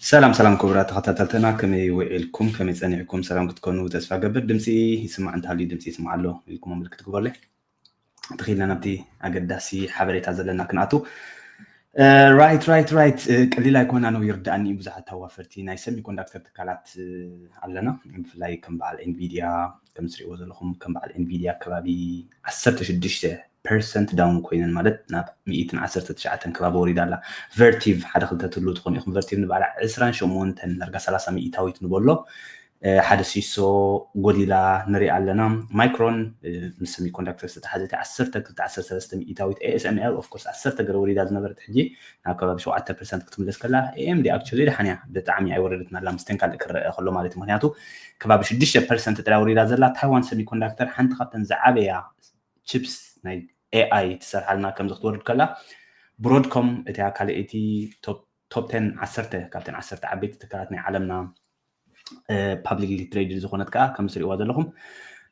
ሰላም ሰላም ክቡራት ተኸታተልትና፣ ከመይ ውዒልኩም? ከመይ ጸኒዕኩም? ሰላም ክትኮኑ ተስፋ ገብር። ድምፂ ይስማዕ እንተሃልዩ ድምፂ ይስማዕ ኣሎ ኢልኩም ምልክት ግበርለይ። ተኺልና ናብቲ ኣገዳሲ ሓበሬታ ዘለና ክንኣቱ። ራይት ራይት ራይት። ቀሊል ኣይኮና ነው ይርዳእኒ። ብዙሓት ኣዋፈርቲ ናይ ሰሚኮንዳክተር ትካላት ኣለና፣ ብፍላይ ከም በዓል ኤንቪዲያ፣ ከም ትሪእዎ ዘለኹም ከም በዓል ኤንቪዲያ ከባቢ ዓሰርተ ሽዱሽተ ፐርሰንት ዳውን ኮይነን፣ ማለት ናብ ሚእትን ዓሰርተ ትሽዓተን ከባቢ ወሪዳ ኣላ። ቨርቲቭ ሓደ ክልተ ትሉ ትኾኑ ኢኹም። ቨርቲቭ ንባዕላ ዕስራን ሸሞንተን ዳርጋ ሰላሳ ሚእታዊት ንበሎ ሓደ ሲሶ ጎዲላ ንሪኣ ኣለና። ማይክሮን ምስ ሰሚኮንዳክተር ዝተተሓዘት ዓሰርተ ክልተ ዓሰርተ ሰለስተ ሚእታዊት። ኤኤስኤምኤል ኦፍኮርስ ዓሰርተ ገለ ወሪዳ ዝነበረት ሕጂ ናብ ከባቢ ሸውዓተ ፐርሰንት ክትምለስ ከላ፣ ኤኤምዲ ኣክቹሊ ደሓን እያ፣ ብጣዕሚ ኣይወረደትን ኣላ፣ ምስተን ካልእ ክረአ ከሎ ማለት እዩ። ምክንያቱ ከባቢ ሽዱሽተ ፐርሰንት ጥራይ ወሪዳ ዘላ። ታይዋን ሰሚኮንዳክተር ሓንቲ ካብተን ዝዓበያ ቺፕስ ናይ ኤኣይ ትሰርሓልና ከምዚ ክትወርድ ከላ፣ ብሮድኮም እቲያ ካልኣይቲ ቶፕ ቶፕ ቴን ዓሰርተ ካብተን ዓሰርተ ዓበይቲ ትካላት ናይ ዓለምና ፓብሊክሊ ትሬድድ ዝኾነት ከዓ ከም ትሪእዋ ዘለኹም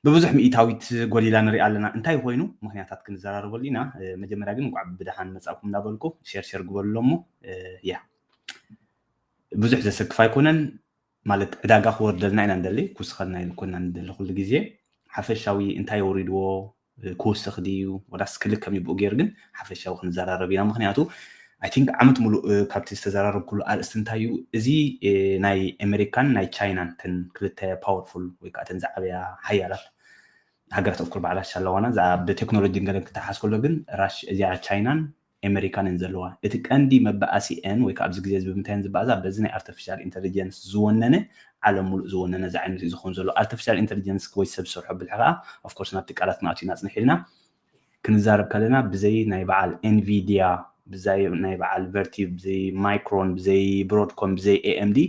ብብዙሕ ሚእታዊት ጎዲላ ንሪኣ ኣለና። እንታይ ኮይኑ ምክንያታት ክንዘራረበሉ ኢና። መጀመርያ ግን እንኳዕ ብደሓን መፃእኩም እንዳበልኩ ሼር ሼር ግበሉ እሞ ያ ብዙሕ ዘሰክፍ ኣይኮነን። ማለት ዕዳጋ ክወርደልና ኢና ንደሊ፣ ክውስኸልና ኢሉ ኮና ንደሊ ኩሉ ግዜ። ሓፈሻዊ እንታይ ወሪድዎ፣ ክውስኽ ድዩ ወላስ ክልከም ይብኡ ገይሩ ግን ሓፈሻዊ ክንዘራረብ ኢና። ምክንያቱ ኣይ ቲንክ ዓመት ሙሉእ ካብቲ ዝተዘራረብኩሉ ኣርእስቲ እንታይ እዩ፣ እዚ ናይ ኣሜሪካን ናይ ቻይናን ተን ክልተ ፓወርፉል ወይ ከዓ ተን ዝዓበያ ሓያላት ሃገራት ኦፍኮር ባዕላ ሻለዋና ብቴክኖሎጂ ገለን ክተሓዝ ከሎ ግን ራሽ እዚኣ ቻይናን ኣሜሪካን እየን ዘለዋ። እቲ ቀንዲ መባኣሲአን ወይ ከዓ ኣብዚ ግዜ እዚ ብምንታይ እየን ዝበኣዛ? በዚ ናይ ኣርቲፊሻል ኢንተሊጀንስ ዝወነነ ዓለም ሙሉእ ዝወነነ እዚ ዓይነት እዩ ዝኸውን ዘሎ። ኣርቲፊሻል ኢንተሊጀንስ ወይ ሰብ ዝሰርሖ ብልሒ ከዓ ኦፍኮርስ ናብቲ ቃላት ክንኣቱ ኢና ፅንሕ ኢልና ክንዛረብ ከለና ብዘይ ናይ በዓል ኤንቪዲያ፣ ብዘይ ናይ በዓል ቨርቲቭ፣ ብዘይ ማይክሮን፣ ብዘይ ብሮድኮም፣ ብዘይ ኤኤምዲ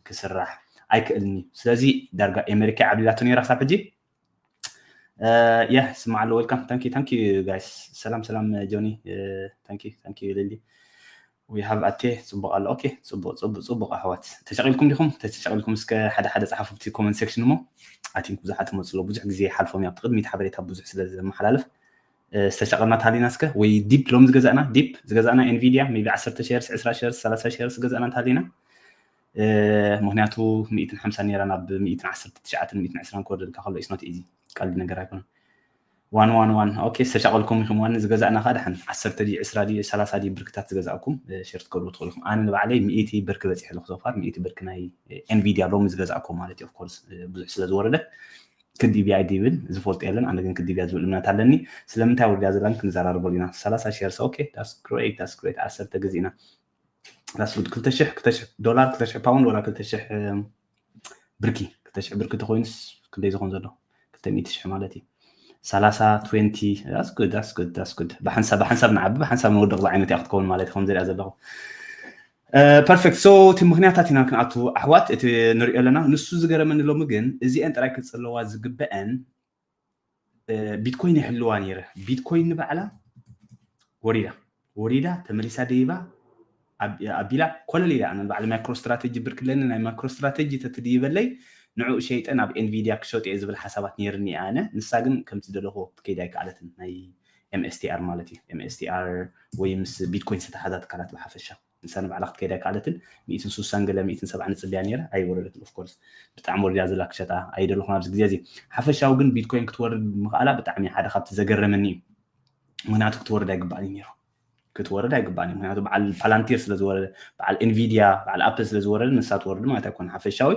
ክስራሕ ኣይክእልን እዩ። ስለዚ ዳርጋ ኣሜሪካ ዓብሊላቶ ነይራ ክሳብ ሕጂ። ያ ስማዕ ኣሎ። ዌልካም ታንኪ ታንኪ ጋይስ። ሰላም ሰላም ጆኒ። ታንኪ ታንኪ ሊሊ። ዊ ሃቭ ኣቴ ጽቡቕ ኣሎ። ኦኬ ጽቡቕ ጽቡቕ ጽቡቕ ኣሕዋት ተሻቒልኩም ዲኹም? ተሻቒልኩም እስከ ሓደ ሓደ ጸሓፉ ኣብቲ ኮመንት ሴክሽን እሞ። ኣይ ቲንክ ብዙሓት ይመጽኡ ኣለዉ፣ ብዙሕ ግዜ ይሓልፎም እዩ ኣብቲ ቅድሚት ሓበሬታ ብዙሕ ስለ ዘመሓላልፍ። ዝተሻቐልና እንተሃሊና እስከ ወይ ዲፕ ሎም ዝገዛእና ዲፕ ዝገዛእና ኤንቪዲያ ሜቢ ዓሰርተ ሼርስ፣ ዕስራ ሼርስ፣ ሰላሳ ሼርስ ዝገዛእና እንተሃሊና፣ ምክንያቱ ሚእትን ሓምሳን ነይራ ናብ ሚእትን ዓሰርተ ትሽዓተን ሚእትን ዕስራን ክወርደልካ ከሎ ኢስ ኖት ኢዚ፣ ቀሊል ነገር ኣይኮነን። ዋን ዋን ዋን። ኦኬ ዝተሻቐልኩም ኢኹም። ዋን ዝገዛእና ከዓ ደሓን ዓሰርተ ድዩ ዕስራ ድዩ ሰላሳ ድዩ ብርክታት ዝገዛእኩም ሸር ትገብሩ ትኽእሉ ኢኹም። ኣነ ንባዕለይ ሚእቲ ብርኪ በፂሐ ኣለኹ። ሶፋር ሚእቲ ብርኪ ናይ ኤንቪዲያ ሎሚ ዝገዛእኩም ማለት እዩ። ኦፍኮርስ ብዙሕ ስለ ዝወረደ ክዲብያ ኣይዲብን ዝፈልጦ የለን። ኣነ ግን ክዲብያ ዝብል እምነት ኣለኒ። ስለምንታይ ወርድያ ዘላን ክንዘራርበሉ ኢና። ሰላሳ ሼርስ። ኦኬ that's great that's great። ዓሰርተ ግዜ ኢና። That's good። ክልተ ሽሕ ክልተ ሽሕ ዶላር ክልተ ሽሕ ፓውንድ ወላ ክልተ ሽሕ ብርኪ ክልተ ሽሕ ብርኪ ተኮይኑስ ክንደይ ዝኮን ዘሎ? ክልተ ሚእቲ ሽሕ ማለት እዩ። ሰላሳ ትዌንቲ። That's good that's good that's good። ብሓንሳብ ብሓንሳብ ንዓቢ ብሓንሳብ ንወድቕ ዝዓይነት እያ ክትከውን ማለት እዩ ከም ዝሪኣ ዘለኹ። ፐርፌክት። ሶ እቲ ምክንያታት ኢና ክንኣቱ ኣሕዋት እቲ ንሪኦ ኣለና። ንሱ ዝገረመኒ ሎሚ ግን እዚአን ጥራይ ክፅለዋ ዝግበአን ቢትኮይን ይሕልዋ ነይረ። ቢትኮይን ንባዕላ ወሪዳ ወሪዳ ተመሊሳ ደይባ ኣቢላ ኮለል ኢላ። ኣነ ንባዕሊ ማይክሮ ስትራቴጂ ብርክለኒ ናይ ማይክሮ ስትራቴጂ ተትድይበለይ ንዕኡ ሸይጠ ናብ ኤንቪዲያ ክሸጡ እየ ዝብል ሓሳባት ነይርኒ ኣነ። ንሳ ግን ከምቲ ደለኹ ክትከይድ ኣይከኣለትን። ናይ ኤምኤስቲኣር ማለት እዩ። ኤምኤስቲኣር ወይ ምስ ቢትኮይን ዝተሓዛ ትካላት ብሓፈሻ ንሳ ንባዕላ ክትከይድ ኣይከኣለትን። ሚእትን ስሳን ገለ ሚእትን ሰብዓን ንፅበያ ነይረ ኣይወረደትን። ኦፍኮርስ ብጣዕሚ ወሪዳ ዘላ ክሸጣ ኣይደለኹን ኣብዚ ግዜ እዚ። ሓፈሻዊ ግን ቢትኮይን ክትወርድ ምኽኣላ ብጣዕሚ ሓደ ካብቲ ዘገረመኒ እዩ። ምክንያቱ ክትወርድ ኣይግባእን እዩ ነይሩ። ክትወርድ ኣይግባእን እዩ። ምክንያቱ በዓል ፓላንቲር ስለ ዝወረደ፣ በዓል ኤንቪዲያ፣ በዓል ኣፕል ስለ ዝወረደ ንሳ ትወርድ ማለት ኣይኮነ። ሓፈሻዊ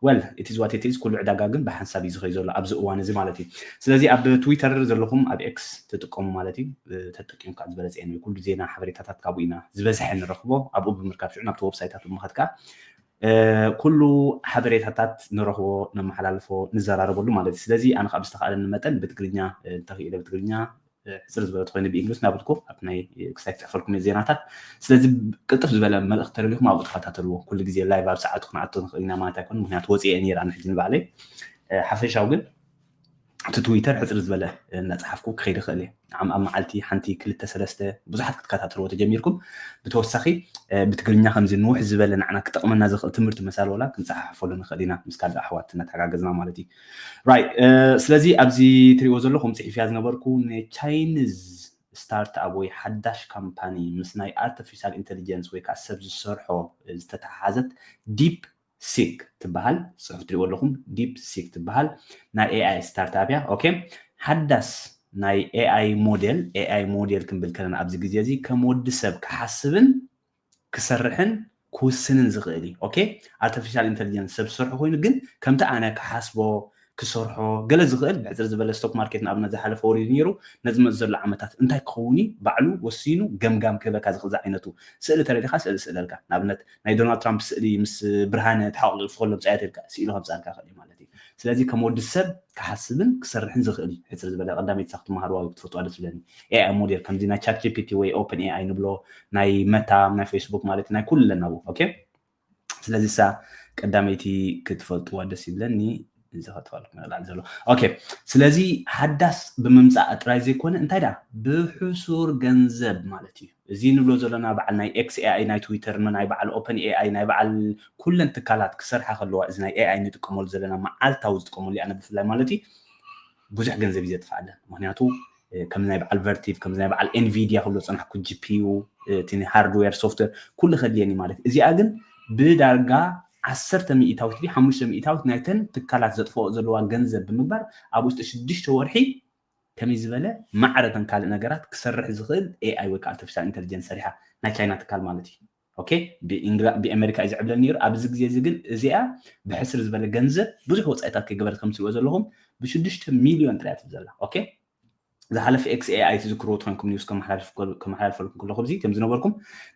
well it is what it is። ኩሉ ዕዳጋ ግን ብሓንሳብ እዩ ዝኸይ ዘሎ ኣብዚ እዋን እዚ ማለት እዩ። ስለዚ ኣብ ትዊተር ዘለኹም ኣብ ኤክስ ትጥቀሙ ማለት እዩ ተጠቂምካ ዝበለፀ እዩ። ኩሉ ዜና ሓበሬታታት ካብኡ ኢና ዝበዝሐ ንረኽቦ። ኣብኡ ብምርካብ ሽዑ ናብቲ ዌብሳይታት ብምኸድካ ኩሉ ሓበሬታታት ንረኽቦ ነመሓላልፎ ንዘራረበሉ ማለት እዩ። ስለዚ ኣነ ካብ ዝተኻእለኒ መጠን ብትግርኛ እንተኽኢለ ብትግርኛ ሕፅር ዝበለት ኮይኑ ብእንግሊዝ ናብልኩ ኣብ ናይ ክሳይ ክፅሕፈልኩም እየ ዜናታት። ስለዚ ቅልጥፍ ዝበለ መልእክቲ ተደሊኹም ኣብኡ ተኸታተልዎ። ኩሉ ግዜ ላይቭ ኣብ ሰዓቱ ክንኣቶ ንኽእል ኢና ማለት ኣይኮን። ምክንያቱ ወፂአ ነይራ ንሕጂ ንባዕለይ ሓፈሻዊ ግን እቲ ትዊተር ሕፅር ዝበለ እናፀሓፍኩ ክኸይድ ይኽእል እየ። ንዓም ኣብ መዓልቲ ሓንቲ ክልተ ሰለስተ ብዙሓት ክትከታተልዎ ተጀሚርኩም ብተወሳኺ ብትግርኛ ከምዚ ንውሕ ዝበለ ንዓና ክጠቕመና ዝኽእል ትምህርቲ መሳል ወላ ክንፀሓሕፈሉ ንኽእል ኢና ምስ ካልእ ኣሕዋት እናተሓጋገዝና ማለት እዩ። ራይ ስለዚ ኣብዚ ትሪእዎ ዘለኹም ፅሒፍያ ዝነበርኩ ንቻይንዝ ስታርት ኣፕ ወይ ሓዳሽ ካምፓኒ ምስ ናይ ኣርቲፊሻል ኢንቴሊጀንስ ወይ ከዓ ሰብ ዝሰርሖ ዝተተሓሓዘት ዲፕ ሲክ ትበሃል ጽሑፍ ትሪእዎ ኣለኹም። ዲፕ ሲክ ትበሃል ናይ ኤኣይ ስታርት ኣፕ እያ። ኦኬ፣ ሓዳስ ናይ ኤኣይ ሞዴል ኤኣይ ሞዴል ክንብል ከለና ኣብዚ ግዜ እዚ ከም ወዲ ሰብ ክሓስብን ክሰርሕን ክውስንን ዝኽእል እዩ። ኦኬ፣ ኣርቲፊሻል ኢንቴሊጀንስ ሰብ ዝሰርሖ ኮይኑ ግን ከምቲ ኣነ ክሓስቦ ክሰርሖ ገለ ዝኽእል ብሕፅር ዝበለ ስቶክ ማርኬት ንኣብነት ዝሓለፈ ወሪዱ ነይሩ። ነዚ መፅ ዘሎ ዓመታት እንታይ ክኸውን እዩ ባዕሉ ወሲኑ ገምጋም ክህበካ ዝኽእል ዝዓይነቱ ስእሊ ተረዲኻ ስእሊ ስእለልካ። ንኣብነት ናይ ዶናልድ ትራምፕ ስእሊ ምስ ብርሃነ ተሓቋቂፉ ከሎ ምፅኣት ኢልካ ስኢሉ ከምፅኣልካ ይኽእል እዩ ማለት እዩ። ስለዚ ከም ወዲ ሰብ ክሓስብን ክሰርሕን ዝኽእል እዩ። ሕፅር ዝበለ ቀዳመይቲ ሳክ ትመሃርዋ ወይ ክትፈልጥዋ ደስ ዝብለኒ ኤኣይ ሞዴል ከምዚ ናይ ቻት ጂፒቲ ወይ ኦፕን ኤኣይ ንብሎ ናይ መታ ናይ ፌስቡክ ማለት ናይ ኩለን ናብኡ። ኦኬ፣ ስለዚ እሳ ቀዳመይቲ ክትፈልጥዋ ደስ ይብለኒ። እዚ ከጥፋልኩም ላዕሊ ዘሎ። ኦኬ፣ ስለዚ ሓዳስ ብምምፃእ ጥራይ ዘይኮነ እንታይ ዳ ብሕሱር ገንዘብ ማለት እዩ። እዚ ንብሎ ዘለና በዓል ናይ ኤክስ ኤኣይ ናይ ትዊተር ናይ በዓል ኦፕን ኤኣይ ናይ በዓል ኩለን ትካላት ክሰርሓ ከለዋ እዚ ናይ ኤኣይ ንጥቀመሉ ዘለና መዓልታዊ ዝጥቀመሉ ኣነ ብፍላይ ማለት እዩ ብዙሕ ገንዘብ እዩ ዘጥፍኣለን። ምክንያቱ ከም ናይ በዓል ቨርቲቭ ከም ናይ በዓል ኤንቪዲያ ክብሎ ፀናሕኩ ጂፒዩ እቲ ሃርድዌር ሶፍትዌር ኩሉ ከድልየኒ ማለት እዩ። እዚኣ ግን ብዳርጋ ዓሰርተ ሚእታዊት ድዩ ሓሙሽተ ሚእታዊት ናይተን ትካላት ዘጥፍኦ ዘለዋ ገንዘብ ብምግባር ኣብ ውሽጢ ሽዱሽተ ወርሒ ከመይ ዝበለ ማዕረተን ካልእ ነገራት ክሰርሕ ዝኽእል ኤኣይ ወይ ከዓ ኣርቲፊሻል ኢንቴሊጀንስ ሰሪሓ ናይ ቻይና ትካል ማለት እዩ። ኦኬ፣ ብእንግላ ብኣሜሪካ እዩ ዝዕብለል ነይሩ። ኣብዚ ግዜ እዚ ግን እዚኣ ብሕስር ዝበለ ገንዘብ ብዙሕ ወፃኢታት ከይገበረት ከም ትሪኦ ዘለኹም ብሽዱሽተ ሚልዮን ጥራይ ትብል ዘላ። ኦኬ፣ ዝሓለፈ ኤክስ ኤኣይ ትዝክርዎ ትኾንኩም ኒውስ ከመሓላልፈልኩም ከለኹ እዚ ከም ዝነበርኩም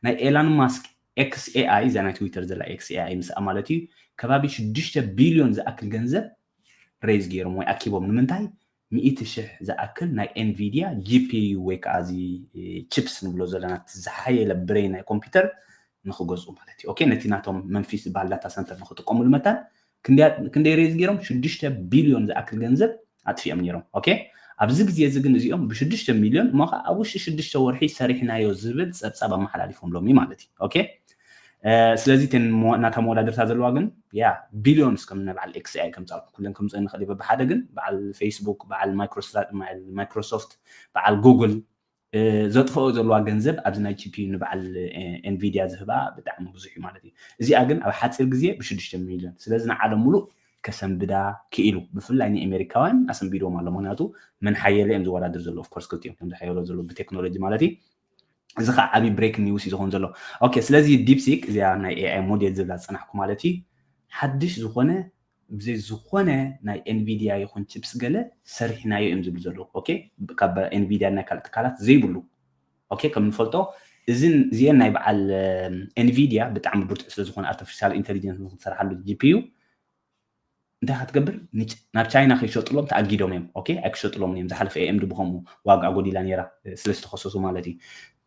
ናይ ኤላን ማስክ ኤክስ ኤኣይ እዛ ናይ ትዊተር ዘላ ኤክስ ኤኣይ ምስኣ ማለት እዩ ከባቢ ሽዱሽተ ቢልዮን ዝኣክል ገንዘብ ሬዝ ገይሮም ወይ ኣኪቦም ንምንታይ ሚእቲ ሽሕ ዝኣክል ናይ ኤንቪዲያ ጂፒዩ ወይ ከዓ እዚ ቺፕስ ንብሎ ዘለና ዝሓየለ ብሬን ናይ ኮምፒውተር ንክገዝኡ ማለት እዩ። ኦኬ፣ ነቲ ናቶም መንፊስ ዝበሃል ዳታ ሰንተር ንክጥቀሙሉ መታን ክንደይ ሬዝ ገይሮም ሽዱሽተ ቢልዮን ዝኣክል ገንዘብ ኣጥፊኦም ነይሮም። ኦኬ፣ ኣብዚ ግዜ እዚ ግን እዚኦም ብሽዱሽተ ሚልዮን እሞ ከዓ ኣብ ውሽጢ ሽዱሽተ ወርሒ ሰሪሕናዮ ዝብል ፀብፃብ ኣመሓላሊፎም ሎሚ ማለት እዩ። ኦኬ፣ ስለዚ እተን ናታ መወዳድርታ ዘለዋ ግን ያ ቢልዮንስ ከም ናይ በዓል ኤክስኤኣይ ከምፃልኩም ኩለን ከምፅኦ ንኽእል በብሓደ ግን በዓል ፌስቡክ በዓል ማይክሮሶፍት በዓል ጉግል ዘጥፍኦ ዘለዋ ገንዘብ ኣብዚ ናይ ቺፒ ንበዓል ኤንቪዲያ ዝህባ ብጣዕሚ ብዙሕ እዩ ማለት እዩ። እዚኣ ግን ኣብ ሓፂር ግዜ ብሽዱሽተ ሚልዮን ስለዚ ንዓለም ሙሉእ ከሰንብዳ ክኢሉ ብፍላይ ንኤሜሪካውያን ኣሰንቢድዎም ኣሎ። ምክንያቱ መን ሓየለ እዮም ዝወዳድር ዘሎ ኦፍኮርስ ክልቲኦም እዮም ዝሓየሎ ዘሎ ብቴክኖሎጂ ማለት እዩ። እዚ ከዓ ዓብዪ ብሬክ ኒውስ እዩ ዝኸውን ዘሎ። ኦኬ ስለዚ ዲፕሲክ እዚኣ ናይ ኤኣይ ሞዴል ዝብላ ዝፀናሕኩ ማለት እዩ ሓድሽ ዝኾነ ብዘይ ዝኾነ ናይ ኤንቪዲያ ይኹን ቺፕስ ገለ ሰሪሕናዮ እዮም ዝብሉ ዘለዉ። ኦኬ ካብ ኤንቪዲያ ናይ ካልእ ትካላት ዘይብሉ ኦኬ ከም ንፈልጦ እዚን እዚአን ናይ በዓል ኤንቪዲያ ብጣዕሚ ብርቱዕ ስለ ዝኾነ ኣርቲፊሻል ኢንቴሊጀንስ ንክትሰርሓሉ ጂፒዩ እንታይ ክትገብር ናብ ቻይና ከይሸጥሎም ተኣጊዶም እዮም። ኦኬ ኣይክሸጥሎም እዮም። ዝሓለፈ ኤኤምዲ ብከምኡ ዋጋ ጎዲላ ነይራ ስለ ዝተኸሰሱ ማለት እዩ።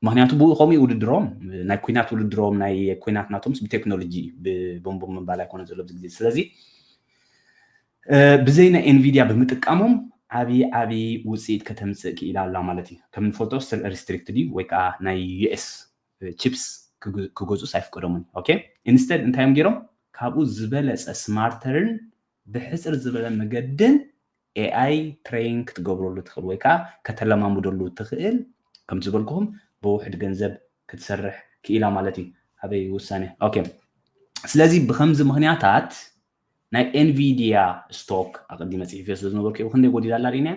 ምክንያቱ ብኡ ከምኡ ውድድሮም ናይ ኩናት ውድድሮም ናይ ኩናት ናቶምስ ብቴክኖሎጂ ብቦምቦም ምባል ኣይኮነ ዘሎ ግዜ ስለዚ ብዘይ ናይ ኤንቪዲያ ብምጥቃሞም ዓብዪ ዓብዪ ውፅኢት ከተምፅእ ክኢላ ኣላ ማለት እዩ። ከም ንፈልጦ ሪስትሪክትድ እዩ ወይ ከዓ ናይ ዩኤስ ቺፕስ ክገዝኡስ ኣይፍቀዶምን። ኦኬ ኢንስተድ እንታይ እዮም ገይሮም ካብኡ ዝበለፀ ስማርተርን ብሕፅር ዝበለ መገድን ኤኣይ ትሬን ክትገብረሉ ትኽእል ወይ ከዓ ከተለማምደሉ ትኽእል ከምቲ ዝበልኩኹም ብውሕድ ገንዘብ ክትሰርሕ ክኢላ ማለት እዩ። ኣበይ ውሳኔ ኦኬ ስለዚ ብከምዚ ምክንያታት ናይ ኤንቪዲያ ስቶክ ኣቀዲመ ፅሒፈ ስለ ዝነበርኩ ብክንደይ ጎዲላ ኣላ ሪና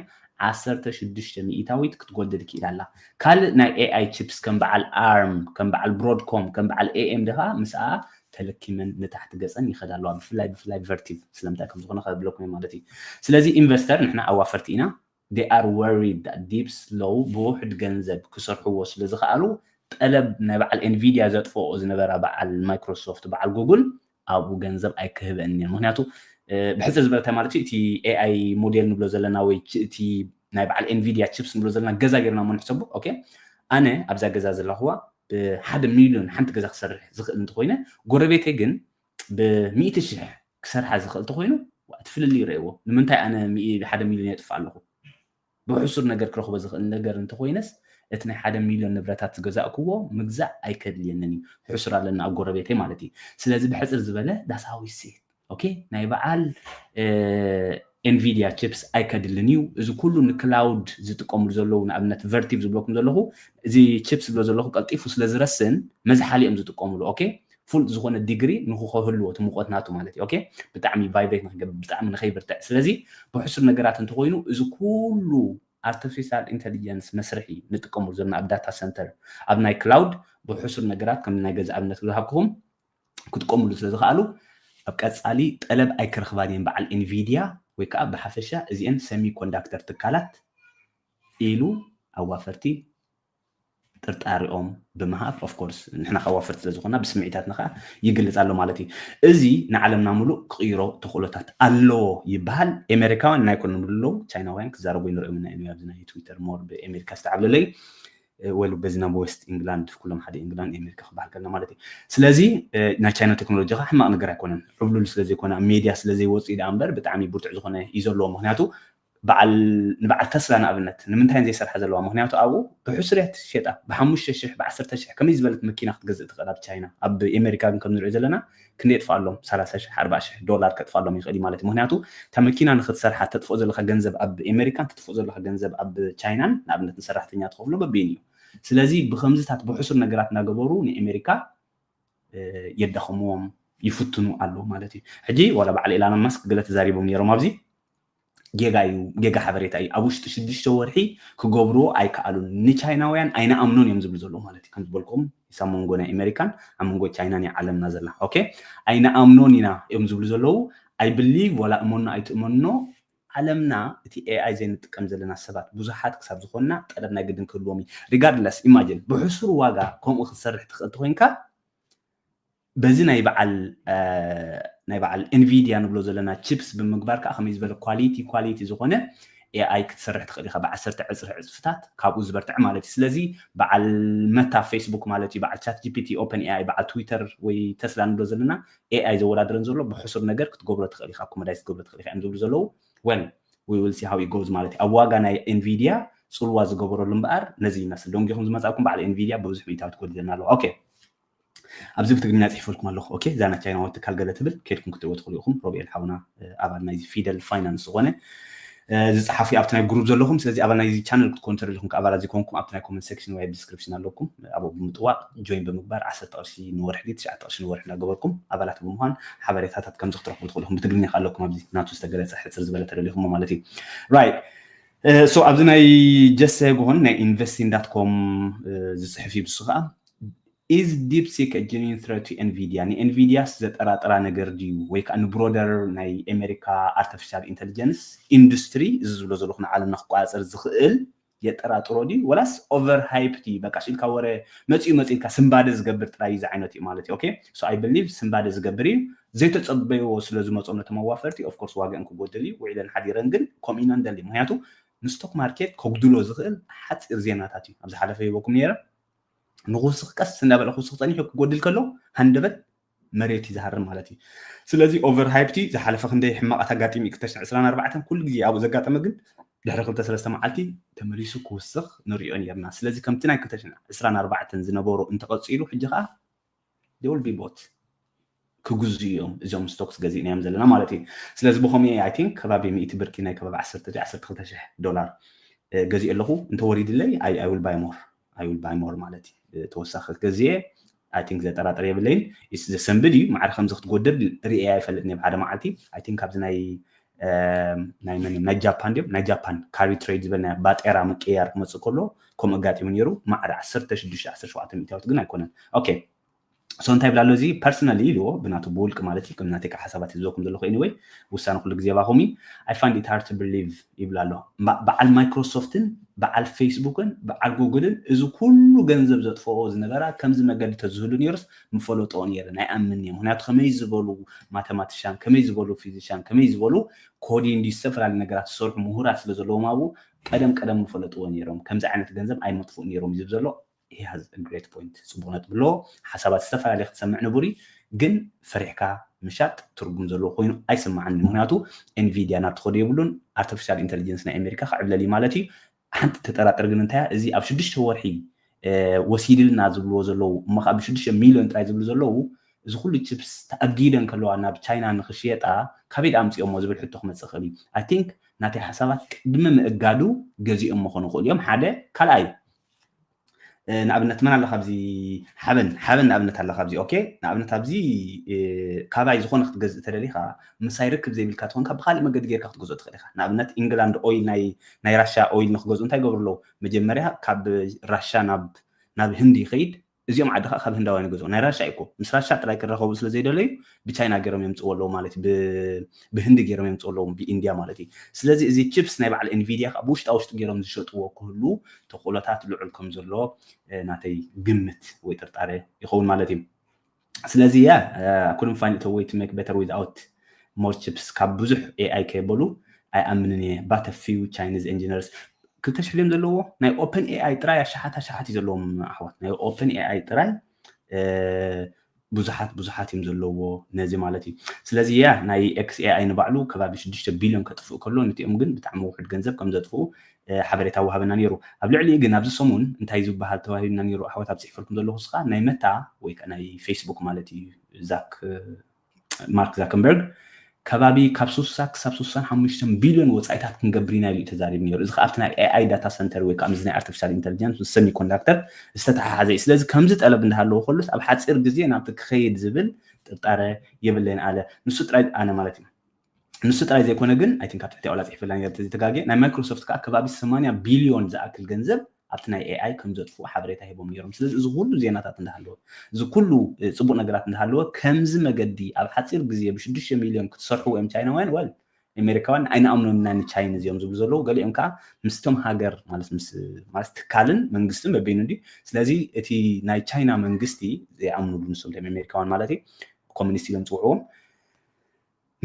ዓሰርተ ሽዱሽተ ሚእታዊት ክትጎድል ክኢላ ኣላ። ካልእ ናይ ኤኣይ ቺፕስ ከም በዓል ኣርም ከም በዓል ብሮድኮም ከም በዓል ኤኤምዲ ከዓ ምስኣ ተለኪመን ንታሕቲ ገፀን ይኸዳ ኣለዋ ብፍላይ ብፍላይ ቨርቲቭ ስለምንታይ ከም ዝኾነ ከብለኩም ማለት እዩ። ስለዚ ኢንቨስተር ንሕና ኣዋፈርቲ ኢና they are worried that deep slow ብውሕድ ገንዘብ ክሰርሕዎ ስለ ዝኸኣሉ ጠለብ ናይ በዓል ኤንቪዲያ ዘጥፍኦ ዝነበራ በዓል ማይክሮሶፍት በዓል ጉግል ኣብኡ ገንዘብ ኣይክህበን እየን። ምክንያቱ ብሕፅር ዝበለታይ ማለት እዩ እቲ ኤኣይ ሞዴል ንብሎ ዘለና ወይ እቲ ናይ በዓል ኤንቪዲያ ቺፕስ ንብሎ ዘለና ገዛ ገይርና ሞ ንሕሰቡ። ኦኬ ኣነ ኣብዛ ገዛ ዘለኽዋ ብሓደ ሚልዮን ሓንቲ ገዛ ክሰርሕ ዝኽእል እንተኮይነ ጎረቤተይ ግን ብሚእቲ ሽሕ ክሰርሓ ዝኽእል እንተኮይኑ እቲ ፍልልይ ይረእዎ። ንምንታይ ኣነ ሓደ ሚልዮን የጥፍእ ኣለኹ? ብሕሱር ነገር ክረኽቦ ዝኽእል ነገር እንተኮይነስ እቲ ናይ ሓደ ሚልዮን ንብረታት ዝገዛእክዎ ምግዛእ ኣይከድልየንን እዩ። ሕሱር ኣለና ኣብ ጎረቤተይ ማለት እዩ። ስለዚ ብሕፅር ዝበለ that's how we see it። ኦኬ ናይ በዓል ኤንቪድያ ቺፕስ ኣይከድልን እዩ። እዚ ኩሉ ንክላውድ ዝጥቀምሉ ዘለዉ፣ ንኣብነት ቨርቲቭ ዝብለኩም ዘለኹ፣ እዚ ቺፕስ ዝብሎ ዘለኹ ቀልጢፉ ስለ ዝረስን መዝሓሊ እዮም ዝጥቀምሉ። ኦኬ፣ ፉል ዝኾነ ዲግሪ ንክኸህልዎ እቲ ሙቐት ናቱ ማለት እዩ። ኦኬ፣ ብጣዕሚ ቫይብሬት ንክገብር፣ ብጣዕሚ ንከይብርትዕ። ስለዚ ብሕሱር ነገራት እንተኮይኑ እዚ ኩሉ ኣርቲፊሻል ኢንተሊጀንስ መስርሒ ንጥቀምሉ ዘለና ኣብ ዳታ ሰንተር፣ ኣብ ናይ ክላውድ ብሕሱር ነገራት ከም ናይ ገዛ ኣብነት ዝሃብኩኹም ክጥቀምሉ ስለ ዝኽኣሉ ኣብ ቀጻሊ ጠለብ ኣይክረኽባን እየን በዓል ኤንቪድያ ወይ ከዓ ብሓፈሻ እዚአን ሰሚ ኮንዳክተር ትካላት ኢሉ ኣዋፈርቲ ጥርጣሪኦም ብምሃብ፣ ኦፍኮርስ ንሕና ካብ ኣዋፈርቲ ስለ ዝኾና ብስምዒታትና ከዓ ይግልፅ ኣሎ ማለት እዩ። እዚ ንዓለምና ሙሉእ ክቕይሮ ተኽእሎታት ኣለዎ ይበሃል። ኣሜሪካውያን ናይ ኮነ ምሉ ቻይናውያን ክዛረቡ ይንሪኦም ኢና ኢና ኣብዚ ናይ ትዊተር ሞር ብኣሜሪካ ዝተዓብለለይ ወሉ በዚ ናብ ዌስት ኢንግላንድ ኩሎም ሓደ ኢንግላንድ ኣሜሪካ ክበሃል ከለና ማለት እዩ። ስለዚ ናይ ቻይና ቴክኖሎጂ ከዓ ሕማቕ ነገር ኣይኮነን። ዕብሉል ስለ ዘይኮነ ኣብ ሜድያ ስለ ዘይወፅእ ደኣ እምበር ብጣዕሚ ብርቱዕ ዝኾነ እዩ ዘለዎ። ምክንያቱ በዓል ንበዓል ተስላ ንኣብነት ንምንታይ ዘይሰርሓ ዘለዋ? ምክንያቱ ኣብኡ ብሕሱር እያ ትሸጣ። ብሓሙሽተ ሽሕ ብዓሰርተ ሽሕ ከመይ ዝበለት መኪና ክትገዝእ ትኽእል ኣብ ቻይና? ኣብ ኣሜሪካ ግን ከም ንሪኦ ዘለና ክንደይ የጥፍኣሎም? ሰላሳ ሽሕ ኣርባዓ ሽሕ ዶላር ከጥፍኣሎም ይኽእል እዩ ማለት እዩ። ምክንያቱ እታ መኪና ንክትሰርሓ ተጥፍኦ ዘለካ ገንዘብ ኣብ ኣሜሪካን ተጥፍኦ ዘለካ ገንዘብ ኣብ ቻይናን ንኣብነት ንሰራሕተኛ ትኸፍሎ በበይኑ እዩ። ስለዚ ብከምዚታት ብሕሱር ነገራት እናገበሩ ንኣሜሪካ የዳኸምዎም ይፍትኑ ኣለዉ ማለት እዩ። ሕጂ ዋላ በዓል ኤላን ማስክ ገለ ተዛሪቦም ነይሮም ኣብዚ ጌጋ እዩ፣ ጌጋ ሓበሬታ እዩ። ኣብ ውሽጢ ሽዱሽተ ወርሒ ክገብርዎ ኣይከኣሉን። ንቻይናውያን ኣይንኣምኖን እዮም ዝብሉ ዘለዉ ማለት እዩ። ከም ዝበልኩም ኣብ መንጎ ናይ ኣሜሪካን ኣብ መንጎ ቻይናን እያ ዓለምና ዘላ። ኦኬ፣ ኣይንኣምኖን ኢና እዮም ዝብሉ ዘለዉ። ኣይ ብሊቭ ዋላ እመኖ ኣይትእመኖ ዓለምና እቲ ኤኣይ ዘይንጥቀም ዘለና ሰባት ብዙሓት ክሳብ ዝኾንና ጠለብ ናይ ግድን ክህልዎም እዩ። ሪጋርድለስ ኢማጅን ብሕሱር ዋጋ ከምኡ ክትሰርሕ ትኽእል ተኮይንካ በዚ ናይ በዓል ናይ በዓል ኤንቪድያ ንብሎ ዘለና ቺፕስ ብምግባር ከዓ ከመይ ዝበለ ኳሊቲ ኳሊቲ ዝኾነ ኤኣይ ክትሰርሕ ትኽእል ኢኻ ብዓሰርተ ዕፅሪ ዕፅፍታት ካብኡ ዝበርትዕ ማለት እዩ። ስለዚ በዓል መታ ፌስቡክ ማለት እዩ፣ በዓል ቻት ጂፒቲ፣ ኦፐን ኤኣይ፣ በዓል ትዊተር ወይ ተስላ ንብሎ ዘለና ኤኣይ ዘወዳድረን ዘሎ ብሕሱር ነገር ክትገብሮ ትኽእል ኢኻ፣ ኣኮመዳይዝ ክትገብሮ ትኽእል ኢኻ እዮም ዝብሉ ዘለዉ። ወል we will see how it goes ማለት እዩ። ኣብ ዋጋ ናይ ኤንቪድያ ፅልዋ ዝገበረሉ እምበኣር ነዚ ይመስል። ደንጊኹም ዝመፃኩም በዓል ኤንቪድያ ብብዙሕ ሚእታዊ ትጎድለና ኣለዋ። ኦኬ፣ ኣብዚ ብትግርኛ ፅሒፈልኩም ኣለኹ። ኦኬ፣ እዛ ናይ ቻይናዊ ትካል ገለ ትብል ከድኩም ክትሪእዎ ትኽእሉ ኢኹም። ሮቤል ሓውና ኣባል ናይዚ ፊደል ፋይናንስ ዝኾነ ዝፀሓፉ ኣብቲ ናይ ግሩፕ ዘለኹም። ስለዚ ኣባል ናይዚ ቻነል ክትኮኑ ተደሊኹም ኣባላት ዘይኮንኩም ኣብቲ ናይ ኮመንት ሴክሽን ወይ ዲስክሪፕሽን ኣለኩም። ኣብኡ ብምጥዋቕ ጆይን ብምግባር ዓሰርተ ቅርሺ ንወርሒ ድዩ ትሽዓተ ቅርሺ ንወርሒ እናገበርኩም ኣባላት ብምዃን ሓበሬታታት ከምዚ ክትረኽቡ ትኽእሉ ኢኹም። ብትግርኛ ከ ኣለኩም ኣብዚ ናቱ ዝተገለፀ ሕፅር ዝበለ ተደሊኹሞ ማለት እዩ። ራይት፣ ሶ ኣብዚ ናይ ጀሰ ጎሆን ናይ ኢንቨስቲንግ ዳት ኮም ዝፅሕፍ እዩ። ብሱ ከዓ is DeepSeek a genuine threat to NVIDIA? ንኤንቪድያስ ዘጠራጥራ ነገር ድዩ ወይ ከዓ ንብሮደር ናይ ኣሜሪካ ኣርቲፊሻል ኢንተሊጀንስ ኢንዱስትሪ እዚ ዝብሎ ዘለኹ ንዓለምና ክቆፃፀር ዝኽእል የጠራጥሮ ድዩ ወላስ ኦቨር ሃይፕ ድዩ? በቃ ኢልካ ወረ መፂኡ መፂኡ ኢልካ ስንባደ ዝገብር ጥራይ እዚ ዓይነት እዩ ማለት እዩ። ኦኬ፣ so I believe ስንባደ ዝገብር እዩ። ዘይተፀበይዎ ስለ ዝመፆም ነቶም ኣዋፈርቲ ኦፍኮርስ ዋጋን ክጎድል እዩ። ውዒለን ሓዲረን ግን ከምኡ ኢና ንደሊ። ምክንያቱ ንስቶክ ማርኬት ከጉድሎ ዝኽእል ሓፂር ዜናታት እዩ። ኣብ ዝሓለፈ ሂበኩም ነይረ። ንክውስኽ ቀስ እንዳበለ ክውስኽ ፀኒሑ ክጎድል ከሎ ሃንደበት መሬት እዩ ዝሃርም ማለት እዩ። ስለዚ ኦቨር ሃይፕቲ ዝሓለፈ ክንደይ ሕማቓት ኣጋጢሙ እዩ ክልተ ሽሕን ዕስራን ኣርባዕተን ኩሉ ግዜ ኣብኡ ዘጋጠመ ግን ድሕሪ ክልተ ሰለስተ መዓልቲ ተመሊሱ ክውስኽ ንሪኦ ነርና። ስለዚ ከምቲ ናይ ክልተ ሽሕን ዕስራን ኣርባዕተን ዝነበሮ እንተቐፂሉ ሕጂ ከዓ they will be bought ክግዙ እዮም እዚኦም ስቶክስ ገዚእናዮም ዘለና ማለት እዩ። ስለዚ ብኸምኡ ኣይ ቲንክ ከባቢ ሚእቲ ብርኪ ናይ ከባቢ ዓሰርተ ዓሰርተ ክልተ ሽሕ ዶላር ገዚእ ኣለኹ። እንተወሪድለይ I will buy more I will buy more ማለት እዩ። ተወሳኺ ገዚኤ ኣይ ቲንክ ዘጠራጥር የብለይን። ዘሰንብድ እዩ ማዕረ ከምዚ ክትጎድል ርእየ ኣይፈልጥን እየ ብሓደ መዓልቲ። ኣይ ቲንክ ኣብዚ ናይ ናይ መን ናይ ጃፓን ድዮም ናይ ጃፓን ካሪ ትሬድ ዝበል ናይ ባጤራ ምቅያር ክመፅእ ከሎ ከምኡ ኣጋጢሙ ነይሩ። ማዕረ ዓሰርተ ሽዱሽተ ዓሰርተ ሸውዓተ ሚእታዊት ግን ኣይኮነን። ኦኬ፣ ሶ እንታይ ይብል ኣሎ እዚ ፐርሰናሊ ኢልዎ ብናቱ ብውልቂ ማለት እዩ። ከም ናተይ ከዓ ሓሳባት ይዘኩም ዘለኹ ኤኒወይ ውሳነ ኩሉ ግዜ ባኹም እዩ። I find it hard to believe ይብል ኣሎ። በዓል ማይክሮሶፍትን በዓል ፌስቡክን በዓል ጉግልን እዚ ኩሉ ገንዘብ ዘጥፈኦ ዝነበራ ከምዚ መገዲ ተዝህሉ ነይሩስ ምፈለጦ ነይረ ናይ ኣምን እየ። ምክንያቱ ከመይ ዝበሉ ማተማቲሻን ከመይ ዝበሉ ፊዚሻን ከመይ ዝበሉ ኮዲንግ ዝተፈላለዩ ነገራት ዝሰርሑ ምሁራት ስለ ዘለዎም ኣብኡ ቀደም ቀደም ምፈለጥዎ ነይሮም። ከምዚ ዓይነት ገንዘብ ኣይመጥፍኡ ነይሮም ዝብ ዘሎ he has a great point። ፅቡቅ ነጥቢ ኣለዎ። ሓሳባት ዝተፈላለየ ክትሰምዕ ንቡር እዩ፣ ግን ፈሪሕካ ምሻጥ ትርጉም ዘለዎ ኮይኑ ኣይስማዓኒ። ምክንያቱ ኤንቪድያ ናብ ትኸዶ የብሉን። ኣርቲፊሻል ኢንተሊጀንስ ናይ ኣሜሪካ ክዕብለል እዩ ማለት እዩ። ሓንቲ ተጠራጥር ግን እንታይ እዚ ኣብ ሽዱሽተ ወርሒ ወሲድልና ዝብልዎ ዘለዉ እሞ ከዓ ብሽዱሽተ ሚሊዮን ጥራይ ዝብሉ ዘለዉ እዚ ኩሉ ችፕስ ተኣጊደን ከለዋ ናብ ቻይና ንክሽየጣ ካበይ ኣምፅኦሞ ዝብል ሕቶ ክመፅእ ክእል እዩ። I think ናተይ ሓሳባት ቅድሚ ምእጋዱ ገዚኦም መኾኑ ክእሉ እዮም። ሓደ ካልኣይ ንኣብነት መን ኣለካ ኣብዚ ሓበን ሓበን ንኣብነት ኣለካ ኣብዚ ኦኬ ንኣብነት ኣብዚ ካባይ ዝኾነ ክትገዝእ ተደሊካ ምሳይ ርክብ ዘይብልካ ትኾንካ ብካሊእ መገዲ ጌርካ ክትገዝኦ ትኽእል ኢካ። ንኣብነት ኢንግላንድ ኦይል ናይ ራሻ ኦይል ንክገዝኡ እንታይ ይገብሩ ኣለዉ? መጀመርያ ካብ ራሻ ናብ ህንዲ ይኸይድ። እዚኦም ዓዲ ከዓ ካብ ህንዳውያን ይገዝኡ። ናይ ራሻ እኮ ምስ ራሻ ጥራይ ክራኸቡ ስለ ዘይደለዩ ብቻይና ገይሮም የምፅዎ ኣለዉ ማለት እዩ። ብህንዲ ገይሮም የምፅዎ ኣለዉ ብኢንድያ ማለት እዩ። ስለዚ እዚ ቺፕስ ናይ በዓል ኤንቪድያ ከዓ ብውሽጣ ውሽጢ ገይሮም ዝሸጥዎ ክህሉ ተኽእሎታት ልዑል ከም ዘሎ ናተይ ግምት ወይ ጥርጣረ ይኸውን ማለት እዩ። ስለዚ ያ couldn't find a way to make better without more chips ካብ ብዙሕ ኤኣይ ከየበሉ ኣይኣምንን እየ። But a few Chinese engineers ክልተ ሽሕ ድዮም ዘለዎ ናይ ኦፐን ኤኣይ ጥራይ ኣሽሓት ኣሽሓት እዩ ዘለዎም ኣሕዋት ናይ ኦፐን ኤኣይ ጥራይ ብዙሓት ብዙሓት እዮም ዘለዎ ነዚ ማለት እዩ። ስለዚ ያ ናይ ኤክስ ኤኣይ ንባዕሉ ከባቢ ሽዱሽተ ቢልዮን ከጥፍእ ከሎ ንቲኦም ግን ብጣዕሚ ውሕድ ገንዘብ ከም ዘጥፍኡ ሓበሬታ ወሃበና ነይሩ። ኣብ ልዕሊኡ ግን ኣብዚ ሰሙን እንታይ ዝበሃል ተዋሂብና ነይሩ ኣሕዋት ኣብ ፅሕፈልኩም ዘለኹ ስኻ ናይ መታ ወይ ከዓ ናይ ፌስቡክ ማለት እዩ ዛክ ማርክ ዛከንበርግ ከባቢ ካብ ሱሳ ክሳብ ሱሳን ሓሙሽተን ቢልዮን ወፃኢታት ክንገብር ኢና ኢሉ ተዛሪቡ ነይሩ። እዚ ከኣብቲ ናይ ኤኣይ ዳታ ሰንተር ወይ ከዓ ምስዚ ናይ ኣርቲፊሻል ኢንተሊጀንስ ምስ ሰሚኮንዳክተር ዝተተሓሓዘ እዩ። ስለዚ ከምዚ ጠለብ እንዳሃለዎ ከሎስ ኣብ ሓፂር ግዜ ናብቲ ክኸይድ ዝብል ጥርጣረ የብለይን ኣለ። ንሱ ጥራይ ኣነ ማለት እዩ። ንሱ ጥራይ ዘይኮነ ግን ኣይ ቲንክ ኣብ ትሕቲ ኣውላ ፅሒፈላ ነርተ ዝተጋጌ ናይ ማይክሮሶፍት ከዓ ከባቢ ሰማንያ ቢልዮን ዝኣክል ገንዘብ ኣብቲ ናይ ኤኣይ ከም ዘጥፍኡ ሓበሬታ ሂቦም ነይሮም። ስለዚ እዚ ኩሉ ዜናታት እንዳሃለወ እዚ ኩሉ ፅቡቅ ነገራት እንዳሃለወ ከምዚ መገዲ ኣብ ሓፂር ግዜ ብሽዱሽተ ሚልዮን ክትሰርሑ ወይም ቻይናውያን ወል ኣሜሪካውያን ኣይንኣምኖም ኢና ንቻይን እዚኦም ዝብሉ ዘለዉ ገሊኦም ከዓ ምስቶም ሃገር ማለት ምስ ማለት ትካልን መንግስትን በበይኑ እንዲ ስለዚ እቲ ናይ ቻይና መንግስቲ ዘይኣምኑሉ ንሶም ቶም ኣሜሪካውያን ማለት ኮሚኒስት ኢሎም ፅውዕዎም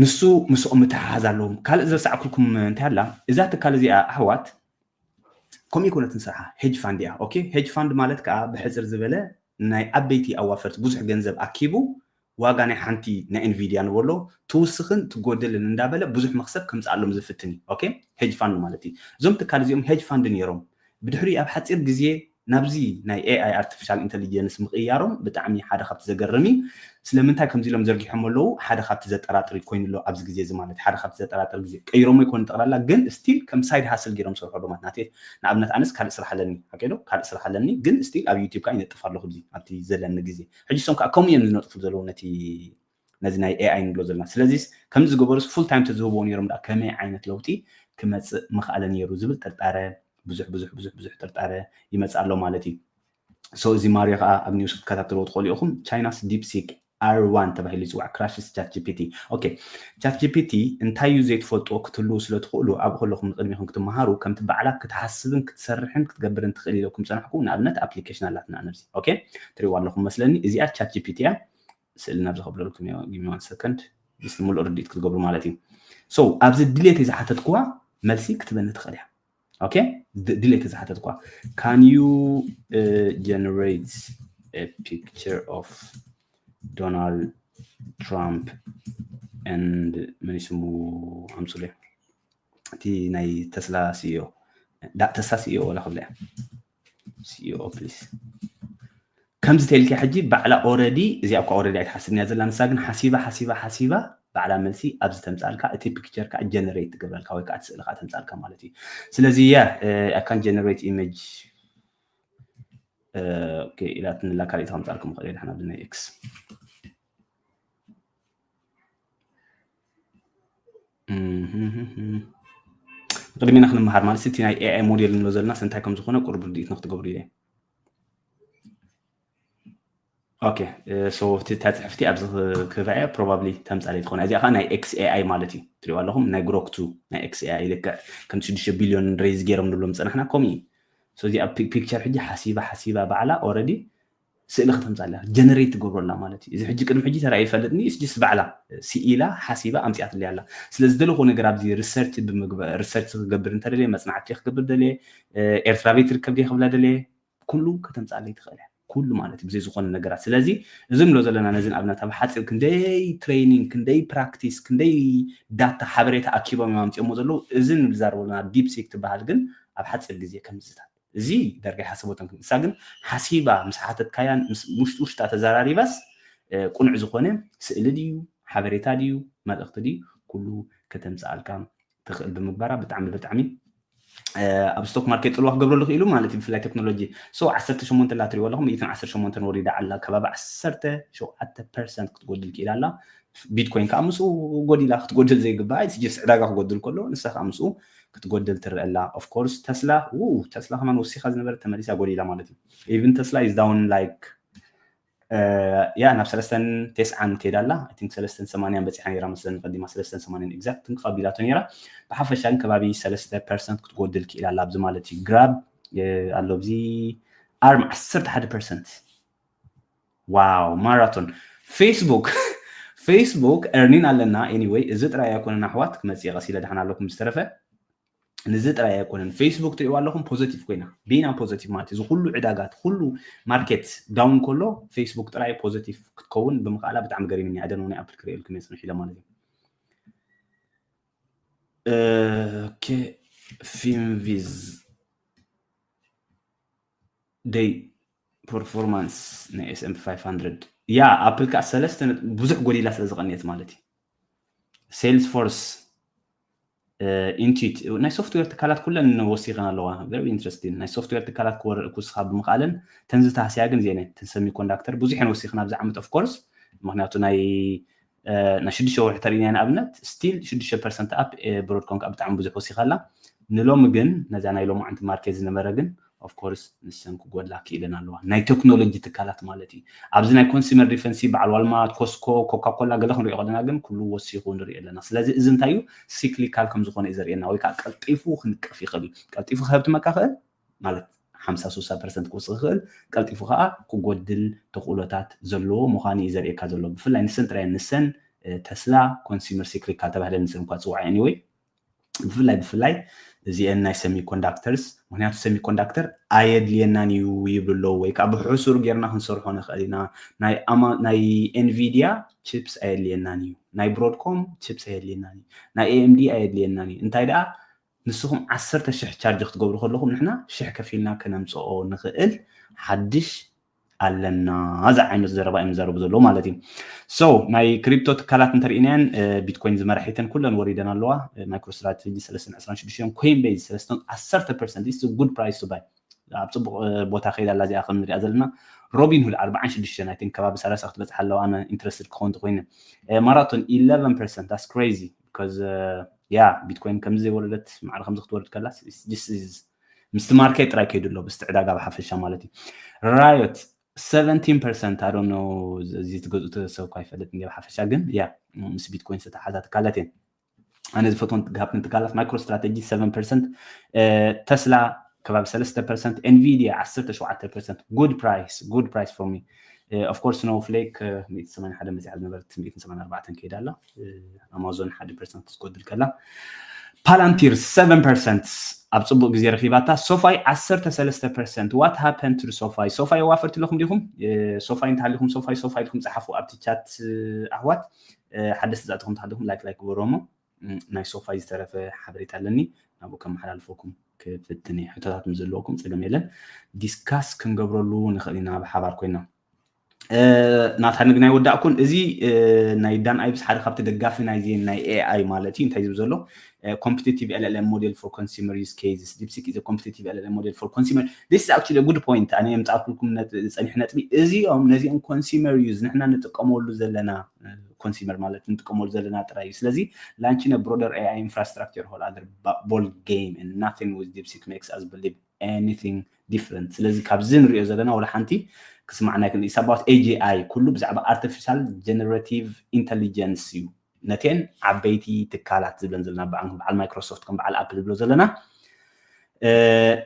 ንሱ ምስኦም ምትሓሓዝ ኣለዎም። ካልእ ዘሳዕኩልኩም እንታይ ኣላ እዛ ትካል እዚኣ ኣሕዋት ከምኡ ይኮነትን ስርሓ ሄጅ ፋንድ እያ። ኦኬ ሄጅ ፋንድ ማለት ከዓ ብሕፅር ዝበለ ናይ ዓበይቲ ኣዋፈርቲ ብዙሕ ገንዘብ ኣኪቡ ዋጋ ናይ ሓንቲ ናይ ኤንቪድያ ንበሎ ትውስኽን ትጎድልን እንዳበለ ብዙሕ መክሰብ ከምፅኣሎም ዝፍትን እዩ። ኦኬ ሄጅ ፋንድ ማለት እዩ። እዞም ትካል እዚኦም ሄጅ ፋንድ ነይሮም ብድሕሪ ኣብ ሓፂር ግዜ ናብዚ ናይ ኤኣይ ኣርቲፊሻል ኢንተሊጀንስ ምቕያሮም ብጣዕሚ ሓደ ካብቲ ዘገርም እዩ። ስለምንታይ ከምዚ ኢሎም ዘርጊሖም ኣለዉ ሓደ ካብቲ ዘጠራጥር ኮይኑ ኣሎ ኣብዚ ግዜ እዚ ማለት ሓደ ካብቲ ዘጠራጥር ግዜ ቀይሮሞ ይኮኑ ጠቕላላ ግን ስቲል ከም ሳይድ ሃስል ገይሮም ዝሰርሑ ዶ ማለት ናተ ንኣብነት ኣነስ ካልእ ስራሕ ኣለኒ ሓቂ ዶ ካልእ ስራሕ ኣለኒ ግን ስቲል ኣብ ዩቲብ ከዓ ይነጥፍ ኣለኹ ኣብዚ ኣብቲ ዘለኒ ግዜ ሕጂ እሶም ከዓ ከምኡ እዮም ዝነጥፉ ዘለዉ ነቲ ነዚ ናይ ኤኣይ ንብሎ ዘለና ስለዚ ከምዚ ዝገበሩስ ፉል ታይም ተዝህብዎ ነይሮም ዳ ከመይ ዓይነት ለውጢ ክመፅእ ምኽኣለ ነይሩ ዝብል ጥርጣረ ብዙሕ ብዙሕ ብዙሕ ብዙሕ ጥርጣረ ይመፅእ ኣሎ ማለት እዩ። So እዚ ማርዮ ከዓ ኣብ ኒውስ ክትከታተልዎ ትኽእሉ ኢኹም። China's DeepSeek R one ተባሂሉ ይፅዋዕ crashes ChatGPT። ኦኬ ChatGPT እንታይ እዩ ዘይትፈልጥዎ ክትህልዉ ስለ ትኽእሉ ኣብኡ ከለኹም ንቅድሚኹም ክትመሃሩ ከምቲ ባዕላ ክትሓስብን ክትሰርሕን ክትገብርን ትኽእል ኢለኩም ፀናሕኩ ንኣብነት ኣፕሊኬሽን ኣላትና ነብዚ ኦኬ ትሪእዋ ኣለኹም መስለኒ እዚኣ ChatGPT እያ። ስእሊ ናብ ዝኸብለልኩም እዮ give me one second just ሙሉእ ርድኢት ክትገብሩ ማለት እዩ። So ኣብዚ ድሌት ዝሓተትኩዋ መልሲ ክትበኒ ትኽእል እያ። ኦኬ ድሌት ዝሓተትኳ can you uh, generate a picture of Donald Trump and መን ስሙ ኣምፅሉ እቲ ናይ ተስላ ሲዮ ተስላ ሲዮ ወላ ክብለ ሲዮ ፕሊስ ከምዚ ተልኪ ሕጂ ባዕላ ኦረዲ እዚኣ እኳ ኦረዲ ኣይትሓስብንያ ዘላ ንሳ ግን ሓሲባ ሓሲባ ሓሲባ ባዕላ መልሲ ኣብዚ ተምፃልካ እቲ ፒክቸር ከዓ ጀነሬት ትገብረልካ ወይ ከዓ ትስእልካ ተምፃልካ ማለት እዩ። ስለዚ ያ I can generate image ኢላትንላ ካልእ ተምፃልኩም ክእል ድሓና ብናይ ኤክስ ቅድሚና ክንመሃር ማለት እቲ ናይ ኤኣይ ሞዴል ንብሎ ዘለና እንታይ ከም ዝኾነ ቁርብ ርድኢት ንክትገብሩ ኢለ ኦኬ so እቲ እታ ፅሕፍቲ ኣብዚ ክበዐ ፕሮባብሊ ተምፃለይ ትኾነ እዚኣ ከዓ ናይ ኤክስ ኤኣይ ማለት እዩ ትሪእዋ ኣለኹም ናይ ግሮክ ቱ ናይ ኤክስ ኤኣይ ልክዕ ከም ሽዱሽተ ቢልዮን ሬይዝ ገይሮም ንብሎም ዝፀናሕና ከምኡ እዩ እዚኣ ፒክቸር ሕጂ ሓሲባ ሓሲባ ባዕላ ኦረዲ ስእሊ ከተምፃላ ጀነሬት ትገብረላ ማለት እዩ እዚ ሕጂ ቅድሚ ሕጂ ተራእዩ ይፈልጥኒ ስጅስ ባዕላ ስኢላ ሓሲባ ኣምፅኣትለይ ኣላ ስለዚ ደለኹ ነገር ኣብዚ ሪሰርች ብምግባር ሪሰርች ክገብር እንተደለየ መፅናዕቲ ክገብር ደለየ ኤርትራ ቤት ርከብ ክብላ ደለየ ኩሉ ከተምፃለይ ትኽእል እያ ኩሉ ማለት እዩ ብዘይ ዝኾነ ነገራት ስለዚ እዚ ንብሎ ዘለና ነዚ ንኣብነት ኣብ ሓፂር ክንደይ ትሬኒንግ ክንደይ ፕራክቲስ ክንደይ ዳታ ሓበሬታ ኣኪቦም እዮም ኣምፅኦሞ ዘለዉ እዚ ንዛረበሉና ዲፕሲክ ትበሃል ግን ኣብ ሓፂር ግዜ ከምዝታት እዚ ዳርጋ ሓሰቦቶም ንሳ ግን ሓሲባ ምስ ሓተትካያን ውሽጢ ውሽጣ ተዘራሪባስ ቁኑዕ ዝኾነ ስእሊ ድዩ፣ ሓበሬታ ድዩ፣ መልእኽቲ ድዩ፣ ኩሉ ከተምፅኣልካ ትኽእል ብምግባራ ብጣዕሚ ብጣዕሚ ኣብ ስቶክ ማርኬት ፅልዋ ክገብረሉ ክኢሉ ማለት እዩ። ብፍላይ ቴክኖሎጂ so ዓሰርተ ሸሞንተ ላ ትሪእዎ ኣለኹም፣ ሚእትን ዓሰርተ ሸሞንተን ወሪዳ ኣላ፣ ከባቢ ዓሰርተ ሸውዓተ ፐርሰንት ክትጎድል ክኢላ ኣላ። ቢትኮይን ከዓ ምስኡ ጎዲላ ክትጎድል ዘይግባእ ጅስ ዕዳጋ ክጎድል ከሎ ንሳ ከዓ ምስኡ ክትጎድል ትረአ ኣላ። Of course ተስላ ው ተስላ ከማን ወሲኻ ዝነበረ ተመሊሳ ጎዲላ ማለት እዩ። Even ተስላ is down like ያ ናብ ሰለስተን ተስዓን ከይዳ ኣላ። I think ሰለስተን ሰማንያን በፂሓ ነይራ መስለኒ ቀዲማ፣ ሰለስተን ሰማንያን exact ትንክፍ ኣቢላቶ ነይራ። ብሓፈሻ ግን ከባቢ ሰለስተ ፐርሰንት ክትጎድል ክኢላ ኣላ ኣብዚ ማለት እዩ። ግራብ ኣሎ ኣብዚ ኣርም ዓሰርተ ሓደ ፐርሰንት። ዋው ማራቶን ፌስቡክ ፌስቡክ earning ኣለና። Anyway እዚ ጥራይ ኣይኮነን ኣሕዋት፣ ክመፅእ ቀስ ኢለ ደሓን ኣለኩም ዝተረፈ ንዚ ጥራይ ኣይኮነን። ፌስቡክ ትሪእዋ ኣለኹም ፖዘቲቭ ኮይና ቢና ፖዘቲቭ ማለት እዚ ኩሉ ዕዳጋት ኩሉ ማርኬት ዳውን ከሎ ፌስቡክ ጥራይ ፖዘቲቭ ክትከውን ብምኽኣላ ብጣዕሚ ገሪምኒ። ኣደን ናይ ኣፕል ክርእየልኩም እየ ፅንሕ ኢለ ማለት እዩ። ኦኬ ፊንቪዝ ደይ ፐርፎርማንስ ናይ S and P five hundred ያ ኣፕል ከዓ ሰለስተ ብዙሕ ጎዲላ ስለ ዝቐንየት ማለት እዩ። ሴልስፎርስ ኢንቱት ናይ ሶፍትዌር ትካላት ኩለን ወሲኸን ኣለዋ። Very interesting። ናይ ሶፍትዌር ትካላት ክወርድ ክውስኻ ብምኽኣለን ተንዚ ተሃስያ ግን ዜነ ተን ሰሚኮንዳክተር ብዙሕ የን ወሲኽን ኣብዚ ዓመት of course ምክንያቱ ናይ ናይ ሽዱሽተ ወርሒ ተሪእና ንኣብነት still ሽዱሽተ ፐርሰንት ኣፕ ብሮድኮም ከዓ ብጣዕሚ ብዙሕ ወሲኻ ኣላ። ንሎሚ ግን ነዛ ናይ ሎማዓንቲ ማርኬት ዝነበረ ግን of course ንሰን ክጎድላ ክኢለን ኣለዋ ናይ ቴክኖሎጂ ትካላት ማለት እዩ። ኣብዚ ናይ ኮንሱመር ዲፈንሲ በዓል ዋልማርት ኮስኮ ኮካኮላ ገለ ክንሪኦ ከለና ግን ኩሉ ወሲኹ ንሪኦ ኣለና። ስለዚ እዚ እንታይ እዩ ሲክሊካል ከም ዝኾነ እዩ ዘርእየና ወይ ከዓ ቀልጢፉ ክንቀፍ ይኽእል እዩ። ቀልጢፉ ክህብ ትመካ ክእል ማለት ሓምሳ ስሳ ፐርሰንት ክወስኽ ይኽእል ቀልጢፉ ከዓ ክጎድል ተኽእሎታት ዘለዎ ምዃኑ እዩ ዘርእየካ ዘሎ። ብፍላይ ንሰን ጥራይ ንሰን ተስላ ኮንሱመር ሲክሊካል ተባሂለ ንሰን እኳ ፅዋዕ anyway ብፍላይ ብፍላይ እዚአን ናይ ሰሚኮንዳክተርስ ምክንያቱ ሰሚኮንዳክተር ኣየድልየናን እዩ ይብሉ ኣለዉ ወይ ከዓ ብሕሱር ጌርና ክንሰርሖ ንኽእል ኢና። ናይ ኤንቪዲያ ቺፕስ ኣየድልየናን እዩ፣ ናይ ብሮድኮም ቺፕስ ኣየድልየናን እዩ፣ ናይ ኤኤምዲ ኣየድልየናን እዩ። እንታይ ደኣ ንስኹም ዓሰርተ ሽሕ ቻርጅ ክትገብሩ ከለኹም ንሕና ሽሕ ከፊልና ከነምፅኦ ንኽእል ሓድሽ ኣለና። እዚ ዓይነት ዘረባ እዮም ዝዛረቡ ዘለዉ ማለት እዩ። So ናይ ክሪፕቶ ትካላት እንተርኢናየን ቢትኮይን ዝመራሒተን ኩለን ወሪደን ኣለዋ። ማይክሮ ስትራቴጂ ሰለስተን ዕስራን ሽዱሽተን ኮይን ቤዝ ሰለስተን ዓሰርተ ፐርሰንት is good price to buy። ኣብ ፅቡቅ ቦታ ከይዳ ኣላ እዚኣ ከም ንሪኣ ዘለና። ሮቢን ሁድ ኣርባዓን ሽዱሽተን I think ከባቢ ሰላሳ ክትበፅሕ ኣለዋ ኣነ ኢንትረስትድ ክኸውን ተኮይነ። ማራቶን eleven percent that's crazy because ያ ቢትኮይን ከምዚ ዘይወረደት ማዕረ ከምዚ ክትወርድ ከላ ምስቲ ማርኬት ጥራይ ከይዱ ኣሎ ምስቲ ዕዳጋ ብሓፈሻ ማለት እዩ። ራዮት seventeen percent I don't know እዚ ትገዝኡ ሰብ እኳ ይፈልጥ እንዲ ብሓፈሻ ግን ያ ምስ ቢትኮይን ዝተሓዛ ትካላት እየን። ኣነ ዝፈትወን ሃብትን ትካላት ማይክሮ ስትራቴጂ seven percent ተስላ ከባቢ ሰለስተ ፐርሰንት ኤንቪዲያ ዓሰርተ ሸውዓተ ፐርሰንት good price good price for me of course ስኖውፍሌክ ሚእቲ ሰማንያ ሓደ መፅያ ዝነበረት ሚእቲ ሰማንያ ኣርባዕተ ከይዳ ኣላ። ኣማዞን ሓደ ፐርሰንት ትጎድል ከላ ፓላንቲር seven percent ኣብ ፅቡቅ ግዜ ረኪባታ። ሶፋይ ዓሰርተ ሰለስተ ፐርሰንት what happened to ሶፋይ? ሶፋይ የዋፈርቲ ኣለኹም ዲኹም? ሶፋይ እንተሃሊኹም ሶፋይ ሶፋይ ኢልኩም ፀሓፉ ኣብቲ ቻት ኣሕዋት። ሓደስቲ ዛእተኹም ተሃሊኹም ላይክ ላይክ ግበሩ እሞ ናይ ሶፋይ ዝተረፈ ሓበሬታ ኣለኒ ናብኡ ከመሓላልፈኩም ክፍትን እየ። ሕቶታት ምስ ዘለወኩም ፀገም የለን። ዲስካስ ክንገብረሉ ንኽእል ኢና ብሓባር ኮይና። ናታ ንግና ይወዳእኩን እዚ ናይ ዳን ኣይብስ ሓደ ካብቲ ደጋፊ ናይዚ ናይ ኤኣይ ማለት እዩ እንታይ ዝብል ዘሎ competitive LLM model for consumer use cases. DeepSeek is a competitive LLM model for consumer. This is actually a good point. ኣነ የምፃእኩልኩም ፀኒሕ ነጥቢ እዚኦም ነዚኦም consumer use ንሕና ንጥቀመሉ ዘለና ኮንሱመር ማለት ንጥቀመሉ ዘለና ጥራይ እዩ። ስለዚ launching a broader AI infrastructure whole other ball game and nothing with DeepSeek makes us believe anything different. ስለዚ ካብዚ ንሪኦ ዘለና ወላ ሓንቲ ክስማዕና ይክእል። It's about AGI ኩሉ ብዛዕባ artificial generative intelligence እዩ። ነተን ዓበይቲ ትካላት ዝብለን ዘለና በዓል ማይክሮሶፍት ከም በዓል ኣፕል ዝብሎ ዘለና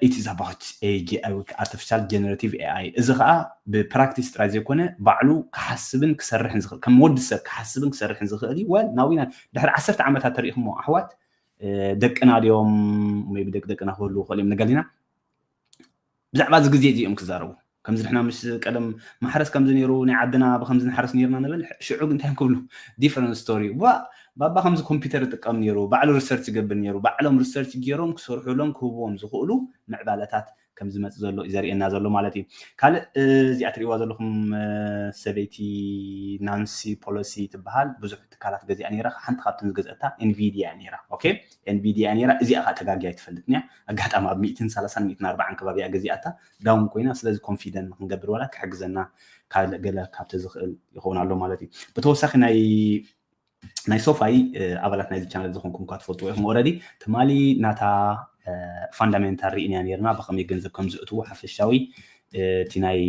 it is about AGI ወይ artificial generative AI እዚ ከዓ ብፕራክቲስ ጥራይ ዘይኮነ ባዕሉ ክሓስብን ክሰርሕን ዝኽእል ከም ወዲ ሰብ ክሓስብን ክሰርሕን ዝኽእል እዩ። ወል ናዊና ድሕሪ ዓሰርተ ዓመታት ተሪኢኹሞ ኣሕዋት ደቅና ድዮም ወይ ደቂ ደቅና ክህልዉ ክእል እዮም ንገሊና ብዛዕባ እዚ ግዜ እዚ እዮም ክዛረቡ። ከምዚ ንሕና ምስ ቀደም ማሕረስ ከምዚ ነይሩ ናይ ዓድና ብከምዚ ንሓረስ ነይርና ንብል ሽዑ ግን እንታይ ክብሉ different story ባባ ከምዚ ኮምፒውተር ይጥቀም ነይሩ ባዕሉ research ይገብር ነይሩ ባዕሎም research ገይሮም ክሰርሑሎም ክህብዎም ዝኽእሉ ምዕባለታት ከም ዝመፅእ ዘሎ እዩ ዘርእየና ዘሎ ማለት እዩ። ካልእ እዚኣ ትሪእዋ ዘለኹም ሰበይቲ ናንሲ ፖሎሲ ትበሃል ብዙሕ ትካላት ገዚኣ ነይራ። ሓንቲ ካብተን ዝገዝአታ ኤንቪዲያ ነይራ። ኦኬ ኤንቪዲያ ነይራ። እዚኣ ከዓ ተጋጊያ ኣይትፈልጥን እያ። ኣጋጣሚ ኣብ ሚእትን ሰላሳን ሚእትን ኣርባዓን ከባቢ እያ ገዚኣታ። ዳውን ኮይና ስለዚ ኮንፊደንት ንክንገብር ዋላ ክሕግዘና ካልእ ገለ ካብቲ ዝኽእል ይኸውን ኣሎ ማለት እዩ። ብተወሳኺ ናይ ናይ ሶፋይ ኣባላት ናይዚ ቻነል ዝኾንኩም እኳ ትፈልጥዎ ኢኹም። ኦረዲ ትማሊ ናታ ፋንዳሜንታል ርኢና ነርና ብከመይ ገንዘብ ከም ዝእትዉ ሓፈሻዊ እቲ ናይ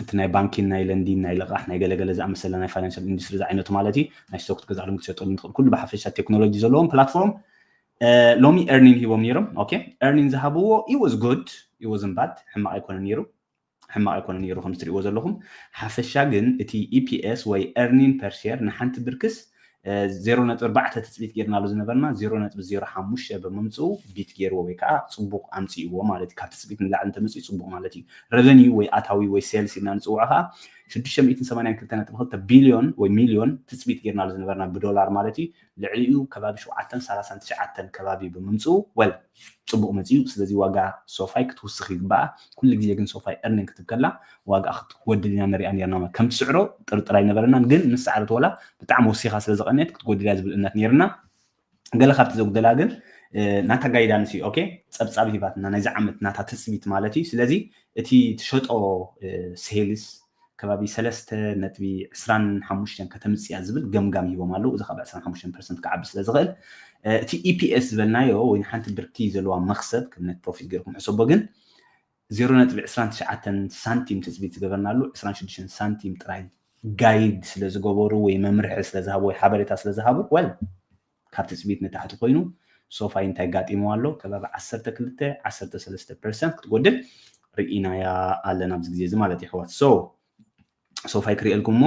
እቲ ናይ ባንኪን ናይ ለንዲን ናይ ልቓሕ ናይ ገለገለ ዝኣመሰለ ናይ ፋይናንሻል ኢንዱስትሪ ዝዓይነቱ ማለት እዩ። ናይ ስቶክ ክትገዝኣሎም ክትሸጠሎም ትኽእል ኩሉ ብሓፈሻ ቴክኖሎጂ ዘለዎም ፕላትፎርም ሎሚ ኤርኒን ሂቦም ነይሮም። ኦኬ ኤርኒን ዝሃብዎ it was good it wasn't bad ሕማቕ ኣይኮነን ነይሩ ሕማቕ ኣይኮነ ነይሩ ከም ትሪእዎ ዘለኹም። ሓፈሻ ግን እቲ ኢፒኤስ ወይ earning per share ንሓንቲ ብርክስ ዜሮ ነጥቢ ኣርባዕተ ትፅቢት ጌርናሉ ዝነበርና ዜሮ ነጥቢ ዜሮ ሓሙሽተ ብምምፅኡ ቢት ጌርዎ ወይ ከዓ ፅቡቕ ኣምፅእዎ ማለት እዩ። ካብ ትፅቢት ንላዕሊ እንተመፅኡ ፅቡቕ ማለት እዩ። ረቨኒዩ ወይ ኣታዊ ወይ ሴልስ ኢልና ንፅውዖ ከዓ ሽዱሽተ ሚእትን ሰማንያን ክልተ ነጥቢ ክልተ ቢልዮን ወይ ሚልዮን ትፅቢት ጌርናሉ ዝነበርና ብዶላር ማለት እዩ። ልዕሊኡ ከባቢ ሸውዓተን ሰላሳን ትሽዓተን ከባቢ ብምምፅኡ ወል ፅቡቕ መፅኡ። ስለዚ ዋጋ ሶፋይ ክትውስኽ ይግባኣ። ኩሉ ግዜ ግን ሶፋይ earning ክትብ ከላ ዋጋ ክትጎድል ኢና ንሪኣ ነርና። ከም ትስዕሮ ጥርጥር ኣይነበረናን፣ ግን ምስ ሰዓረት ወላ ብጣዕሚ ወሲኻ ስለ ዝቐነየት ክትጎድል እያ ዝብል እምነት ነርና። ገለ ካብቲ ዘጉደላ ግን ናታ ጋይዳንስ እዩ። ኦኬ ጸብጻብ ሂባትና ናይዚ ዓመት ናታ ትጽቢት ማለት እዩ። ስለዚ እቲ ትሸጦ ሴልስ ከባቢ ሰለስተ ነጥቢ ዕስራን ሓሙሽተን ከተምጽእ እያ ዝብል ገምጋም ሂቦም ኣለዉ። እዚ ካብ ዕስራን ሓሙሽተን ፐርሰንት ክዓቢ ስለ ዝኽእል እቲ ኢፒኤስ ዝበልናዮ ወይ ንሓንቲ ብርኪ ዘለዋ መኽሰብ ከም ነት ፕሮፊት ገይርኩም ሕሰቦ። ግን ዜሮ ነጥቢ ዕስራን ትሽዓተን ሳንቲም ትጽቢት ዝገበርናሉ ዕስራን ሽዱሽተን ሳንቲም ጥራይ ጋይድ ስለ ዝገበሩ ወይ መምርሒ ስለ ዝሃቡ ወይ ሓበሬታ ስለ ዝሃቡ ወል ካብ ትጽቢት ንታሕቲ ኮይኑ ሶፋይ እንታይ ጋጢምዋ ኣሎ ከባቢ ዓሰርተ ክልተ ዓሰርተ ሰለስተ ፐርሰንት ክትጎድል ርኢናያ ኣለና ኣብዚ ግዜ እዚ ማለት እዩ ኣሕዋት። ሶ ሶፋይ ክርእየልኩም እሞ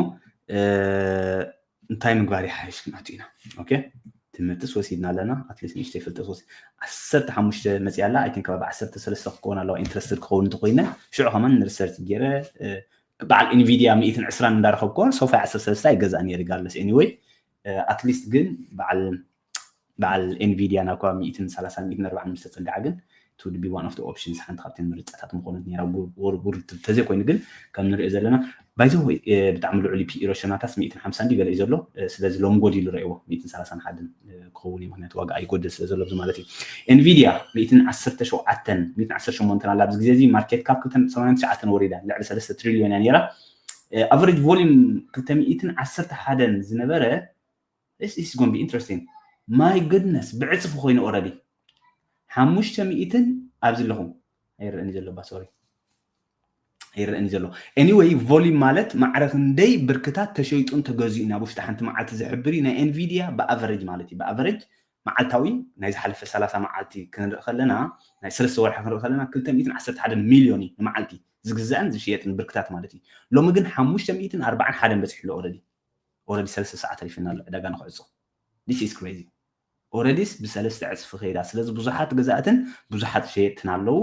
እንታይ ምግባር ይሓይሽ ክንኣቱ ኢና። ኦኬ ትምህርትስ ወሲድና ኣለና ኣትሊስት ንእሽተይ ፍልጠት ወሲድ ዓሰርተ ሓሙሽተ መፅያ ኣላ ኣይን ከባቢ ዓሰርተ ሰለስተ ክከውን ኣለዋ ኢንትረስትድ ክኸውን እንተኮይነ ሽዑ ከማን ንሪሰርች ገይረ በዓል ኢንቪድያ ሚእትን ዕስራን እንዳረኸብኮ ሶፋይ ዓሰርተ ሰለስተ ኣይገዛእን እየ ሪጋርለስ ኤኒወይ ኣትሊስት ግን በዓል በዓል ኤንቪድያ ናብ ከባቢ ሚእትን ሰላሳን ሚእትን ኣርባዓን ምስ ተፀግዓ ግን it would be one of the options ሓንቲ ካብተን ምርጫታት ምኾነት ነይራ። ተዘይኮይኑ ግን ከም ንሪኦ ዘለና ባይዘ ወይ ብጣዕሚ ልዑል ፒኢ ሮሸናታስ ሚእትን ሓምሳን ድዩ ገለ እዩ ዘሎ። ስለዚ ሎም ጎዲሉ ረእዎ ሚእትን ሰላሳን ሓደን ክኸውን እዩ ምክንያቱ ዋጋ ኣይጎድል ስለ ዘሎ ኣብዚ ማለት እዩ። ኤንቪድያ ሚእትን ዓሰርተ ሸውዓተን ሚእትን ዓሰርተ ሸሞንተን ኣላ ኣብዚ ግዜ እዚ ማርኬት ካፕ ክልተ ሰማንያን ትሽዓተን ወሪዳ ልዕሊ ሰለስተ ትሪልዮን እያ ነይራ። ኣቨሬጅ ቮሊዩም ክልተ ሚእትን ዓሰርተ ሓደን ዝነበረ this is going to be interesting my goodness ብዕፅፊ ኮይኑ ኦረዲ ሓሙሽተ ሚእትን ኣብዚ ኣለኹም ኣይረእን ዘለባ ሶሪ ይረእን ዘሎ ኤኒወይ ቮሊም ማለት ማዕረ ክንደይ ብርክታት ተሸይጡን ተገዚኡ ናብ ውሽጢ ሓንቲ መዓልቲ ዝሕብር እዩ ናይ ኤንቪድያ ብኣቨሬጅ ማለት እዩ ብኣቨሬጅ መዓልታዊ ናይ ዝሓለፈ ሰላሳ መዓልቲ ክንርኢ ከለና ናይ ሰለስተ ወርሒ ክንርኢ ከለና ክልተ ሚእትን ዓሰርተ ሓደ ሚልዮን እዩ ንመዓልቲ ዝግዛእን ዝሽየጥን ብርክታት ማለት እዩ። ሎሚ ግን ሓሙሽተ ሚእትን ኣርባዓን ሓደን በፂሑ ኣሎ ኦረዲ ኦረዲ ሰለስተ ሰዓት ኣሊፍና ኣሎ ዕዳጋ ንክዕፆ this is crazy ኦረዲስ ብሰለስተ ዕፅፊ ከይዳ ስለዚ ብዙሓት ገዛእትን ብዙሓት ሸየጥትን ኣለዉ።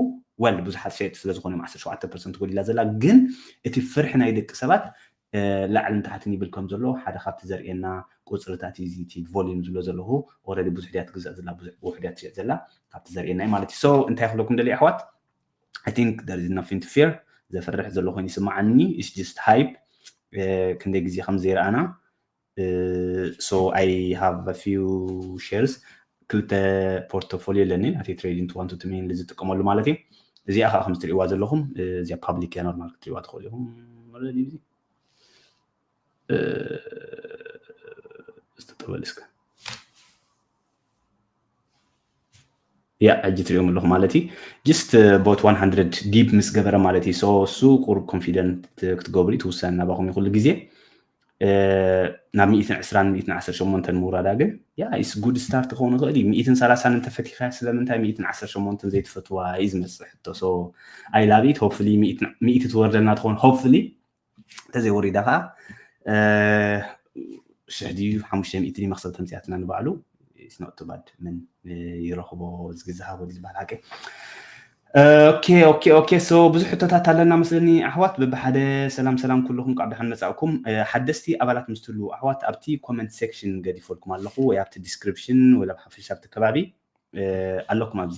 ወል ብዙሓት ሸየጥቲ ስለዝኮነ እዮም ዓሰርተ ሸውዓተ ፐርሰንት ጎዲላ ዘላ ግን እቲ ፍርሒ ናይ ደቂ ሰባት ላዕልን ታሕትን ይብል ከም ዘሎ ሓደ ካብቲ ዘርእየና ቁፅርታት እዩ። እዚ እቲ ቮሊዩም ዝብሎ ዘለኹ ኦረዲ ብዙሕ ድያ ትግዛእ ዘላ ብዙሕ ውሕ ድያ ትሸጥ ዘላ ካብቲ ዘርእየና እዩ ማለት እዩ። So እንታይ ክብለኩም ደልየ ኣሕዋት I think there is nothing to fear ዘፍርሕ ዘሎ ኮይኑ ይስምዓኒ it's just hype ክንደይ ግዜ ከም ዘይረኣና so I have a few shares ክልተ ፖርቶፎሊዮ ኣለኒ ናተይ trading to one to two million ዝጥቀመሉ ማለት እዩ። እዚኣ ከዓ ከም ትሪእዋ ዘለኹም እዚኣ ፓብሊክ እያ ኖርማል ክትሪእዋ ትኽእሉ ኢኹም። ዝተጠበል እስከ ያ ሕጂ ትሪኦም ኣለኹ ማለት እዩ። Just about one hundred ዲፕ ምስ ገበረ ማለት እዩ። So እሱ ቁሩብ ኮንፊደንት ክትገብሩ እዩ ትውሰን ናባኹም እዩ ኩሉ ግዜ ናብ ሚእትን ዕስራን ሚእትን ዓሰርተ ሸሞንተን ምውራዳ ግን ያ is good start ክኸውን ይኽእል እዩ። ሚእትን ሰላሳን እንተፈቲኻ ስለምንታይ ሚእትን ዓሰርተ ሸሞንተን ዘይትፈትዋ እዩ ዝመፅእ ሕቶ። So I love it hopefully ሚእቲ ትወርደልና ትኸውን hopefully እንተዘይወሪዳ ከዓ ሽሕ ድዩ ሓሙሽተ ሚእቲ ድዩ መክሰብ ተምፅያትና ንባዕሉ it's not too bad ምን ይረኽቦ ዝግዝሃቦ ዝበሃል ሓቂ ኦኬ ኦኬ ኦኬ so ብዙሕ ሕቶታት ኣለና መስለኒ ኣሕዋት። በብሓደ ሰላም ሰላም ኩልኹም፣ ካብ ደሓን መጻእኩም። ሓደስቲ ኣባላት ምስ ትህልዉ ኣሕዋት ኣብቲ comment section ገዲፈልኩም ኣለኹ፣ ወይ ኣብቲ description ወይ ኣብ ሓፈሻ ኣብቲ ከባቢ ኣለኩም። ኣብዚ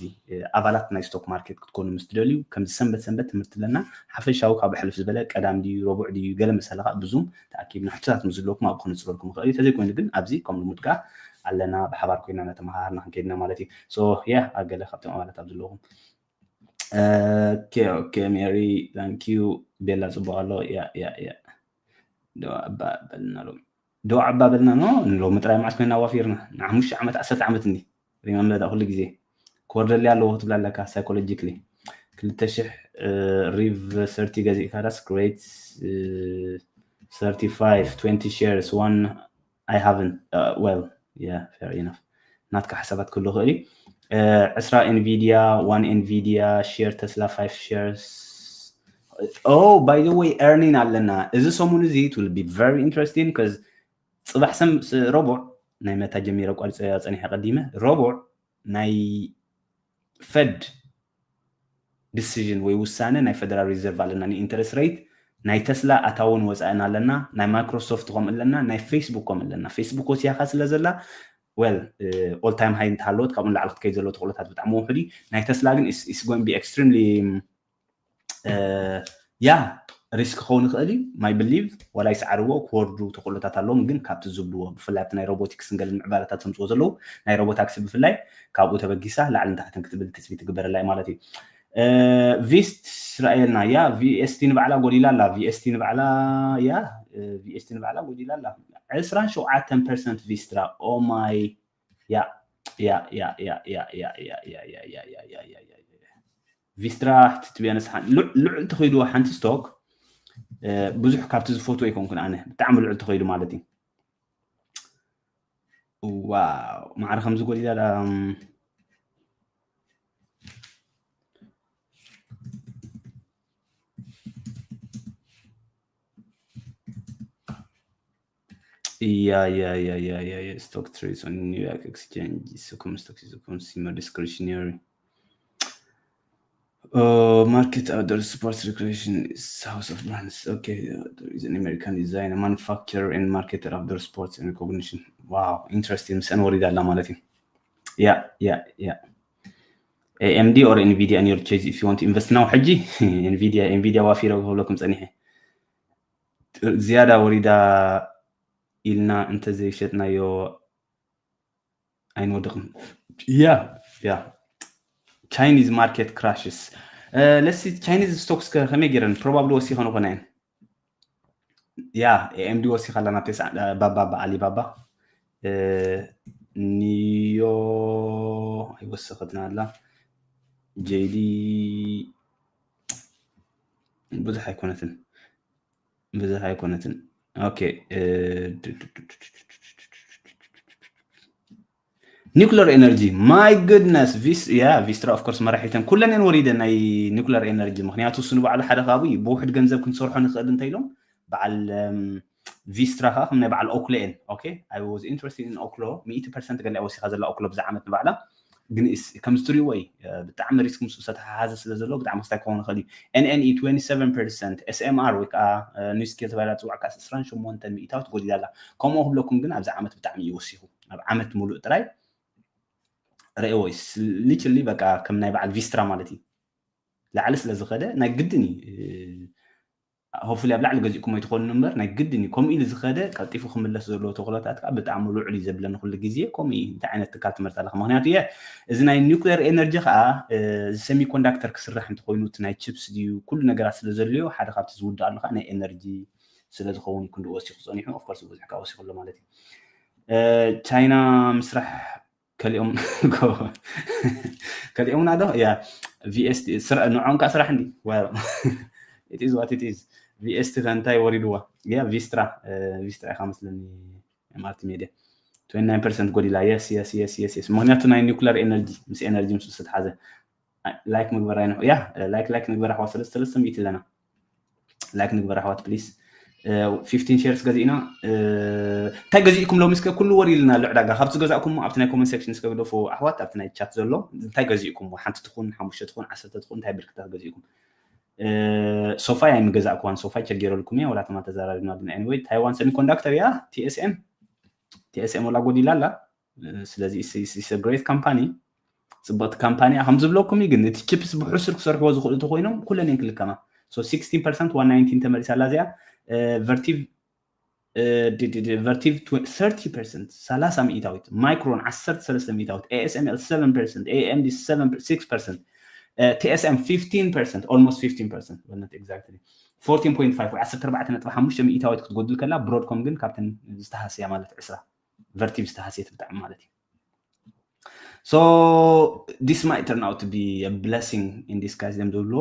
ኣባላት ናይ stock market ክትኮኑ ምስ ትደልዩ፣ ከምዚ ሰንበት ሰንበት ትምህርቲ ኣለና። ሓፈሻዊ ካብ ሕልፍ ዝበለ ቀዳም ድዩ ረቡዕ ድዩ ገለ መሳለ ከዓ ብዙም ተኣኪብና ሕቶታት ምስ ዘለኩም ኣብኡ ከነፅለልኩም ንኽእል እዩ። ተዘይኮይኑ ግን ኣብዚ ከም ልሙድ ከዓ ኣለና፣ ብሓባር ኮይና እናተመሃሃርና ክንከይድና ማለት እዩ። So yeah፣ ገለ ካብቶም ኣባላት ኣብ ዘለኹም ኦኬ ኦኬ ሜሪ thank you። ቤላ ፅቡቅ ኣሎ። ያ ያ ያ ደዋ እባ በልና ሎም ደዋ እባ በልና። ኖ ሎሚ ጥራይ መዓስ ኮይና ኣዋፊርና? ንሓሙሽተ ዓመት ዓሰርተ ዓመት እንዲ remember that ኩሉ ግዜ ክወርደሊ ኣለዎ ክትብል ኣለካ psychologically። ክልተ ሽሕ ሪቭ ሰርቲ ገዚእካ that's great። Thirty five twenty shares one I haven't well yeah fair enough። ናትካ ሓሳባት ክህሉ ይኽእል እዩ። ዕስራ Nvidia፣ one Nvidia share፣ Tesla five shares። Oh by the way earning ኣለና እዚ ሰሙን እዚ it will be very interesting because ፅባሕ ሰም ረቡዕ ናይ መታ ጀሚረ ቋሪፀ ፀኒሐ ቀዲመ ረቡዕ ናይ Fed decision ወይ ውሳነ ናይ Federal Reserve ኣለና። ን interest rate ናይ Tesla ኣታውን ወፃእን ኣለና፣ ናይ Microsoft ከምኡ ኣለና፣ ናይ Facebook ከምኡ ኣለና። Facebook ወሲያኻ ስለ ዘላ well all time high እንተሃለወት ካብኡ ንላዕሊ ክትከይድ ዘለዎ ተኽእሎታት ብጣዕሚ ውሑድ እዩ። ናይ Tesla ግን it's going to be extremely yeah risk ክኸውን ይኽእል እዩ። My believe ዋላ ይስዓርዎ ክወርዱ ተኽእሎታት ኣለዎም፣ ግን ካብቲ ዝብልዎ ብፍላይ ኣብቲ ናይ robotics ን ገለ ምዕባለታት ዘምፅዎ ዘለዉ ናይ robotaxi ብፍላይ ካብኡ ተበጊሳ ላዕልን ታሕትን ክትብል ትፅቢት ትግበረላ እዩ ማለት እዩ። ቪስት ራእየልና እያ VST ንባዕላ ጎዲላ ኣላ። VST ንባዕላ እያ VST ንባዕላ ጎዲላ ኣላ። ዕስራን ሸውዓተን percent Vistra oh my yeah yeah yeah yeah yeah yeah yeah yeah yeah yeah yeah yeah yeah yeah Vistra ትትብያ ነስሓ ልዑል ተኸይድዎ ሓንቲ stock ብዙሕ ካብቲ ዝፈትዎ ኣይኮንኩን ኣነ ብጣዕሚ ልዑል ተኸይዱ ማለት እዩ። ዋው ማዕረ ከምዚ ጎዲላ Yeah, yeah, yeah, yeah, yeah, yeah. Stock trades on New York Exchange. Sukum stock sukum similar discretionary. Uh, market outdoor sports recreation is house of brands. Okay, uh, there is an American designer, manufacturer, and marketer outdoor sports and recognition. Wow, interesting. Sen what is that? Yeah, yeah, yeah. AMD or Nvidia in your choice if you want to invest now. ሕጂ Nvidia Nvidia ዋፊረ ክብለኩም ጸኒሐ። ዝያዳ ወሪዳ ኢልና እንተዘይሸጥናዮ ኣይንወድቕን። Yeah yeah Chinese market crashes. Let's see Chinese stocks ከመይ ገይረን probably ወሲኸን ይኾና እየን። Yeah AMD ወሲኻ ኣላ ናብ ቴስዓ ባባ ኣሊባባ። ኒዮ ኣይወሰኸትና ኣላ። JD ብዙሕ ኣይኮነትን ብዙሕ ኣይኮነትን። Okay nuclear energy my goodness vis yeah Vistra of course መራሒተን ኩለን እየን ወሪደን ናይ nuclear energy። ምክንያቱ እሱ ንባዕሉ ሓደ ካብኡ እዩ ብውሕድ ገንዘብ ክንሰርሖ ንኽእል እንተ ኢሎም በዓል Vistra ከዓ ከም ናይ በዓል ኦክሎ እየን። Okay I was interested in ኦክሎ ሚእቲ percent ገለ ወሲኻ ዘላ ኦክሎ ብዛ ዓመት ንባዕላ ግን ከምዚ ትሪእዎ እዩ። ብጣዕሚ risk ምስ ዝተተሓሓዘ ስለ ዘሎ ብጣዕሚ ክስታይ ክኸውን ይኽእል እዩ። NNE twenty seven percent SMR ወይ ከዓ NuScale ተባሂላ ትፅዋዕ ከዓ ዕስራን ሸሞንተን ሚእታዊት ጎዲላ ኣላ። ከምኡ ክብለኩም ግን ኣብዚ ዓመት ብጣዕሚ እዩ ወሲኹ። ኣብ ዓመት ሙሉእ ጥራይ ረእዎ literally በቃ ከም ናይ በዓል Vistra ማለት እዩ። ላዕሊ ስለ ዝኸደ ናይ ግድን እዩ hopefully ኣብ ላዕሊ ገዚእኩም ኣይትኾኑ እምበር ናይ ግድን እዩ። ከምኡ ኢሉ ዝኸደ ቀልጢፉ ክምለስ ዘለዎ ተኽእሎታት ከዓ ብጣዕሚ ልዑል እዩ ዘብለኒ ኩሉ ግዜ። ከምኡ እዩ እንታይ ዓይነት ትካል ትመርፅ ኣለካ? ምክንያቱ እየ እዚ ናይ nuclear energy ከዓ እዚ semiconductor ክስራሕ እንተኮይኑ እቲ ናይ chips ድዩ ኩሉ ነገራት ስለ ዘድልዮ ሓደ ካብቲ ዝውዳእ ኣሎ ከዓ ናይ energy ስለ ዝኸውን ክንዲ ወሲኹ ፀኒሑ of course ብዙሕ ከዓ ወሲኹ ኣሎ ማለት እዩ። ቻይና ምስራሕ ከሊኦም ከሊኦምና ዶ ያ VST ንዖም ከዓ ስራሕ እንዲ it is what it is። VST ከ እንታይ ወሪድዋ? ያ Vistra Vistra ኢኻ መስለኒ ማርቲ ሜድያ twenty nine percent ጎዲላ። Yes yes yes yes yes ምክንያቱ ናይ nuclear energy ምስ energy ምስ ዝተሓዘ like ምግበር ኣይንሕ ያ like like ንግበር ኣሕዋት ሰለስተ ሰለስተ ሚእቲ ኣለና። Like ንግበር ኣሕዋት please። fifteen shares ገዚእና። እንታይ ገዚእኩም ሎሚ እስከ ኩሉ ወር ኢልና ኣሎ ዕዳጋ። ካብቲ ገዛእኩም ኣብቲ ናይ comment section እስከ ግደፉ ኣሕዋት፣ ኣብቲ ናይ chat ዘሎ እንታይ ገዚእኩም፣ ሓንቲ ትኹን ሓሙሽተ ትኹን ዓሰርተ ትኹን እንታይ ብርክታት ገዚእኩም። ሶፋይ ኣይምገዛእኩዋን፣ ሶፋይ ቸጊረልኩም እያ ወላ ተማ ተዘራሪብና። ግን anyway ታይዋን semiconductor እያ። TSM TSM ወላ ጎዲላ ኣላ። ስለዚ great company፣ ፅብቕቲ ካምፓኒ እያ። ከም ዝብለኩም እዩ። ግን እቲ chips ብሕሱር ክሰርሕዎ ዝኽእሉ እንተኮይኖም ኩለን እየን ክልከማ። So sixteen percent one nineteen ተመሊሳ ኣላ እዚኣ። Vertiv Vertiv thirty percent ሰላሳ ሚእታዊት፣ Micron ዓሰርተ ሰለስተ ሚእታዊት፣ ASML seven percent፣ AMD seven six percent፣ TSM fifteen percent፣ almost fifteen percent፣ but not exactly fourteen point five ወይ ዓሰርተ ኣርባዕተ ነጥቢ ሓሙሽተ ሚእታዊት ክትጎድል ከላ፣ Broadcom ግን ካብተን ዝተሃስያ ማለት ዕስራ፣ Vertiv ዝተሃስየት ብጣዕሚ ማለት እዩ። So this might turn out to be a blessing in disguise፣ ደም ዝብሎ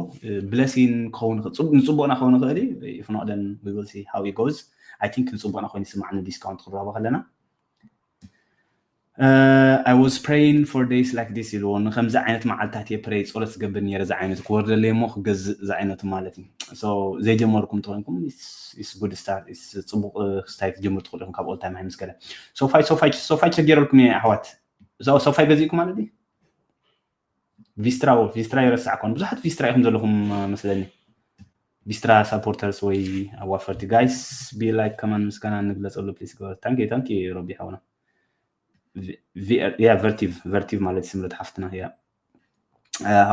blessing ክኸውን ይኽእል፣ ንፅቡቕና ክኸውን ይኽእል እዩ። If not, then we will see how it goes። I think ንፅቡቕና ኮይኑ ይስማዕኒ፣ discount ክንረኽቦ ከለና። I was praying for days like this ኢልዎ። ንከምዚ ዓይነት መዓልታት እየ ፕሬይ፣ ጸሎት ዝገብር ነይረ። እዚ ዓይነት ክወርደለይ እሞ ክገዝእ፣ እዚ ዓይነት ማለት እዩ። So ዘይጀመርኩም እንተኮይንኩም it's good start፣ it's ጽቡቕ ስታይ ክትጀምሩ ትኽእሉ ኢኹም ካብ all time high ምስ ገለ። ሶፋይ ሶፋይ ሶፋይ ቸጊረልኩም እየ ኣሕዋት። ሶፋይ ገዚእኩም ማለት እዩ። ቪስትራ ቪስትራ ይረሳዕኮን፣ ብዙሓት ቪስትራ ኢኹም ዘለኹም መስለኒ። ቪስትራ supporters ወይ ኣዋፈርቲ guys፣ be like ከማን ምስጋና ንግለጸሉ please። ገበር thank you thank you ረቢ ሓውና። Yeah Vertiv Vertiv ማለት ስምረት ሓፍትና እያ።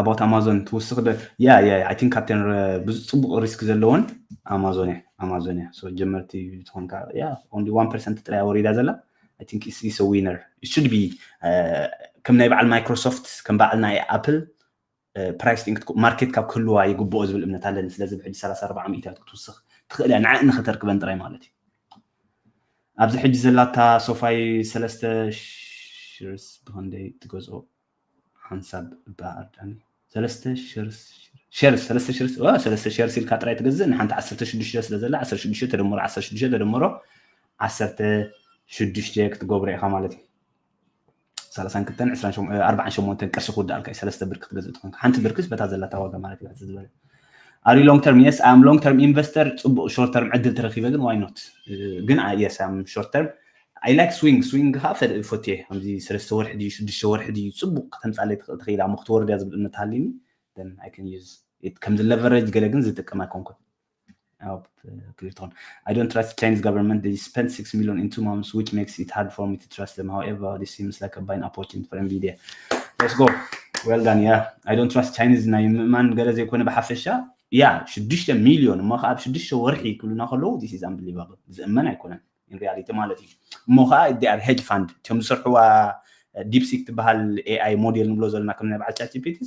About Amazon ትውስኽ ዶ? Yeah yeah I think ካብተን ብዙ ጽቡቕ ሪስክ ዘለዎን ኣማዞን እያ። ኣማዞን እያ። So ጀመርቲ ትኾንካ፣ yeah only one percent ጥራይ ወሪዳ ዘላ። I think it's a winner, it should be። ከም ናይ በዓል ማይክሮሶፍት፣ ከም በዓል ናይ ኣፕል ፕራይስ ማርኬት ካብ ክህልዋ ይግብኦ ዝብል እምነት ኣለኒ። ስለዚ ብሕጂ ሰላሳ ኣርባዓ ሚእታዊት ክትውስኽ ትኽእል እያ፣ ንዓእ ንኽተርክበን ጥራይ ማለት እዩ። ኣብዚ ሕጂ ዘላታ ሶፋይ ሰለስተ ሽርስ ብኸንደይ ትገዝኦ ሓንሳብ እባ ኣርዳኒ። ሰለስተ ሽርስ ሸርስ ሰለስተ ሽርስ ዋ፣ ሰለስተ ሸርስ ኢልካ ጥራይ ትገዝእ፣ ንሓንቲ ዓሰርተ ሽዱሽተ ስለ ዘላ ዓሰርተ ሽዱሽተ ተደምሮ ዓሰርተ ሽዱሽተ ተደምሮ ዓሰርተ ሽዱሽተ ክትገብሮ ኢኻ ማለት እዩ። ሰላሳን ክልተን ዕስራን ሸሞንተን ቅርሺ ክውድኣልካ እዩ። ሰለስተ ብርኪ ክትገዝእ ትኾንካ፣ ሓንቲ ብርኪስ በታ ዘላታ ዋጋ ማለት እዩ። ዝበለ ኣሪ long term? Yes I am long term investor። ፅቡቕ short term ዕድል ተረኪበ ግን why not? ግን yes I am short term። I like swing። Swing ከዓ ፈትየ። ከምዚ ሰለስተ ወርሒ ድዩ ሽዱሽተ ወርሒ ድዩ ፅቡቕ ከተምፃለይ ትኽእል ተኽኢላ እሞ ክትወርድ እያ ዝብል እምነት ሃልዩኒ። Then I can use it ከምዚ leverage ገለ ግን ዝጥቀም ኣይኮንኩን። ክልተውን I don't trust Chinese government, they spent six million in two months which makes it hard for me to trust them. However this seems like a buying opportunity for Nvidia. Let's go. Well done. Yeah I don't trust Chinese ናይ ምእማን ገለ ዘይኮነ ብሓፈሻ። Yeah ሽዱሽተ ሚልዮን እሞ ከዓ ኣብ ሽዱሽተ ወርሒ ክብሉና ከለዉ this is unbelievable። ዝእመን ኣይኮነን in reality ማለት እዩ። እሞ ከዓ they are hedge fund። እቶም ዝሰርሕዋ DeepSeek ትበሃል AI ሞዴል ንብሎ ዘለና ከም ናይ በዓል ChatGPT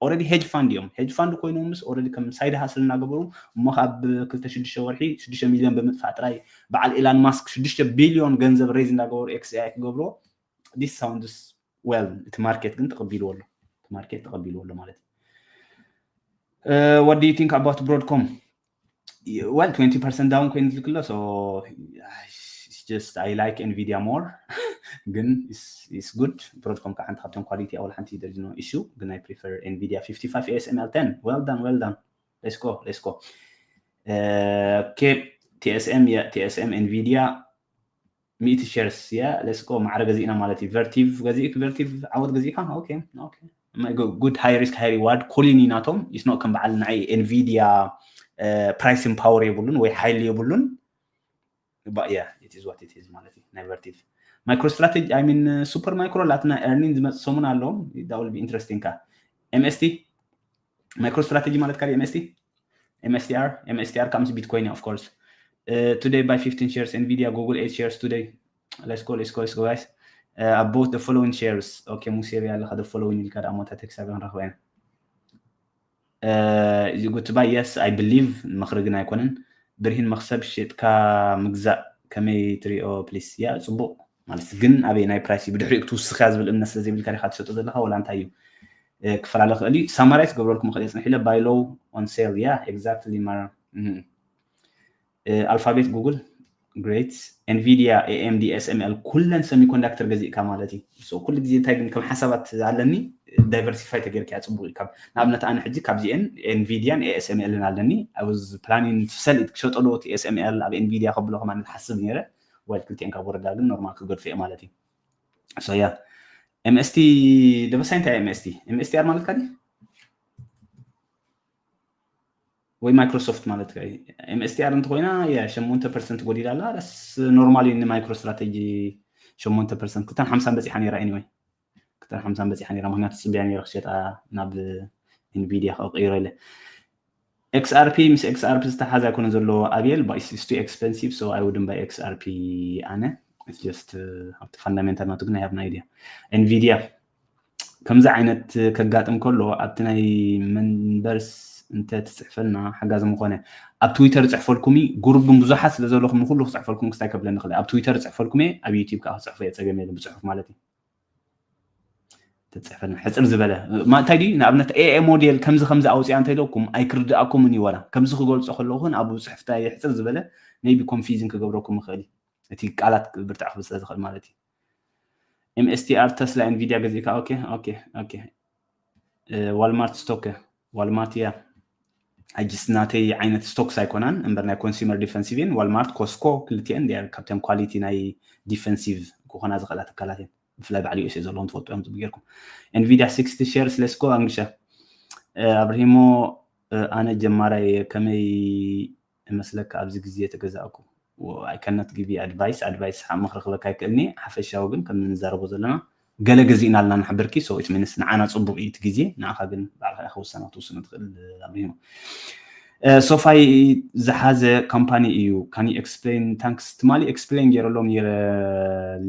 already hedge fund እዮም። Hedge fund ኮይኖምስ already ከም side hustle እናገበሩ እሞ ካብ ክልተ ሽዱሽተ ወርሒ ሽዱሽተ ሚልዮን ብምጥፋእ ጥራይ በዓል Elon Musk ሽዱሽተ ቢልዮን ገንዘብ raise እናገበሩ XAI ክገብርዎ። This sounds well። እቲ ማርኬት ግን ተቐቢልዎ ኣሎ። እቲ ማርኬት ተቐቢልዎ ኣሎ ማለት እዩ። What do you think about Broadcom? Well twenty percent down ኮይኑ ዝልክሎ። So it's just I like Nvidia more። ግን it's good። Broadcom ከዓ ሓንቲ ካብቶም quality ኣወል ሓንቲ there is no issue። ግን I prefer Nvidia fifty-five ASML ten. Well done well done. Let's go let's go. Okay TSM TSM Nvidia ሚእቲ shares yeah let's go። ማዕረ ገዚእና ማለት እዩ። Vertiv ገዚእክ? Vertiv ዓወት ገዚእካ? Okay okay። Good high risk high reward። ኮሊኒ ናቶም is not ከም በዓል ናይ Nvidia pricing power የብሉን ወይ ሓይሊ የብሉን። But yeah it is what it is ማለት እዩ። ናይ Vertiv MicroStrategy I mean Supermicro ላትና earning ዝመጽእ ሰሙን ኣለዎም። That will be interesting። ከ MST MicroStrategy ማለት ካሊእ MST MSTR MSTR comes Bitcoin of course. Today buy fifteen shares Nvidia Google eight shares today. Let's go let's go let's go guys. I bought the following shares. Okay ሙሴ ኣለካ the following ኢልካ ደኣ ሞታ ቴክስ ኣበ ክንረኽባ ኢና። Is it good to buy? Yes I believe። ምኽሪ ግን ኣይኮነን። ብርሂን መኽሰብ ሸጥካ ምግዛእ ከመይ ትሪኦ please? Yeah ፅቡቕ ማለት ግን ኣበይ ናይ ፕራይስ ብድሕሪኡ ክትውስኽያ ዝብል እምነት ስለ ዘይብልካ ዲኻ ትሸጦ ዘለኻ ወላ እንታይ እዩ? ክፈላለ ክእል እዩ። Summarize ክገብረልኩም ክእል እየ። ፅንሕ ኢለ buy low on sale። Yeah exactly ማራ። Alphabet Google great Nvidia AMD SML ኩለን semiconductor ገዚእካ ማለት እዩ። So ኩሉ ግዜ እንታይ ግን ከም ሓሳባት ኣለኒ diversify ተገይርካ ጽቡቅ እዩ። ካብ ንኣብነት ኣነ ሕጂ ካብዚኤን ኤንቪዲያን ኤኤስኤምኤልን ኣለኒ። I was planning to sell it ክሸጠሉ እቲ ኤስኤምኤል ኣብ ኤንቪዲያ ከብሎ ከማን ሓስብ ነይረ። Well ክልቲኤን ካብ ወረዳ ግን ኖርማል ክገድፎ እየ ማለት እዩ። So yeah MST ደበሳይ እንታይ MST MSTR ማለትካ ድዩ? ወይ ማይክሮሶፍት ማለት እዩ። MSTR እንተኮይና የ8% ጎዲላ ኣላ። ስ normally ን MicroStrategy 8% ክተን ሓምሳን በፂሓ ነይራ። Anyway ክተን ሓምሳን በፂሓ ነይራ፣ ምክንያቱ ፅብያ ነይረ ክሸጣ ናብ ኤንቪዲያ ክቅይሮ ኢለ። XRP ምስ XRP ዝተሓዝ ኣይኮነ ዘሎ ኣቤል፣ but it's too expensive, so I wouldn't buy XRP። ኣነ it's just ኣብቲ ፋንዳሜንታል ናቱ ግን I have no idea። ኤንቪዲያ ከምዚ ዓይነት ከጋጥም ከሎ ኣብቲ ናይ መንበርስ እንተ ትፅሕፈልና ሓጋዚ ምኾነ። ኣብ ትዊተር እፅሕፈልኩም እዩ፣ ግሩፕ ግን ብዙሓት ስለ ዘለኹም ንኩሉ ክፅሕፈልኩም ክስታይ ከብለኒ ክእል። ኣብ ትዊተር እፅሕፈልኩም እየ፣ ኣብ ዩቲብ ከዓ ክፅሕፎ እየ፣ ፀገም የለን ብፅሑፍ ማለት እዩ። ተፅሕፈልና ሕፅር ዝበለ ማ- እንታይ ድዩ ንኣብነት ኤኤ ሞዴል ከምዚ ከምዚ ኣውፅያ እንተ ኢለኩም ኣይክርድኣኩምን እዩ። ዋላ ከምዚ ክገልፆ ከለኹን ኣብ ፅሕፍታ ሕፅር ዝበለ maybe confusing ክገብረኩም ይኽእል እዩ። እቲ ቃላት ብርትዕ ክብል ስለ ዝኽእል ማለት እዩ። MSTR ተስላ ኤንቪዲያ ገዚእካ okay okay okay Walmart stock Walmart እያ። I just ናተይ ዓይነት ስቶክስ ኣይኮናን እምበር ናይ ኮንሱመር ዲፈንሲቭ እየን። ዋልማርት ኮስኮ ክልቲኤን they are ካብተን ኳሊቲ ናይ ዲፈንሲቭ ክኾና ዝኽእላ ትካላት እየን። ብፍላይ በዓል USA ዘለዎም ትፈልጡ እዮም ጽቡቅ ጌርኩም። ኤንቪዲያ sixty shares let's go ኣንግሸ ኣብርሂሞ ኣነ ጀማራይ እየ ከመይ እመስለካ ኣብዚ ግዜ ተገዛእኩ I cannot give you advice advice ምኽሪ ክበካ ኣይክእልኒ። ሓፈሻዊ ግን ከም ንዛረቦ ዘለና ገለ ገዚእና ኣለና ንሕብርኪ so it means ንዓና ጽቡቅ እዩ እቲ ግዜ ንዓኻ ግን ባዕልኻ ኢኻ ውሳነ ክትውስን ትኽእል ኣብርሂሞ። ሶፋይ ዝሓዘ ካምፓኒ እዩ። Can you explain? Thanks ትማሊ explain ገይረሎም ነይረ።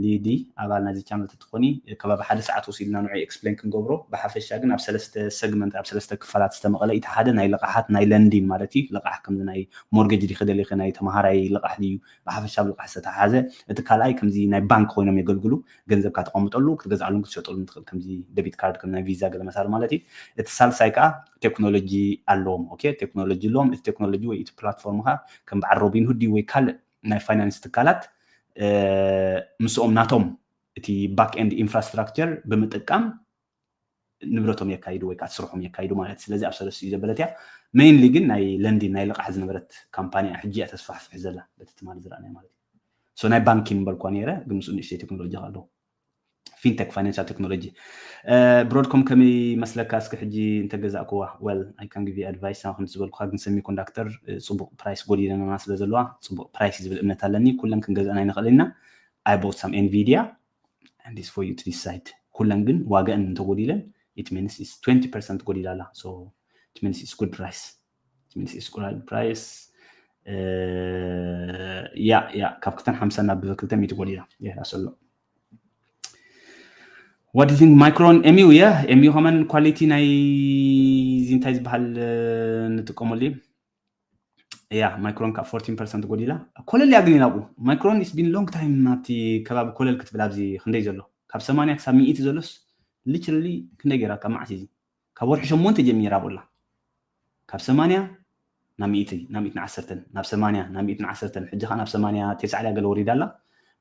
ሊዲ ኣባል ናይዚ ቻነል ተትኾኒ ከባቢ ሓደ ሰዓት ወሲድና ንዑ explain ክንገብሮ። ብሓፈሻ ግን ኣብ ሰለስተ segment ኣብ ሰለስተ ክፋላት ዝተመቐለ እቲ ሓደ ናይ ልቓሓት ናይ ለንዲን ማለት እዩ። ልቓሕ ከምዚ ናይ ሞርጌጅ ዲኺ ደሊኺ ናይ ተምሃራይ ልቓሕ ድዩ ብሓፈሻ ኣብ ልቓሕ ዝተተሓሓዘ። እቲ ካልኣይ ከምዚ ናይ ባንክ ኮይኖም የገልግሉ። ገንዘብካ ተቐምጠሉ ክትገዝኣሉን ክትሸጠሉን ትኽእል ከምዚ debit card ከም ናይ ቪዛ ገለ መሳሊ ማለት እዩ። እቲ ሳልሳይ ከዓ ቴክኖሎጂ ኣለዎም okay ቴክኖሎጂ ኣለዎም። እቲ ቴክኖሎጂ ወይ እቲ ፕላትፎርምካ ከም በዓል ሮቢንሁድ ድዩ ወይ ካልእ ናይ ፋይናንስ ትካላት ምስኦም ናቶም እቲ back end infrastructure ብምጥቃም ንብረቶም የካይዱ ወይ ከዓ ስርሖም የካይዱ ማለት እዩ። ስለዚ ኣብ ሰለስቲኡ ዘበለት እያ። Mainly ግን ናይ ለንዲን ናይ ልቓሕ ዝነበረት ካምፓኒ ሕጂ እያ ተስፋሕፍሕ ዘላ በቲ ትማሊ ዝረኣናዮ ማለት እዩ። So ናይ ባንኪን በልኳ ነይረ ግን ምስኡ ንእሽተይ ቴክኖሎጂ ኣለዎ። Fintech financial technology ብሮድኮም ከመይ መስለካ እስኪ ሕጂ እንተገዛእክዋ? Well I can give you advice ከም ዝበልኩካ ግን semiconductor ፅቡቅ price ጎዲለና ስለ ዘለዋ ፅቡቅ price ዝብል እምነት ኣለኒ። ኩለን ክንገዝአን ኣይንኽእል ኢና። I bought some Nvidia and it's for you to decide። ኩለን ግን ዋጋን እንተጎዲለን it means it's twenty percent ጎዲላ ኣላ። So it means it's good price it means it's good price። ያ ያ ካብ ክልተን ሓምሳን ናብ ክልተ ሚእቲ ጎዲላ። Yeah that's a lot። What do you think? Micron M U yeah M U ከማን quality ናይ እዚ እንታይ ዝበሃል ንጥቀመሉ እዩ። Yeah Micron ካብ fourteen percent ጎዲላ ኮለል እያ ግን ናብኡ። Micron it's been long time ኣብቲ ከባቢ ኮለል ክትብል ኣብዚ ክንደይ ዘሎ ካብ ሰማንያ ክሳብ ሚእቲ ዘሎስ literally ክንደይ ገይራ ካብ መዓስ እዚ ካብ ወርሒ ሸሞንተ ጀሚራ ኣብኡላ ካብ ሰማንያ ናብ ሚእቲ ናብ ሚእትን ዓሰርተን ናብ ሰማንያ ናብ ሚእትን ዓሰርተን ሕጂ ከዓ ናብ ሰማንያ ተስዓት ገለ ወሪዳ ኣላ።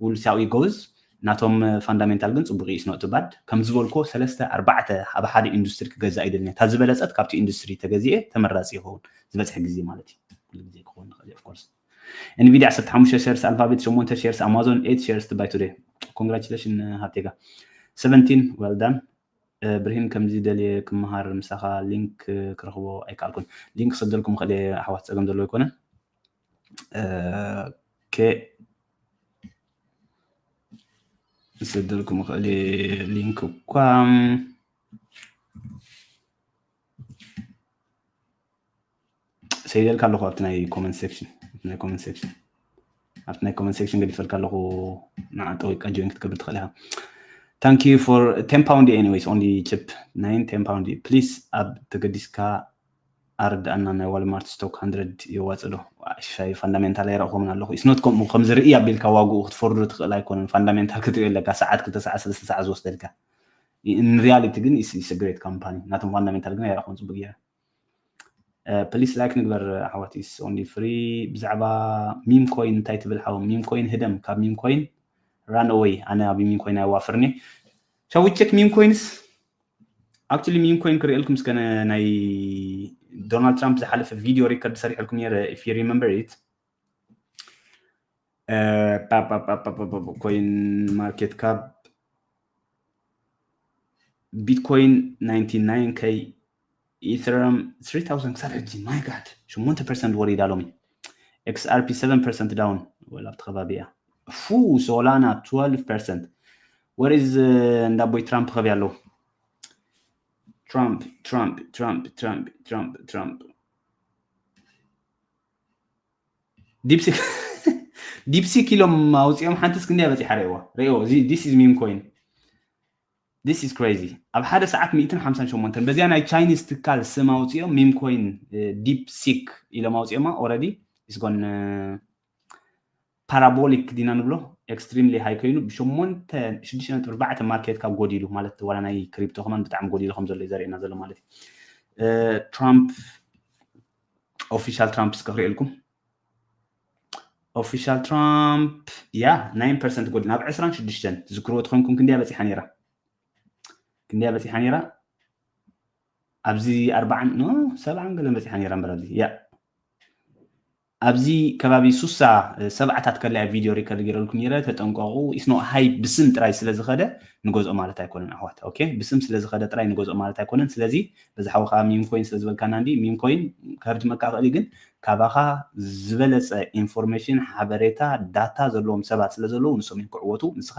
We'll see how it goes። ናቶም fundamental ግን ፅቡቅ እዩ it's not too bad። ከም ዝበልኮ ሰለስተ ኣርባዕተ ኣብ ሓደ ኢንዱስትሪ ክገዛ ኣይደልን እየ። እታ ዝበለፀት ካብቲ ኢንዱስትሪ ተገዚኤ ተመራፂ ይኸውን ዝበፅሐ ግዜ ማለት እዩ። ኩሉ ግዜ ክኸውን ይኽእል እዩ of course። Nvidia ዓሰርተ ሓሙሽተ shares Alphabet ሸሞንተ shares Amazon eight shares to buy today። Congratulations ሃብቴጋ። Seventeen well done። ብርሂን ከምዚ ደልየ ክመሃር ምሳኻ ሊንክ ክረኽቦ ኣይከኣልኩን። ሊንክ ክሰደልኩም ክእል ኣሕዋት ፀገም ዘለዎ ኣይኮነን። ክሰደልኩም ክእል ሊንክ እኳ ሰይደልካ ኣለኹ ኣብቲ ናይ comment section ናይ comment section ኣብቲ ናይ comment section ገዲፈልካ ኣለኹ። ንዓ ጠዊቅካ join ክትገብር ትኽእል ኢኻ። Thank you for ten pound anyways only chip nine ten pound please ኣብ ተገዲስካ ኣረድኣና ናይ ዋልማርት ስቶክ hundred የዋፅእ ዶ? ሻይ ፋንዳሜንታል ኣይረእኹምን ኣለኹ። It's not ከምኡ ከም ዝርኢ ኣቢልካ ዋግኡ ክትፈርዶ ትኽእል ኣይኮነን። ፋንዳሜንታል ክትሪኦ ኣለካ ሰዓት ክልተ ሰዓት ሰለስተ ሰዓት ዝወስደልካ። In reality ግን it's a great company ናቶም ፋንዳሜንታል ግን ኣይረእኹም ፅቡቅ ገይረ። Please like ንግበር ኣሕዋት is only free። ብዛዕባ ሚም ኮይን እንታይ ትብል ሓው? ሚም ኮይን ህደም ካብ ሚም ኮይን run away። ኣነ ኣብ ሚም ኮይን ኣይዋፍርኒ። Shall we check ሚም ኮይንስ? Actually meme coin ክርእየልኩም እስከ ናይ ዶናልድ ትራምፕ ዝሓለፈ ቪድዮ ሪከርድ ሰሪሐልኩም ነረ if you remember it። Coin market cap Bitcoin ninety nine K, Ethereum three thousand ክሳብ ሕጂ my god ሸሞንተ ፐርሰንት ወሪዳ ሎሚ። XRP seven percent down ወላ ኣብቲ ከባቢ እያ። ፉ Solana twelve percent። Where is እንዳቦይ ትራምፕ ከብያ ኣለዉ? ትራምፕ ትራምፕ ትራምፕ ትራምፕ ትራምፕ ትራምፕ ዲፕሲክ ዲፕሲክ ኢሎም ኣውፅኦም። ሓንቲስ ክንደያ በፂሓ ርእዋ ርእዎ። This is meme coin. This is crazy። ኣብ ሓደ ሰዓት ሚእትን ሓምሳን ሸሞንተን በዚያ ናይ ቻይኒዝ ትካል ስም ኣውፅኦም ሚም ኮይን ዲፕ ሲክ ኢሎም ኣውፅኦማ። Already is gone። ፓራቦሊክ ዲና ንብሎ ኤክስትሪምሊ ሃይ ኮይኑ ብሸሞንተ ሽዱሽተ ነጥቢ ኣርባዕተ ማርኬት ካብ ጎዲሉ ማለት ዋላ ናይ ክሪፕቶ ከማን ብጣዕሚ ጎዲሉ ከም ዘሎ እዩ ዘርእየና ዘሎ ማለት እዩ። ትራምፕ ኦፊሻል ትራምፕ እስከ ክርእየልኩም። ኦፊሻል ትራምፕ ያ ናይን ፐርሰንት ጎዲሉ ናብ ዕስራን ሽዱሽተን ትዝክርዎ ተኮንኩም ክንዲያ በፂሓ ነይራ ክንዲያ በፂሓ ነይራ ኣብዚ ኣርባዓን ሰብዓን ገለን በፂሓ ነይራ እምበር ኣብዚ ያ ኣብዚ ከባቢ ሱሳ ሰብዓታት ከለያ ቪድዮ ሪከርድ ገይረልኩም ነይረ። ተጠንቀቑ። ኢስኖ ሃይ ብስም ጥራይ ስለ ዝኸደ ንገዝኦ ማለት ኣይኮነን ኣሕዋት። ኦኬ ብስም ስለ ዝኸደ ጥራይ ንገዝኦ ማለት ኣይኮነን። ስለዚ በዚ ሓውኻ ሚም ኮይን ስለ ዝበልካና እንዲ ሚም ኮይን ከርድመካ ክእል ግን ካባኻ ዝበለፀ ኢንፎርሜሽን ሓበሬታ ዳታ ዘለዎም ሰባት ስለ ዘለዉ ንሶም እዮም ክዕወቱ። ንስኻ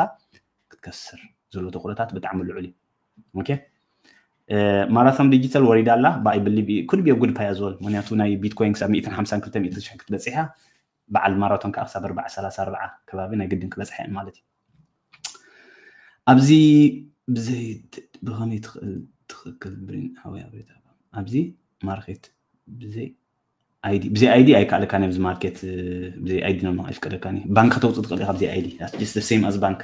ክትከስር ዘሎ ተኽእሎታት ብጣዕሚ ልዑል እዩ። ኦኬ ማራቶን ዲጂታል ወሪዳ ኣላ። I believe could be a good pay as well። ምክንያቱ ናይ ቢትኮይን ክሳብ ሚእትን ሓምሳን ክልተ ሚእትን ሽሕ ክትበፅሕ እያ። በዓል ማራቶን ከዓ ክሳብ ኣርባዓ ሰላሳ ኣርባዓ ከባቢ ናይ ግድን ክበፅሓ እየን ማለት እዩ። ኣብዚ ብዘይ ብኸመይ ትኽእል ትኽክል ብሪን ሓወይ ኣብሬታ ኣብዚ ማርኬት ብዘይ ID ብዘይ ID ኣይከኣለካን ኣብዚ ማርኬት ብዘይ ID ነው ኣይፍቀደካን እዩ። ባንክ ከተውፅእ ትኽእል ኢኻ ብዘይ ID just same as bank።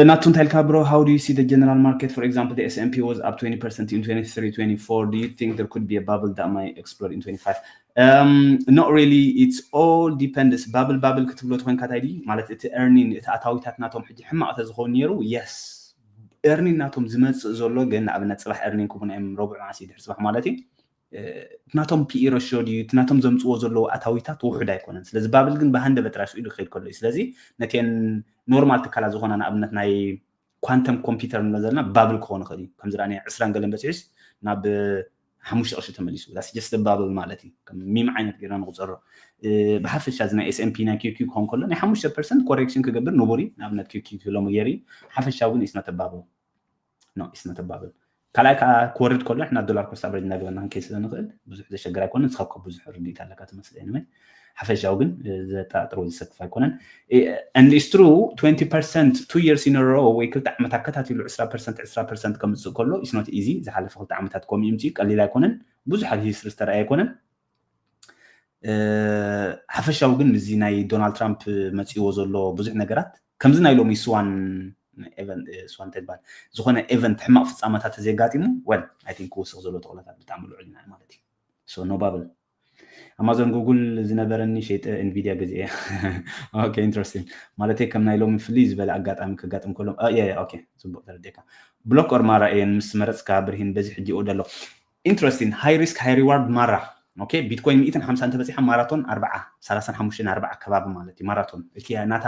ናቱ እንታይ ኢልካ bro? How do you see the general market? For example, the S and P was up twenty percent in twenty-three twenty-four. Do you think there could be a bubble that might explode in twenty-five? Um, not really. It's all depends. Bubble bubble ክትብሎ ተኮንካ እንታይ ድዩ ማለት እቲ earning እቲ ኣታዊታት ናቶም ሕጂ ሕማቕ ተዝኸውን ነይሩ yes earning ናቶም ዝመፅእ ዘሎ ግን ንኣብነት ፅባሕ earning ክቡን እዮም ረቡዕ መዓስ እዩ ድሕሪ ፅባሕ ማለት እዩ ናቶም PE ratio ድዩ ናቶም ዘምፅዎ ዘለዉ ኣታዊታት ውሑድ ኣይኮነን። ስለዚ ባብል ግን ብሃንደበት ራሱ ኢሉ ክኸይድ ከሎ እዩ። ስለዚ ነተን ኖርማል ትካላት ዝኾና ንኣብነት ናይ ኳንተም ኮምፒውተር ንብለ ዘለና ባብል ክኾን ይኽእል እዩ። ከምዚ ዳ ዕስራን ገለን በፂሑስ ናብ ሓሙሽተ ቅርሺ ተመሊሱ just ባብል ማለት እዩ። ከም ሚም ዓይነት ጌርና ንቁፀሮ። ብሓፈሻ እዚ ናይ S and P ናይ QQ ክኾን ከሎ ናይ ሓሙሽተ ፐርሰንት ኮሬክሽን ክገብር ንቡር እዩ። ንኣብነት QQ ሎሚ ገይሩ ሓፈሻ እውን ኢስና ተባብል no ኢስና ተባብል ካልኣይ ከዓ ክወርድ ከሎ ሕና ዶላር ኮስት ኣቨሬጅ እናገበና ክንከይ ስለ ንኽእል ብዙሕ ዘሸግር ኣይኮነ። ንስኻ እኮ ብዙሕ ርድኢት ኣለካ ትመስል። Anyway ሓፈሻዊ ግን ዘጠራጥሮ ዘሰክፍ ኣይኮነን። And it's true twenty percent two years in a row ወይ ክልተ ዓመት ኣከታቲሉ ዕስራ ፐርሰንት ዕስራ ፐርሰንት ከምፅእ ከሎ it's not easy። ዝሓለፈ ክልተ ዓመታት ከምኡ ይምፅእ ቀሊል ኣይኮነን። ብዙሕ ኣብ ሂስትሪ ዝተረኣየ ኣይኮነን። ሓፈሻዊ ግን ምስዚ ናይ ዶናልድ ትራምፕ መፅእዎ ዘሎ ብዙሕ ነገራት ከምዚ ናይ ሎሚ ስዋን ስዋን እንታይ ዝበሃል ዝኾነ ኤቨንት ሕማቕ ፍፃመታት ተዘጋጢሙ well I think ክውስኽ ዘሎ ተኽእሎታት ብጣዕሚ ልዑል ኢና ማለት እዩ። So no bubble። ኣማዞን ጉግል ዝነበረኒ ሸይጠ ኤንቪዲያ ገዚኤ። Okay interesting። ማለተይ ከም ናይ ሎሚ ፍልይ ዝበለ ኣጋጣሚ ከጋጥም ከሎ okay ጽቡቕ ተረዲእካ። ብሎክ ኦር ማራ እየን ምስ መረፅካ ብርሂን በዚ ሕጂ ይእወድ ኣሎ። Interesting high risk high reward ማራ። Okay ቢትኮይን ሚእትን ሓምሳን ተበፂሓ ማራቶን ኣርባዓ ሰላሳን ሓሙሽተን ኣርባዓ ከባቢ ማለት እዩ። ማራቶን እቲ ናታ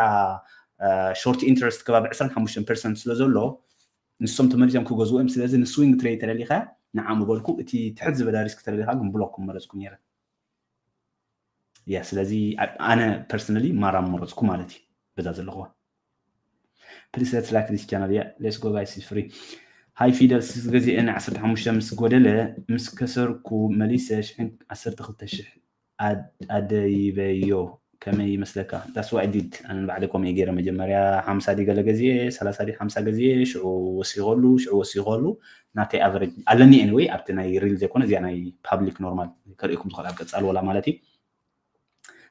short interest ከባቢ ዕስራን ሓሙሽተን ፐርሰንት ስለ ዘሎ ንሶም ተመሊሶም ክገዝኡ እዮም። ስለዚ ን swing trade ተደሊኻ ንዓ ምበልኩ እቲ ትሕት ዝበለ ሪስክ ተደሊኻ ግን ብሎክ ምመረፅኩ ነይረ። ያ ስለዚ ኣነ personally ማራ ምመረፅኩ ማለት እዩ። በዛ ዘለኹዋ please let's like this channel yeah let's go guys is free። ሃይ ፊደል ስስ ገዚኤ ን ዓሰርተ ሓሙሽተ ምስ ጎደለ ምስ ከሰርኩ መሊሰ ሽሕን ዓሰርተ ክልተ ሽሕ ኣደይበዮ ከመይ ይመስለካ? That's what I did ኣነ ንባዕለይ ከምኡ እየ ገይረ መጀመርያ ሓምሳ ድዩ ገለ ገዚኤ ሰላሳ ድዩ ሓምሳ ገዚኤ ሽዑ ወሲኸሉ ሽዑ ወሲኸሉ ናተይ average ኣለኒ anyway ኣብቲ ናይ real ዘይኮነ እዚኣ ናይ public normal ከርእየኩም ዝኽእል ኣብ ቀፃሊ ወላ ማለት እዩ።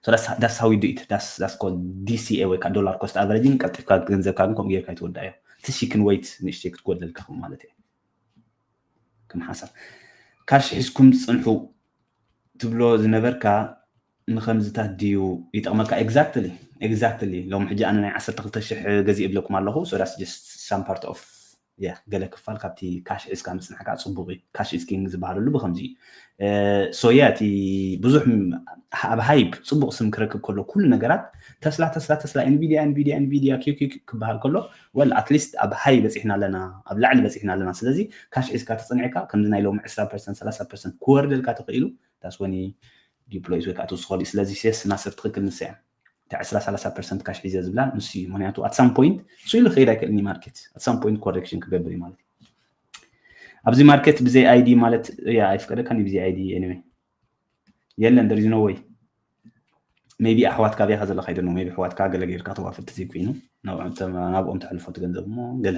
So that's that's how we do it that's that's called DCA ወይ ከዓ dollar cost averaging ቀልጢፍካ ገንዘብካ ግን ከምኡ ጌርካ ይትወዳእዮ። እቲ she can wait ንእሽተይ ክትጎድለልካ ከም ማለት እየ። ከም ሓሳብ ካሽ ሒዝኩም ፅንሑ ትብሎ ዝነበርካ ንኸምዝታት ድዩ ይጠቕመካ? Exactly exactly ሎም ሕጂ ኣነ ናይ ዓሰርተ ክልተ ሽሕ ገዚእ እብለኩም ኣለኹ። So that's just some part of ገለ ክፋል ካብቲ ካሽ ሒዝካ ምፅናሕካ ፅቡቅ እዩ። Cash is king ዝበሃለሉ ብከምዚ እዩ። So yeah፣ እቲ ብዙሕ ኣብ ሃይፕ ፅቡቅ ስም ክረክብ ከሎ ኩሉ ነገራት ተስላ ተስላ ተስላ፣ ኤንቪድያ ኤንቪድያ ኤንቪድያ፣ ኪኪ ክበሃል ከሎ፣ ወል ኣትሊስት ኣብ ሃይ በፂሕና ኣለና፣ ኣብ ላዕሊ በፂሕና ኣለና። ስለዚ ካሽ ሒዝካ ተፀኒዕካ ከምዚ ናይ ሎሚ ዕስራ ፐርሰንት ሰላሳ ፐርሰንት ክወርደልካ ተኽኢሉ፣ that's when deploy ወይ ከዓ ትውስኸሉ። ስለዚ ሴስ ናስር ትኽክል ንሳ እያ። እታ ዕስራ ሰላሳ ፐርሰንት ካሽ ሒዘ ዝብላ ንሱ እዩ። ምክንያቱ at some point እሱ ኢሉ ክኸይድ ኣይክእልን እዩ ማርኬት። At some point ኮሬክሽን ክገብር እዩ ማለት እዩ። ኣብዚ ማርኬት ብዘይ ID ማለት እያ ኣይፍቀደካን እዩ። ብዘይ ID anyway የለን፣ there is no way። Maybe ኣሕዋትካ ቢኻ ዘለካ ይደኖ፣ maybe ኣሕዋትካ ገለ ጌርካ ተዋፍር ተዘይኮይኑ ናብኦም ተሕልፎ ትገንዘብ እሞ ገለ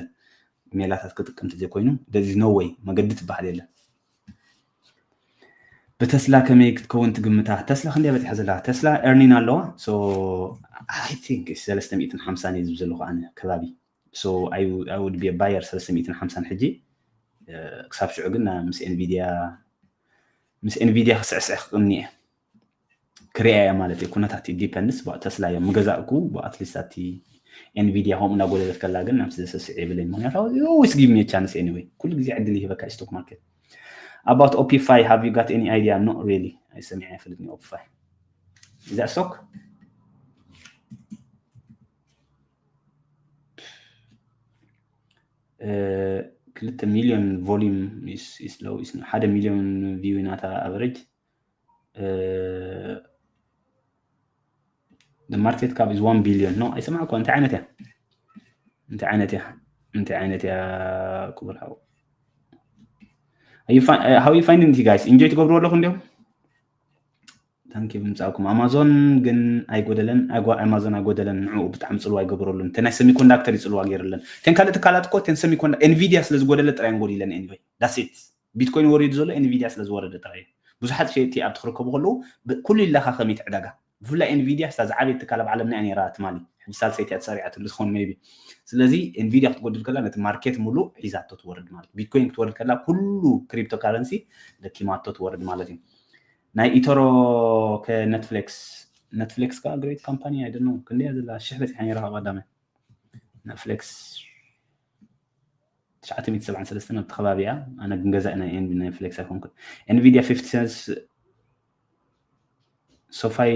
ሜላታት ክጥቀም ተዘይኮይኑ there is no way፣ መገዲ ትበሃል የለን። ብተስላ ከመይ ክትከውን ትግምታ? ተስላ ክንደይ በፂሓ ዘላ? ተስላ earning ኣለዋ። So I think ሰለስተ ሚእትን ሓምሳን እዩ ዝብል ዘለኹ ኣነ ከባቢ። So I would be a buyer ሰለስተ ሚእትን ሓምሳን ሕጂ። ክሳብ ሽዑ ግን ምስ ኤንቪድያ ምስ ኤንቪድያ ክስዕስዕ ክቅኒ እየ። ክሪያ እየ ማለት እዩ። ኩነታት depends። ተስላ እዮም ምገዛእኩ። At least ኣቲ ኤንቪድያ ከምኡ እናጎደለት ከላ ግን ናብቲ ዘሰስዕ የብለኝ። ምክንያቱ always give me a chance anyway። ኩሉ ግዜ ዕድል ይህበካ ስቶክ ማርኬት። About Opify, have you got any idea? Not really. ኣይሰሚዐ ኣይፈልጥን Opify። Is that stock? ክልተ ሚሊዮን volume is low። ሓደ ሚሊዮን ቪው ናታ ኣቨሬጅ። The market cap is one billion። No ኣይሰማዕኳ። እንታይ ዓይነት እያ? እንታይ ዓይነት እያ? እንታይ ዓይነት እያ? ክቡር ሓው፣ how you finding it guys? ኢንጆይ ትገብሩ ኣለኹ እንዲኹም? ታንኪ ብምፃእኩም። ኣማዞን ግን ኣይጎደለን። ኣማዞን ኣይጎደለን። ንዕኡ ብጣዕሚ ፅልዋ ይገብረሉን። እተን ናይ ሰሚኮንዳክተር ይፅልዋ ገይረለን። እተን ካልእ ትካላት እኮ እተን ሰሚኮንዳ ኤንቪድያ ስለ ዝጎደለ ጥራይ ጎዲለን። Anyway that's it። ቢትኮይን ወሪዱ ዘሎ ኤንቪድያ ስለ ዝወረደ ጥራይ እዩ። ብዙሓት ሸየጥቲ ኣብቲ ክርከቡ ከለዉ ኩሉ ይለኻኸም እዩ ዕዳጋ። ብፍላይ ኤንቪድያ ስታ ዝዓበየ ትካል ኣብ ዓለምና እያ ነይራ ትማሊ። ሕጂ ሳልሰይቲ እያ ተሰሪዓትሉ ትኸውን maybe። ስለዚ ኤንቪድያ ክትጎድል ከላ ነቲ ማርኬት ሙሉእ ሒዛቶ ትወርድ ማለት። ቢትኮይን ክትወርድ ከላ ኩሉ ክሪፕቶ ካረንሲ ለኪማቶ ትወርድ ማለት እዩ። ናይ ኢቶሮ ከ ኔትፍሊክስ፣ ኔትፍሊክስ ከዓ ግሬት ካምፓኒ ኣይደኖ ክንደያ ዘላ ሽሕ በፂሓ ነይራ ካብ ቀዳመ። ኔትፍሊክስ ትሽዓተ ሚእቲ ሰብዓን ሰለስተን ኣብቲ ከባቢ እያ። ኣነ ግን ገዛኢ ናይ ኔትፍሊክስ ኣይኮንኩን። ኤንቪድያ ፊፍቲ ሰንትስ ሶፋይ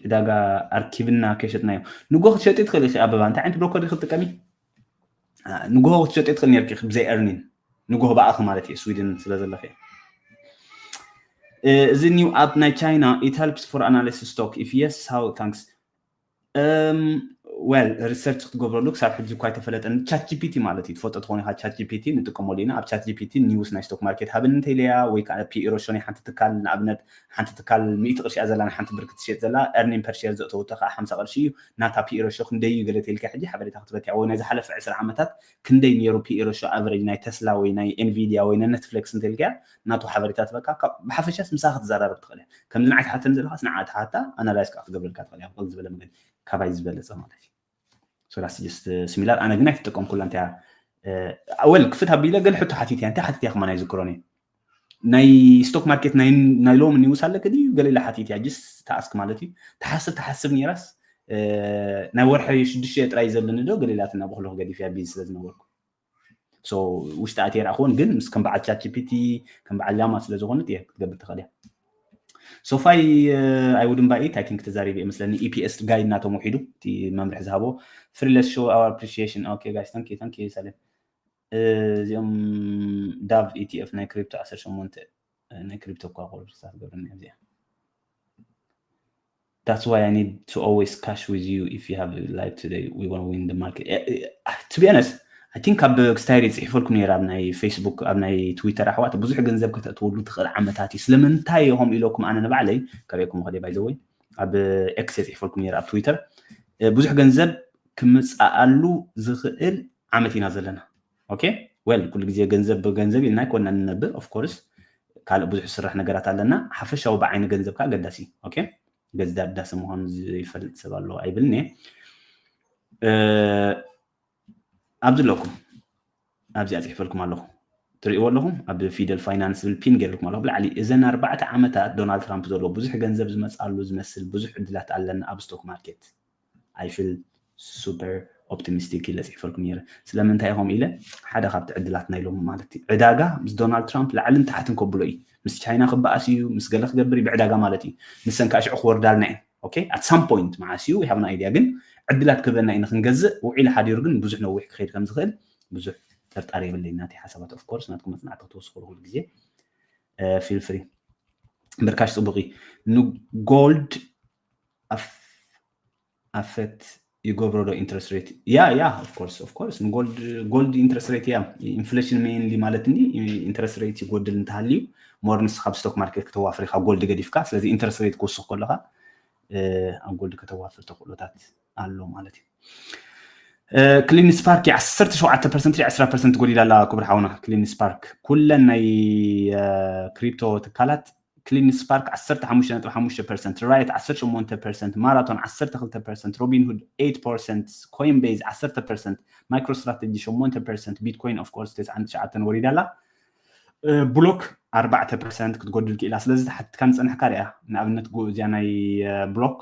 ዕዳጋ ኣርኪብና ከይሸጥናዮ። ንጎ ክትሸጢ ትኽእል ኢኺ ኣበባ። እንታይ ዓይነት ብሮከር ኢኺ ትጥቀሚ? ንጎ ክትሸጢ ትኽእል ነርኪ ብዘይ earning። ንጎ ብኣኺ ማለት እየ ስዊድን ስለ ዘለኺ። እዚ new app ናይ ቻይና it helps for analysis stock? If yes, how? Thanks. Well ሪሰርች ክትገብረሉ ክሳብ ሕጂ እኳ ኣይተፈለጠን። ቻት ጂፒቲ ማለት እዩ ትፈልጦ ትኾን ኢኻ። ቻት ጂፒቲ ንጥቀመሉ ኢና። ኣብ ቻት ጂፒቲ ኒውስ ናይ ስቶክ ማርኬት ሃብን እንተኢለያ ወይ ከዓ ፒ ሮሾ ናይ ሓንቲ ትካል ንኣብነት ሓንቲ ትካል ሚእቲ ቅርሺ እያ ዘላ ንሓንቲ ብር ክትሸጥ ዘላ earning per share ዘእተወቶ ከዓ ሓምሳ ቅርሺ እዩ። ናታ ፒ ሮሾ ክንደይ እዩ ገለ ተልካ ሕጂ ሓበሬታ ክትበካ ወይ ናይ ዝሓለፈ ዕስራ ዓመታት ክንደይ ነይሩ ፒ ሮሾ ኣቨሬጅ ናይ ተስላ ወይ ናይ ኤንቪድያ ወይ ናይ ኔትፍሊክስ እንተልካ ናቱ ሓበሬታ ትበካ። ብሓፈሻስ ምሳኻ ክትዘራረብ ትኽእል እያ። ከምዚ ንዓይ ትሓተኒ ዘለኻስ ንዓ ትሓታ ኣናላይዝ ከዓ ክትገብረልካ ትኽእል እያ። ብቕል ዝበለ መገዲ ካባይ ዝበለፀ ማለት እዩ። So that's just similar። ኣነ ግን ኣይተጠቀምኩላ እንታይ ወል ክፍት ኣቢለ ገለ ሕቶ ሓቲት እያ። እንታይ ሓቲት እያ ከማን ኣይዝክሮን እዩ። ናይ ስቶክ ማርኬት ናይ ሎሚ ኒውስ ኣለክ ድዩ ገለ ኢላ ሓቲት እያ። ጅስ ተኣስክ ማለት እዩ። ተሓስብ ተሓስብ ነይራስ ናይ ወርሒ ሽዱሽተ ጥራይ ዘለኒ ዶ ገለ ኢላትና ብክሎ ገዲፍ እያ ቢዚ ስለ ዝነበርኩ። ውሽጢ ኣትየ ርኣኽዎን ግን ምስ ከም በዓል ቻት ጂፒቲ ከም በዓል ላማ ስለ ዝኾነት እየ ክትገብር ትኽእል እያ። ሶፋይ I wouldn't buy it። I think ተዛሪበ እየ መስለኒ። ኢፒኤስ ጋይድ ናቶም ውሒዱ እቲ መምርሒ ዝሃቦ። Free let's show our appreciation። Okay guys thank you thank you ሰሌም። እዚኦም ዳቭ ኢቲኤፍ ናይ ክሪፕቶ ዓሰርተ ሸሞንተ ናይ ክሪፕቶ እኳ ኮርስ ክትገብረኒ እዚኣ። That's why I need to always cash with you. If you have live today we want to win the market. To be honest I think ኣብ ክስታይ ጽሒፈልኩም ነይረ ኣብ ናይ ፌስቡክ ኣብ ናይ ትዊተር ኣሕዋት ብዙሕ ገንዘብ ከተእትወሉ ትኽእል ዓመታት እዩ። ስለምንታይ ኢኹም ኢለኩም ኣነ ንባዕለይ ከርእየኩም ከደ ባይዘወይ ኣብ ኤክስ የጽሒፈልኩም ነይረ ኣብ ትዊተር ብዙሕ ገንዘብ ክምጻኣሉ ዝኽእል ዓመት ኢና ዘለና። Okay well ኩሉ ግዜ ገንዘብ ብገንዘብ ኢልና ኣይኮንና ንነብር። Of course ካልእ ብዙሕ ዝስራሕ ነገራት ኣለና። ሓፈሻዊ ብዓይኒ ገንዘብ ከዓ ኣገዳሲ እዩ። Okay ገንዘብ ኣገዳሲ ምዃኑ ዘይፈልጥ ሰብ ኣሎ ኣይብልን እየ። ኣብዚ ኣለኩም ኣብዚኣ ፅሒፈልኩም ኣለኹ ትርእይዎ ኣለኹም ኣብ ፊደል ፋይናንስ ዝብል ፒን ገይርልኩም ኣለኹ ብላዕሊ እዘን ኣርባዕተ ዓመታት ዶናልድ ትራምፕ ዘለዎ ብዙሕ ገንዘብ ዝመፅኣሉ ዝመስል ብዙሕ ዕድላት ኣለና ኣብ ስቶክ ማርኬት። I feel super ኦፕቲሚስቲክ ኢለ ፅሒፈልኩም ነይረ። ስለምንታይ ኢኹም ኢለ ሓደ ካብቲ ዕድላት ናይ ሎሚ ማለት እዩ። ዕዳጋ ምስ ዶናልድ ትራምፕ ላዕልን ታሕትን ከብሎ እዩ። ምስ ቻይና ክበኣስ እዩ፣ ምስ ገለ ክገብር እዩ፣ ብዕዳጋ ማለት እዩ። ንሰን ከዓ ሽዑ ክወርዳልና እየን። ኦኬ፣ at some point መዓስ እዩ we have no idea፣ ግን ዕድላት ክህበና እዩ ንክንገዝእ። ውዒሉ ሓዲሩ ግን ብዙሕ ነዊሕ ክኸይድ ከም ዝኽእል ብዙሕ ጥርጣሬ የብለይ። ናተይ ሓሳባት of course ናትኩም መፅናዕቲ ክትወስኽሉ ኩሉ ግዜ feel free። ብርካሽ ፅቡቕ እዩ። ንጎልድ ኣፈክት ይገብሮ ዶ ኢንትረስት ሬት? ያ ያ of course of course ንጎልድ ጎልድ ኢንትረስት ሬት ያ ኢንፍሌሽን ሜይንሊ ማለት እንዲ ኢንትረስት ሬት ይጎድል እንተሃልዩ ሞር ንስኻ ኣብ ስቶክ ማርኬት ክተዋፍር ኢኻ ጎልድ ገዲፍካ። ስለዚ ኢንትረስት ሬት ክውስኽ ከለኻ ኣብ ጎልድ ከተዋፍር ተኽእሎታት ኣሎ ማለት እዩ። ክሊን ስፓርክ ዓሰርተ ሸውዓተ ፐርሰንት ዒስራ ፐርሰንት ጎዲላ ኣላ ክቡር ሓውና። ክሊን ስፓርክ ኩለን ናይ ክሪፕቶ ትካላት ክሊን ስፓርክ ዓሰርተ ሓሙሽተ ነጥቢ ሓሙሽተ ፐርሰንት፣ ራይት ዓሰርተ ሸሞንተ ፐርሰንት፣ ማራቶን ዓሰርተ ክልተ ፐርሰንት፣ ሮቢን ሁድ ኤይት ፐርሰንት፣ ኮይን ቤዝ ዓሰርተ ፐርሰንት፣ ማይክሮ ስትራተጂ ሸሞንተ ፐርሰንት፣ ቢትኮይን of course ተስዓን ትሽዓተን ወሪዳ ኣላ። ብሎክ ኣርባዕተ ፐርሰንት ክትጎድል ክኢላ። ስለዚ ተሓትካ ንፀንሕካ ሪኣ ንኣብነት እዚኣ ናይ ብሎክ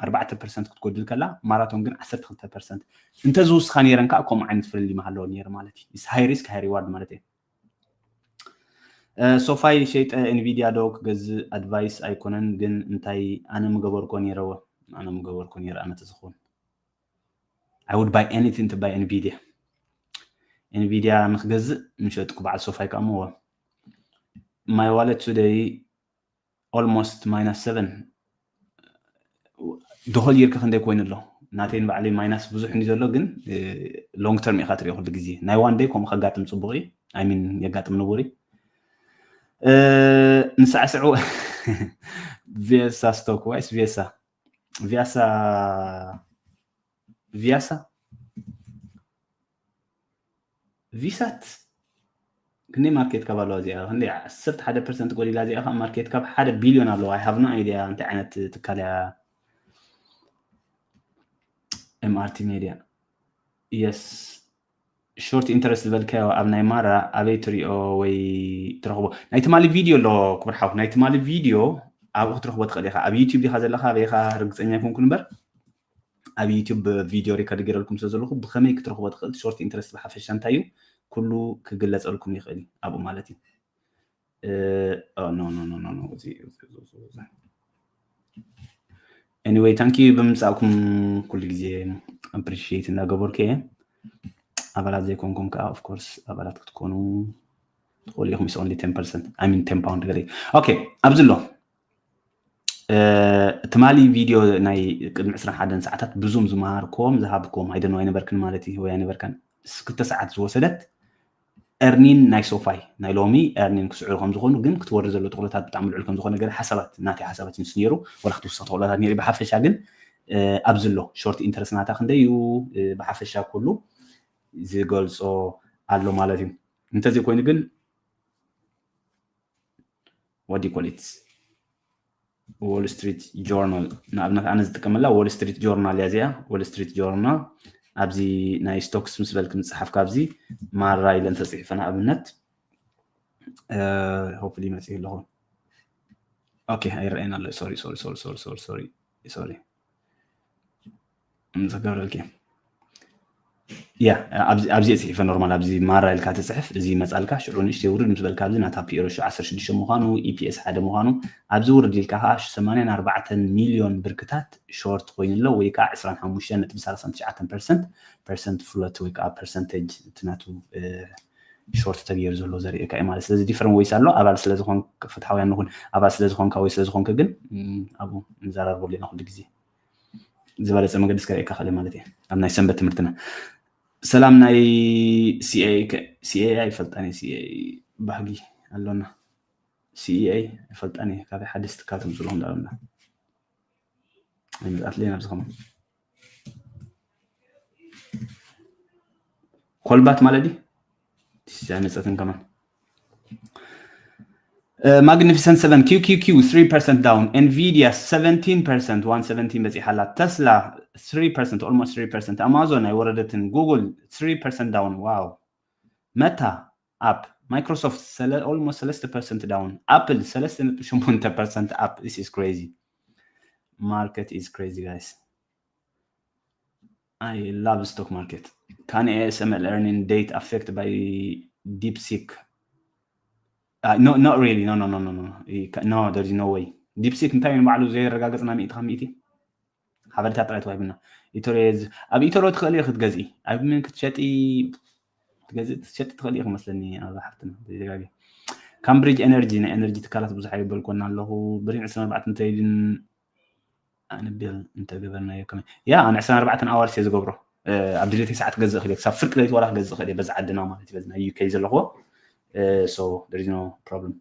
ኣርባዕተ ፐርሰንት ክትጎድል ከላ ማራቶን ግን ዓሰርተ ክልተ ፐርሰንት እንተዝውስኻ ነይረን ከዓ ከምኡ ዓይነት ፍልልይ ምሃለዎ ነይሩ ማለት እዩ። ሃይ ሪስክ ሃይ ሪዋርድ ማለት እዩ። ሶፋይ ሸይጠ ኤንቪድያ ዶ ክገዝእ ኣድቫይስ ኣይኮነን ግን እንታይ ኣነ ምገበርኮ ነይረዎ ኣነ ምገበርኮ ነይረ ኣነ ተዝኸውን I would buy anything to buy ኤንቪድያ ኤንቪድያ ንክገዝእ ምሸጥኩ በዓል ሶፋይ ከዓ እሞ my wallet today almost minus seven the whole year ከ ክንደይ ኮይኑ ኣሎ ናተይን ባዕለይ ማይናስ ብዙሕ እንዲ ዘሎ ግን long term ኢኻ ትሪኦ ኩሉ ግዜ ናይ one day ከምኡ ከጋጥም ፅቡቅ እዩ I mean የጋጥም ንቡር እዩ ንሳዕስዑ ቪሳ ስቶክ ዋይስ ቪሳ ቪሳ ቪሳ ቪሳት ክንደይ ማርኬት ካብ ኣለዋ እዚኣ ክንደይ ዓሰርተ ሓደ ፐርሰንት ጎዲላ እዚኣ ከዓ ማርኬት ካብ ሓደ ቢልዮን ኣለዋ I have no idea እንታይ ዓይነት ትካል እያ MRT media yes short interest ዝበልካዮ ኣብ ናይ ማራ ኣበይ ትሪኦ ወይ ትረኽቦ ናይ ትማሊ ቪድዮ ኣሎ ክቡር ሓው ናይ ትማሊ ቪድዮ ኣብኡ ክትረኽቦ ትኽእል ኢኻ ኣብ ዩቲብ ዲኻ ዘለኻ ኣበይኻ ርግፀኛ ይኮንኩ እምበር ኣብ ዩቲብ ቪድዮ ሪከርድ ገይረልኩም ስለ ዘለኹ ብኸመይ ክትረኽቦ ትኽእል short interest ብሓፈሻ እንታይ እዩ ኩሉ ክግለፀልኩም ይኽእል እዩ ኣብኡ ማለት እዩ anyway thank you ብምምፃእኩም ኩሉ ግዜ appreciate እናገበርኩ እየ ኣባላት ዘይኮንኩም ከዓ of course ኣባላት ክትኮኑ ትኽእሉ ኢኹም is only ten percent I mean ten pound ገለ okay ኣብዚ ኣሎ ትማሊ ቪድዮ ናይ ቅድሚ ዕስራን ሓደን ሰዓታት ብዙም ዝመሃርኮም ዝሃብኮም ኣይደን ኣይነበርክን ማለት እዩ ወይ ኣይነበርካን ክልተ ሰዓት ዝወሰደት earning ናይ ሶፋይ ናይ ሎሚ earning ክስዕሩ ከም ዝኾኑ ግን ክትወርድ ዘሎ ተኽእሎታት ብጣዕሚ ልዑል ከም ዝኾነ ገለ ሓሳባት ናተይ ሓሳባት ንሱ ነይሩ ወላ ክትውስኽ ተኽእሎታት ነይሩ ብሓፈሻ ግን ኣብዚ ኣሎ short interest ናታ ክንደይ እዩ ብሓፈሻ ኩሉ ዝገልጾ ኣሎ ማለት እዩ እንተዘይ ኮይኑ ግን what do you call it Wall Street Journal ንኣብነት ኣነ ዝጥቀመላ Wall Street Journal እያ እዚኣ Wall Street Journal ኣብዚ ናይ ስቶክስ ምስ በልክ ምፅሓፍ ካብዚ ማራ ኢለ እንተፅሒፈ ንኣብነት hopefully መፅእ ኣለኹ okay ኣይረአየን ኣሎ sorry sorry sorry sorry sorry sorry sorry እንተገብረልኪ ያ ኣብዚ ፅሒፈ ኖርማል ኣብዚ ማራ ኢልካ ትፅሕፍ እዚ መፃልካ ሽዑ ንእሽተይ ውርድ ምስ በልካ ኣብዚ ናታ ፒኤሮ ሽ ዓሰርተ ሽዱሽተ ምዃኑ ኢፒኤስ ሓደ ምዃኑ ኣብዚ ውርድ ኢልካ ከዓ ሰማንያን ኣርባዕተን ሚልዮን ብርክታት ሾርት ኮይኑ ኣሎ ወይ ከዓ ዕስራን ሓሙሽተን ነጥቢ ሰላሳን ትሽዓተን ፐርሰንት ፐርሰንት ፍሎት ወይ ከዓ ፐርሰንቴጅ እቲ ናቱ ሾርት ተገይሩ ዘሎ ዘርእየካ እዩ ማለት ስለዚ ዲፈረንት ወይስ ኣሎ ኣባል ስለዝኾን ፍትሓውያን ንኹን ኣባል ስለዝኾንካ ወይ ስለዝኾንክ ግን ኣብኡ ንዘራርበሉ ኢና ኩሉ ግዜ ዝበለፀ መገዲ እስከ ርእየካ ክእል ማለት እየ ኣብ ናይ ሰንበት ትምህርትና ሰላም ናይ ሲኤ ኣይፈልጣን ሲኤ ባህጊ ኣሎና ሲኤ ኣይፈልጣን ካበይ ሓደስ ትካል ተምፅልኹም ዳኣሎና ኣይመፅኣትለይ ናብዚ ከማ ኮልባት ማለት ድዩ ኣይመፀትን ከማን Magnificent seven Q Q Q three percent down Nvidia seventeen percent one seventeen በፂሓ ኣላ Tesla three percent almost three percent Amazon ኣይወረደትን Google three percent down wow Meta up Microsoft almost ሰለስተ percent down Apple ሰለስተ ነጥቢ ሸሞንተ percent up this is crazy market is crazy guys I love stock market. Can A S M L earning date affect by DeepSeek? Uh, no, not really. No, no, no, no, no. You ca- No, there is no way. DeepSeek እንታይ ንባዕሉ ዘየረጋገጽና ሚእቲ ካብ ሚእቲ ሓበሬታ ጥራይ ተዋሂብና። ኢቶሮ የዝ- ኣብ ኢቶሮ ትኽእል ኢኺ ክትገዝኢ። ኣብ ምን ክትሸጢ ክትገዝእ ትሸጢ ትኽእል ኢኺ መስለኒ ኣብ ሓፍትና ዘይተጋገ። ካምብሪጅ ኤነርጂ ናይ ኤነርጂ ትካላት ብዙሕ ኣይበልኮና ኣለኹ። ብሪን ዕስራን ኣርባዕተን ትሬድን ኣንብል እንተገበርናዮ ከመይ ያ ኣነ ዕስራን ኣርባዕተን ኣዋርስ እየ ዝገብሮ ኣብ ድሌተይ ሰዓት ክገዝእ ክእል ክሳብ ፍርቂ ለይቲ ዋላ ክገዝእ ክእል በዚ ዓድና ማለት እዩ በዚ ናይ ዩኬ ዘለኽዎ so there is no problem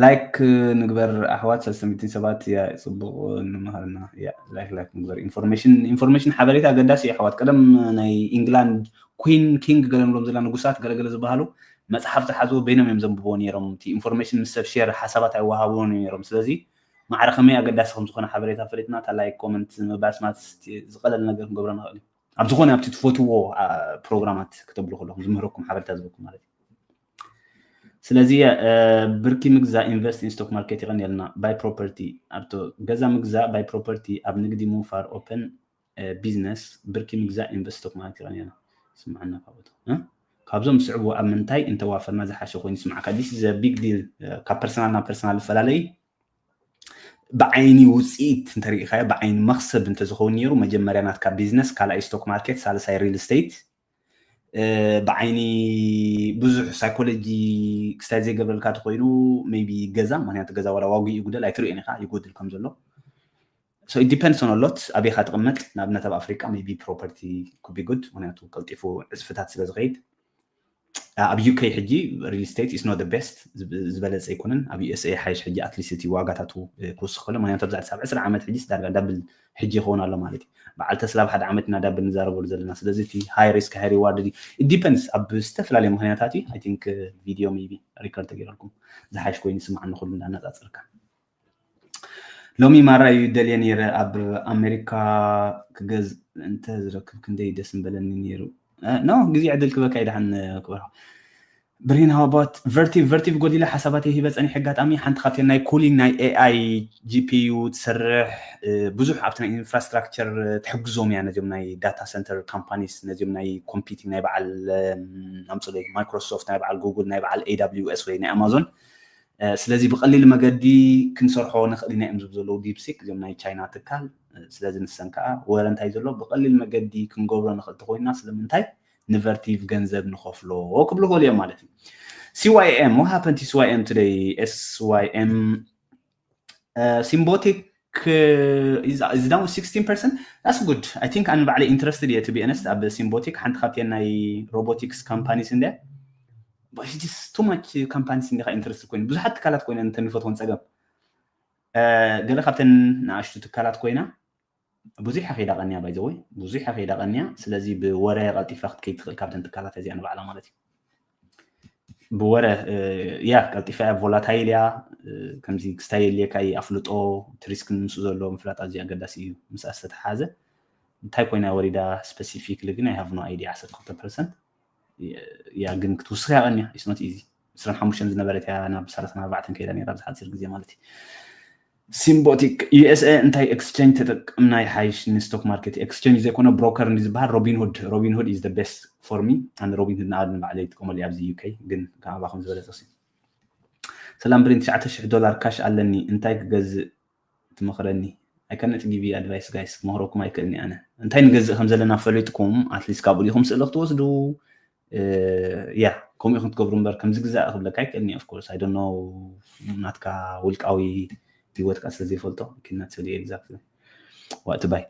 like ንግበር ኣሕዋት ሰለስተ ሚእትን ሰባት ያ ጽቡቕ ንመሃርና ያ like like ንግበር information information ሓበሬታ ኣገዳሲ እዩ ኣሕዋት ቀደም ናይ ኢንግላንድ ኩን ኪንግ ገለ ንብሎም ዘለና ንጉሳት ገለገለ ዝበሃሉ መጽሓፍ ዝሓዝዎ በይኖም እዮም ዘንብብዎ ነይሮም እቲ information ምስ ሰብ share ሓሳባት ኣይወሃብዎን እዮም ነይሮም ስለዚ ማዕረ ከመይ ኣገዳሲ ከም ዝኾነ ሓበሬታ ፈሊጥና እታ like comment ምባስ ማለት ዝቐለል ነገር ክንገብሮ ንኽእል እዩ ኣብ ዝኾነ ኣብቲ ትፈትዎ ፕሮግራማት ክተብሉ ከለኹም ዝምህረኩም ሓበሬታ ዝበኩም ማለት እዩ ስለዚ ብርኪ ምግዛእ invest in stock market ይቐንየልና buy property ኣብቶ ገዛ ምግዛእ buy property ኣብ ንግዲ ምውፋር open business ብርኪ ምግዛእ invest stock market ይቐንየልና ስምዓና ካብቶ ካብዞም ዝስዕቡ ኣብ ምንታይ እንተዋፈርና ዝሓሸ ኮይኑ ይስምዓካ this is a big deal ካብ personal ናብ personal ዝፈላለይ ብዓይኒ ውፅኢት እንተሪኢኻዮ ብዓይኒ መክሰብ እንተዝኸውን ነይሩ መጀመርያ ናትካ business ካልኣይ stock market ሳልሳይ real estate ብዓይኒ ብዙሕ psychology ክስታይ ዘይገብረልካ ተኮይኑ maybe ገዛ ምክንያቱ ገዛ ዋላ ዋጉ ይጉደል ኣይትርእዮን ኢኻ ይጎድል ከም ዘሎ so it depends on a lot ኣበይካ ትቕመጥ ንኣብነት ኣብ ኣፍሪቃ maybe property could be good ምክንያቱ ቀልጢፉ ዕፅፍታት ስለ ዝኸይድ ኣብ UK ሕጂ real estate is not the best ዝበለፀ ኣይኮነን ኣብ USA ሓይሽ ሕጂ at least እቲ ዋጋታቱ ክውስኽ ከሎ ምክንያቱ ኣብዚ ኣዲስ ኣበባ ዕስራ ዓመት ሕጂ ዳርጋ double ሕጂ ይኸውን ኣሎ ማለት እዩ በዓል ተስላ ኣብ ሓደ ዓመት ኢና double ንዛረበሉ ዘለና ስለዚ እቲ high risk high reward it depends ኣብ ዝተፈላለዩ ምክንያታት እዩ I think video maybe record ተገይረልኩም ዝሓይሽ ኮይኑ ይስማዕ ንኩሉ እንዳነፃፅርካ ሎሚ ማራ እዩ ደልየ ነይረ ኣብ ኣሜሪካ ክገዝ እንተ ዝረክብ ክንደይ ደስ ምበለኒ ነይሩ no ግዜ ዕድል ክበካ ይድሓን ክበርካ ብሬን ሃባት ቨርቲቭ ቨርቲቭ ጎዲለ ሓሳባት የሂበ ፀኒሕ ኣጋጣሚ ሓንቲ ካብተን ናይ ኩሊንግ ናይ ኤኣይ ጂፒዩ ትሰርሕ ብዙሕ ኣብቲ ናይ ኢንፍራስትራክቸር ትሕግዞም እያ ነዚም ናይ ዳታ ሰንተር ካምፓኒስ ነዚም ናይ ኮምፒቲንግ ናይ በዓል ኣምፅለይ ማይክሮሶፍት ናይ በዓል ጉግል ናይ በዓል ኤስ ወይ ናይ ኣማዞን ስለዚ ብቐሊል መገዲ ክንሰርሖ ንኽእል ኢና እዮም ዝብ ዘለዉ ዲፕሲክ እዚም ናይ ቻይና ትካል ስለዚ ንሰን ከዓ ወረ እንታይ ዘሎ ብቐሊል መገዲ ክንገብሮ ንኽእል ተኮይንና ስለምንታይ ንቨርቲቭ ገንዘብ ንኸፍሎ ክብሉ ክእል እዮም ማለት እዩ CYM what happened to CYM today SYM Symbotic is, is down sixteen percent that's good I think ኣነ ባዕለ interested እየ to be honest ኣብ Symbotic ሓንቲ ካብተን ናይ robotics companies እንደ but it's just too much companies እንዲኻ interested ኮይኑ ብዙሓት ትካላት ኮይነ እንተንፈትዎን ፀገም ገለ ካብተን ንኣሽቱ ትካላት ኮይና ብዙሕ ከይዳ ቀንያ ባይዘወይ ብዙሕ ከይዳ ቀንያ ስለዚ ብወረ ቀልጢፋ ክትከይድ ትኽእል ካብተን ትካላት እዚኣ ንባዕላ ማለት እዩ ብወረ ያ ቀልጢፋ እያ ቮላታይል እያ ከምዚ ክስታይ የድልየካ እዩ ኣፍልጦ እቲ ሪስክ ንምስኡ ዘለዎ ምፍላጥ ኣዝዩ ኣገዳሲ እዩ ምስኣ ዝተተሓዘ እንታይ ኮይና ወሪዳ specifically ግን I have no idea ዓሰርተ ክልተ percent ያ ግን ክትውስኽ ያቐንያ it's not easy ዕስራን ሓሙሽተን ዝነበረት እያ ናብ ሰላሳን ኣርባዕተን ከይዳ ነራ ኣብዚ ሓፂር ግዜ ማለት እዩ Symbotic USA እንታይ exchange ተጠቅምና ይሓይሽ ን stock market exchange ዘይኮነ broker እንዲ ዝበሃል Robinhood Robinhood is the best for me ኣነ Robinhood ንኣብ ንባዕለ ይጥቀመሉ ኣብዚ UK ግን ከኣባኹም ዝበለፀ ሰላም ብሬን ትሽዓተ ሽሕ ዶላር ካሽ ኣለኒ እንታይ ክገዝእ ትመኽረኒ I cannot give you advice guys ክመኽረኩም ኣይክእልኒ ኣነ እንታይ ንገዝእ ከም ዘለና ፈሊጥኩም at least ካብኡ ዲኹም ስእሊ ክትወስዱ ያ ከምኡ ኢኹም ትገብሩ እምበር ከምዚ ግዛእ ክብለካ ኣይክእልኒ of course I don't know ናትካ ውልቃዊ ህይወትካ ስለ ዘይፈልጦ I cannot tell you exactly what to buy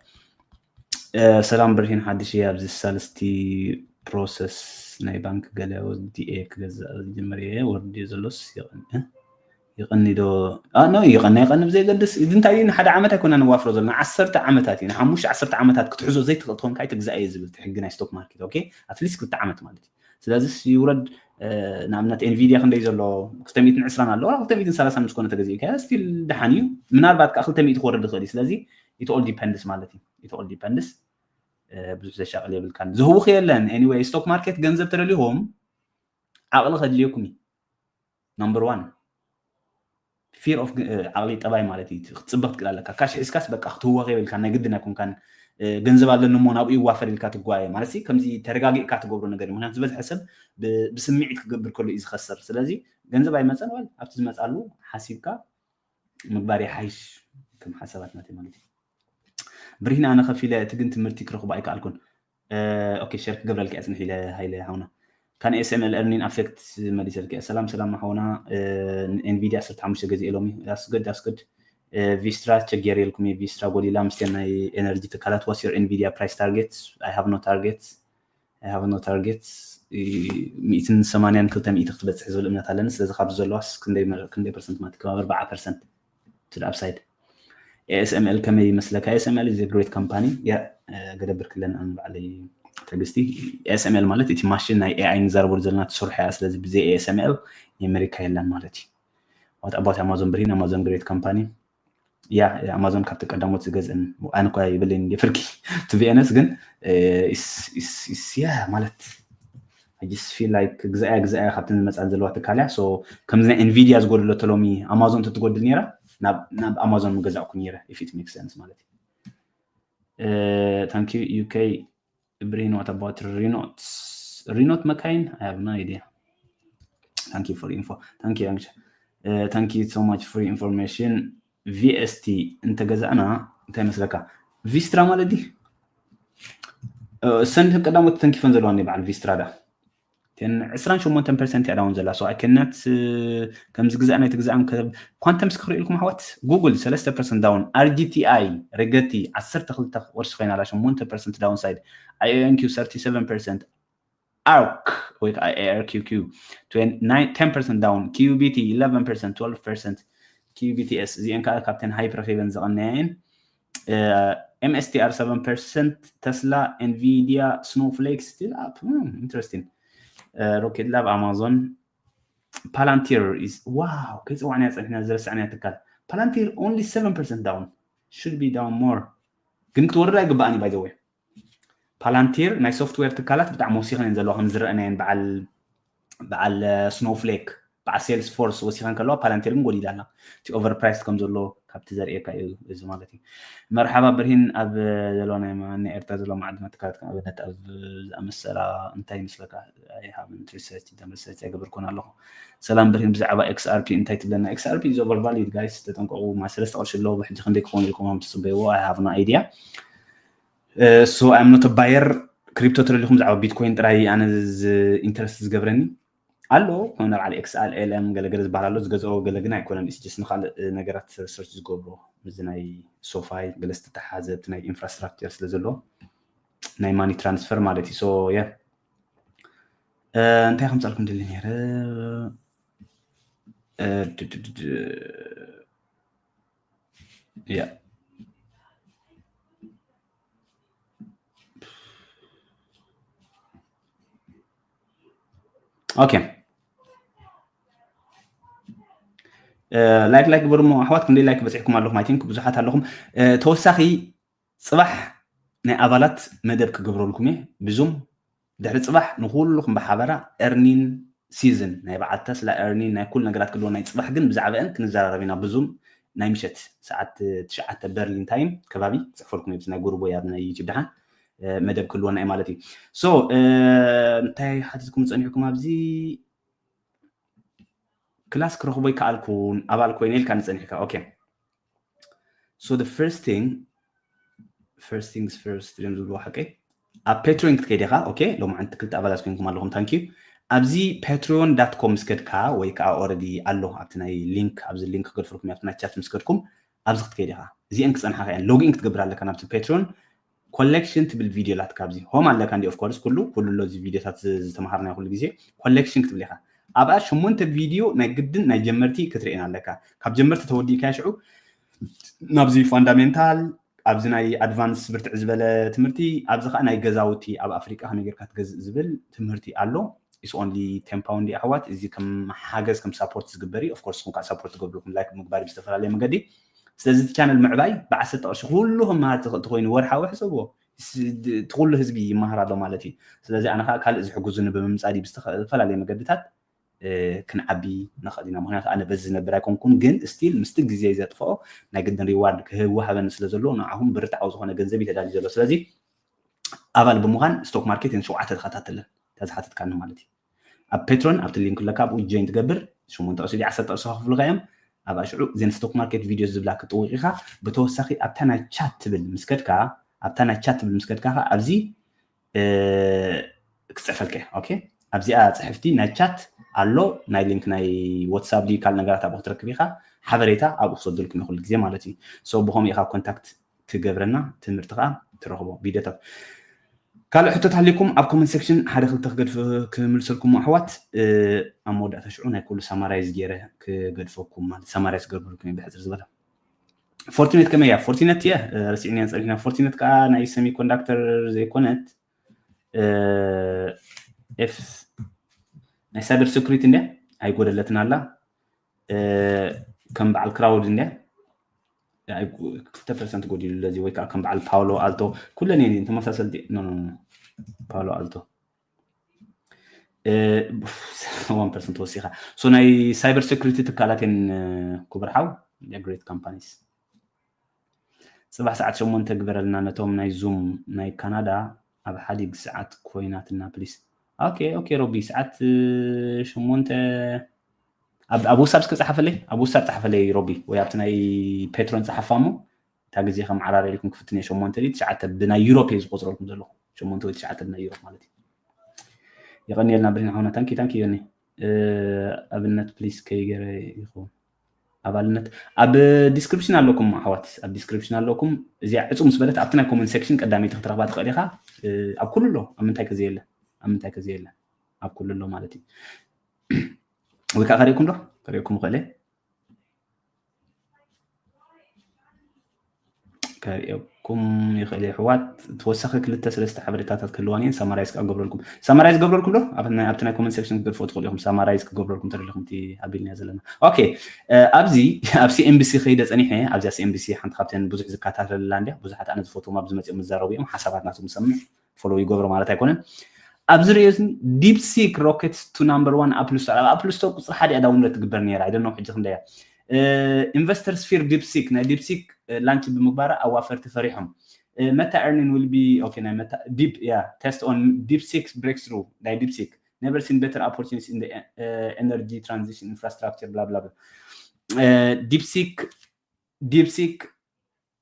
ሰላም ብርሂን ሓድሽ እየ ኣብዚ ሳልስቲ process ናይ ባንክ ገለ ወዲኤ ክገዛእ ዝጀመር እየ ወርዲ ዘሎስ ይቐኒ ይቐኒ ዶ ኖ ይቐኒ ይቐኒ ብዘይገድስ እዚ እንታይ እዩ ንሓደ ዓመት ኣይኮና ንዋፍሮ ዘለና ዓሰርተ ዓመታት እዩ ንሓሙሽተ ዓሰርተ ዓመታት ክትሕዞ ዘይትኽእል ትኾንካ ኣይትግዛእ እየ ዝብል ሕጊ ናይ stock market okay at least ክልተ ዓመት ማለት እዩ ስለዚ ይውረድ ንኣብነት ኤንቪድያ ክንደይ ዘሎ ክልተ ሚእትን ዕስራን ኣሎ ክልተ ሚእትን ሰላሳን ምስ ኮነ ተገዚእካ still ደሓን እዩ ምናልባት ከዓ ክልተ ሚእቲ ክወርድ ይኽእል እዩ ስለዚ it all depends ማለት እዩ it all depends ብዙሕ ዘሻቕል የብልካን ዝህውኽ የለን anyway stock market ገንዘብ ተደሊኹም ዓቕሊ ከድልየኩም እዩ number one fear of ዓቕሊ ጠባይ ማለት እዩ ክትፅበ ክትክእል ኣለካ ካሽ ሒዝካስ በቃ ክትህወኽ የብልካን ናይ ግድን ኣይኮንካን ገንዘብ ኣለኒ እሞ ናብኡ ይዋፈር ኢልካ ትጓየ ማለት ከምዚ ተረጋጊእካ ትገብሮ ነገር እዩ። ምክንያቱ ዝበዝሐ ሰብ ብስምዒት ክገብር ከሎ እዩ ዝኸስር። ስለዚ ገንዘብ ኣይመፀን ዋል ኣብቲ ዝመፃሉ ሓሲብካ ምግባር ይሓይሽ። ከም ሓሳባት ናተይ ማለት እዩ። ብርሂን ኣነ ከፊለ እቲ ግን ትምህርቲ ክረኽቦ ኣይከኣልኩን። ኦኬ ሸር ክገብረልካ እየ ፅንሕ ኢለ ሃይለ ሓውና ካን ኤስኤምኤል ኤርኒን ኣፌክት መሊሰልክ እየ። ሰላም ሰላም ሓውና ኤንቪዲያ ዓሰርተ ሓሙሽተ ገዚኤ ሎሚ ኣስገድ ኣስገድ ቪስትራ ቸክ ገይረ ኢልኩም ቪስትራ ጎሊላ ምስቲ ናይ ኤነርጂ ትካላት ዋስ ዮር ኤንቪዲያ ፕራይስ ታርጌት? I have no target I have no target ሚእትን ሰማንያን ክልተ ሚእቲ ክትበፅሕ ዝብል እምነት ኣለኒ። ስለዚ ካብዚ ዘለዋስ ክንደይ ፐርሰንት ማለት ከባቢ ኣርባዓ ፐርሰንት to the upside። ኤስኤምኤል ከመይ ይመስለካ? ኤስኤምኤል is a great company። ያ ገደብር ክለን ኣን ባዕለይ ትዕግስቲ ኤስኤምኤል ማለት እቲ ማሽን ናይ ኤኣይ ንዛረበሉ ዘለና ትሰርሖ እያ። ስለዚ ብዘይ ኤስኤምኤል ናይ ኣሜሪካ የለን ማለት እዩ። What about ኣማዞን ብርሂን? ኣማዞን ግሬት ካምፓኒ ያ ኣማዞን ካብቲ ቀዳሞት ዝገዝእን ኣነ እኳ ይብልን ፍርቂ ትቢኤነስ ግን ያ ማለት ግዛያ ግዛያ ካብተን ዝመፃን ዘለዋ ትካል እያ። ከምዚ ናይ ኤንቪዲያ ዝጎደሎ ተሎሚ ኣማዞን ተትጎድል ነይራ ናብ ኣማዞን ምገዛእኩ ነይረ if it makes sense ማለት እዩ። Thank you UK ብርሂን። What about ሪኖት? ሪኖት መካይን I have no idea. Thank you for info. Thank you Angel. Thank you so much for information. ቪኤስቲ እንተገዛእና እንታይ መስለካ? ቪስትራ ማለት ዲ ሰንድ ቀዳሞት ተንኪፈን ዘለዋ በዓል ቪስትራ ዳ ዕስራን ሸሞንተን ፐርሰንት እያ ዳውን ዘላ። So I cannot ከምዚ ግዛእ ናይ ትግዛእን ኳንተምስ ክርኢ ኢልኩም ኣሕዋት ጉግል ሰለስተ ፐርሰንት ዳውን ኣርጂቲኣይ ረገቲ ዓሰርተ ክልተ ቅርሺ ኮይና ኣላ ሸሞንተ ፐርሰንት ዳውን ሳይድ ኣዮንኪ ሰርቲ ሰቨን ፐርሰንት ኣርክ ወይ ከዓ ኤኣርኪውኪው ቴን ፐርሰንት ዳውን ኪዩቢቲ ኢለቨን ፐርሰንት ትወልቭ ፐርሰንት ኪዩቢቲኤስ እዚአን ከዓ ካብተን ሃይፕ ረኪበን ዝቐነያ እየን። ኤምኤስቲኣር ሰቨን ፐርሰንት ተስላ ኤንቪዲያ ስኖፍሌክ ስቲል ኣፕ ኢንትረስቲንግ ሮኬት ላብ ኣማዞን ፓላንቲር ዋው ከይፅዋዕናያ ፀኒሕና ዝረሳዕናያ ትካል ፓላንቲር only seven percent down should be down more ግን ክትወርድ ኣይግባኣን እዩ by the way። ፓላንቲር ናይ ሶፍትዌር ትካላት ብጣዕሚ ወሲኸን እየን ዘለዋ ከም ዝረአናየን በዓል በዓል ስኖፍሌክ በዓል ሴልስ ፎርስ ወሲኸን ከለዋ ፓላንቲር ግን ጎዲላ ኣላ። እቲ ኦቨር ፕራይስ ከም ዘሎ ካብቲ ዘርእየካ እዩ እዚ ማለት እዩ። መርሓባ ብርሂን ኣብ ዘለዋ ናይ ኤርትራ ዘለዋ መዓድናት ትካላት ከም ኣብነት ኣብ ዝኣመሰላ እንታይ ይመስለካ? I haven't research them research ኣይገበርኩን ኣለኹ። ሰላም ብርሂን ብዛዕባ ኤክስኣርፒ እንታይ ትብለና? ኤክስኣርፒ is overvalued guys ተጠንቀቑ። ማ ሰለስተ ቅርሺ ኣለዎ ብሕጂ ክንደይ ክኸውን ኢልኩም ትፅበይዎ? I have no idea. So I'm not a buyer. ክሪፕቶ ተደሊኹም ብዛዕባ ቢትኮይን ጥራይ ኣነ ኢንተረስት ዝገብረኒ ኣሎ። ከም ናብ ዓሊ ኤክስኣል ኤልኤም ገለገለ ዝበሃል ኣሎ ዝገዝኦ ገለ ግን ኣይኮነን። ኢስ ጀስት ንካልእ ነገራት ሪሰርች ዝገብሮ ምስዚ ናይ ሶፋይ ገለ ዝተተሓዘ እቲ ናይ ኢንፍራስትራክቸር ስለ ዘሎ ናይ ማኒ ትራንስፈር ማለት እዩ። ሶ የ እንታይ ከምፃልኩም ደሊ ነይረ ያ ኦኬ ላይክ ላይክ ግበሩ ሞ ኣሕዋት ክንደይ ላይክ በፂሕኩም ኣለኹም? I think ብዙሓት ኣለኹም። ተወሳኺ ፅባሕ ናይ ኣባላት መደብ ክገብረልኩም እየ ብዙም ድሕሪ ፅባሕ ንኩልኩም ብሓበራ earning season ናይ በዓል ተስላ earning ናይ ኩሉ ነገራት ክልዎ ናይ ፅባሕ ግን ብዛዕባአን ክንዘራረብ ኢና ብዙም ናይ ምሸት ሰዓት ትሽዓተ በርሊን ታይም ከባቢ ክፅሕፈልኩም እየ ናይ ጉሩቦ ኣብ ናይ ዩቲብ ደሓን መደብ ክልወና እዩ ማለት እዩ። So እንታይ ሓቲትኩም ፀኒሕኩም ኣብዚ ክላስ ክረኽቦ ይከኣልኩን ኣባል ኮይነ ኢልካ ንፀኒሕካ okay so the first thing first things first እዮም ዝብልዎ ሓቀይ ኣብ ፔትሪዮን ክትከይድ ኢኻ okay ሎማዓንቲ ክልተ ኣባላት ኮይንኩም ኣለኹም thank you ኣብዚ patreon dot com ምስ ከድካ ወይ ከዓ already ኣሎ ኣብቲ ናይ ሊንክ ኣብዚ ሊንክ ክገድፈልኩም ኣብቲ ናይ ቻት ምስ ከድኩም ኣብዚ ክትከይድ ኢኻ እዚአን ክፀንሓኻ እየን log in ክትገብር ኣለካ ናብቲ patreon collection ትብል ቪድዮ ላትካ ኣብዚ home ኣለካ እንዲ of course ኩሉ ኩሉ ኣሎ እዚ ቪድዮታት ዝተምሃርናዮ ኩሉ ግዜ collection ክትብል ኢኻ ኣብኣ ሸሞንተ ቪድዮ ናይ ግድን ናይ ጀመርቲ ክትርእየን ኣለካ ካብ ጀመርቲ ተወዲእካ ሽዑ ናብዚ ፋንዳሜንታል ኣብዚ ናይ ኣድቫንስ ብርትዕ ዝበለ ትምህርቲ ኣብዚ ከዓ ናይ ገዛውቲ ኣብ ኣፍሪቃ ከመይ ጌርካ ትገዝእ ዝብል ትምህርቲ ኣሎ it's only ten pound ኣሕዋት እዚ ከም ሓገዝ ከም ሳፖርት ዝግበር እዩ of course ኩም ሳፖርት ትገብርኩም like ምግባር ብዝተፈላለየ መገዲ ስለዚ እቲ ቻነል ምዕባይ ብዓሰርተ ቅርሺ ኩሉ ክመሃር ትኽእል ተኮይኑ ወርሓዊ ሕሰብዎ እቲ ኩሉ ህዝቢ ይመሃር ኣሎ ማለት እዩ ስለዚ ኣነ ከዓ ካልእ ዝሕግዙኒ ብምምፃእ ብዝተፈላለየ መገድታት ክንዓቢ ንኽእል ኢና። ምክንያቱ ኣነ በዚ ዝነብር ኣይኮንኩን፣ ግን ስቲል ምስቲ ግዜ ዘጥፍኦ ናይ ግድን ሪዋርድ ክህወሃበኒ ስለ ዘለዎ ንዓኹም ብርትዓዊ ዝኾነ ገንዘብ እዩ ተዳልዩ ዘሎ። ስለዚ ኣባል ብምዃን ስቶክ ማርኬት ን ሸውዓተ ተኸታተለን ተዝሓተትካኒ ማለት እዩ። ኣብ ፔትሮን ኣብቲ ሊንክ ኣለካ፣ ኣብኡ ጆይን ትገብር፣ ሸሞንተ ቅርሺ ዓሰርተ ቅርሺ ከኽፍሉካ እዮም። ኣብ ኣሽዑ እዘን ስቶክ ማርኬት ቪድዮ ዝብላ ክጥውቕ ኢኻ። ብተወሳኺ ኣብታ ናይ ቻት ትብል ምስ ከድካ ኣብታ ናይ ቻት ትብል ምስ ከድካ ኣብዚ ክፅሕፈልካ ኦኬ ኣብዚኣ ፅሕፍቲ ናይ ቻት ኣሎ ናይ ሊንክ ናይ ዋትሳፕ ድዩ ካልእ ነገራት ኣብኡ ክትረክብ ኢኻ ሓበሬታ ኣብኡ ክሰደልኩም እዩ ኩሉ ግዜ ማለት እዩ so ብኸምኡ ኢኻ ኮንታክት ትገብረና ትምህርቲ ከዓ ትረኽቦ ቪድዮታት ካልእ ሕቶት ሃሊኩም ኣብ ኮመንት ሴክሽን ሓደ ክልተ ክገድፍ ክምልሰልኩም ኣሕዋት ኣብ መወዳእታ ሽዑ ናይ ኩሉ ሳማራይዝ ገይረ ክገድፈኩም ማለት ሳማራይዝ ክገብረልኩም ብሕፅር ዝበለ ፎርቲነት ከመይ እያ ፎርቲነት እየ ረሲዕንያ ፀኒሕና ፎርቲነት ከዓ ናይ ሰሚኮንዳክተር ዘይኮነት ኤፍ ናይ ሳይበር ሴኩሪቲ እንደ ኣይጎደለትን ኣላ ከም በዓል ክራውድ እንደ ክልተ ፐርሰንት ጎዲሉ ለዚ ወይ ከዓ ከም በዓል ፓውሎ ኣልቶ ኩለን እየን ተመሳሰልቲ ኖ ኖ ኖ ፓውሎ ኣልቶ one percent ወሲኻ so ናይ ሳይበር ሴኩሪቲ ትካላት እየን ክቡር ሓው ግሬት ካምፓኒስ ፅባሕ ሰዓት ሸሞንተ ግበረልና ነቶም ናይ ዙም ናይ ካናዳ ኣብ ሓዲግ ሰዓት ኮይናትና ፕሊስ ኦኬ ኦኬ ሮቢ ሰዓት ሸሞንተ ኣብ ውሳብ እስከ ፀሓፈለይ ኣብ ውሳብ ፀሓፈለይ ሮቢ ወይ ኣብቲ ናይ ፔትሮን ፀሓፋ እሞ እታ ግዜ ከም ዓራር ኢልኩም ክፍትን እየ ሸሞንተ ድዩ ትሽዓተ ብናይ ዩሮፕ እየ ዝቆፅረልኩም ዘለኹ ሸሞንተ ወይ ትሽዓተ ብናይ ዩሮፕ ማለት እዩ የቐንየልና ብሪን ሓውና ታንኪ ታንኪ ዮኒ ኣብነት ፕሊስ ከይገረ ይኸውን ኣባልነት ኣብ ዲስክሪፕሽን ኣለኩም ኣሕዋት ኣብ ዲስክሪፕሽን ኣለኩም እዚኣ ዕፁ ምስ በለት ኣብቲ ናይ ኮመንት ሴክሽን ቀዳመይቲ ክትረኽባ ትኽእል ኢኻ ኣብ ኩሉ ኣሎ ኣብ ምንታይ ከዘየለ ኣብ ምንታይ ከዘየለ ኣብ ኩሉ ኣሎ ማለት እዩ ወይ ከዓ ከሪእኩም ዶ ከሪእኩም ይኽእል ከሪእኩም ይኽእል የሕዋት ተወሳኺ ክልተ ሰለስተ ሓበሬታታት ክህልዋን እየን ሳማራይዝ ከዓ ገብረልኩም ሳማራይዝ ገብረልኩም ዶ ኣብቲ ናይ ኮመንት ሴክሽን ክትገድፎ ትኽእሉ ኢኹም ሳማራይዝ ክገብረልኩም ተደሊኹም እቲ ኣቢልናዮ ዘለና ኦኬ ኣብዚ ኣብ ሲኤንቢሲ ከይደ ፀኒሐ ኣብዚኣ ሲኤንቢሲ ሓንቲ ካብተን ብዙሕ ዝከታተለላ እንድያ ብዙሓት ኣነ ዝፈትዎም ኣብዚ መፅኦም ዝዛረቡ እዮም ሓሳባት ናቶም ዝሰምዕ ፎሎ ይገብሮ ማለት ኣይኮነን ኣብዚ ርእዮ ዲፕሲክ rockets to number one apple store ኣብ apple store ቁፅሪ ሓደ እያ ዳውንሎድ ትግበር ነይራ ኣይደነው ሕጂ ክንደያ investors fear DeepSeek ናይ DeepSeek ላንች ብምግባራ ኣዋፈርቲ ፈሪሖም meta earning will be okay ናይ meta deep yeah test on DeepSeek breakthrough ናይ DeepSeek never seen better opportunities in the uh, energy transition infrastructure blah blah blah uh, DeepSeek DeepSeek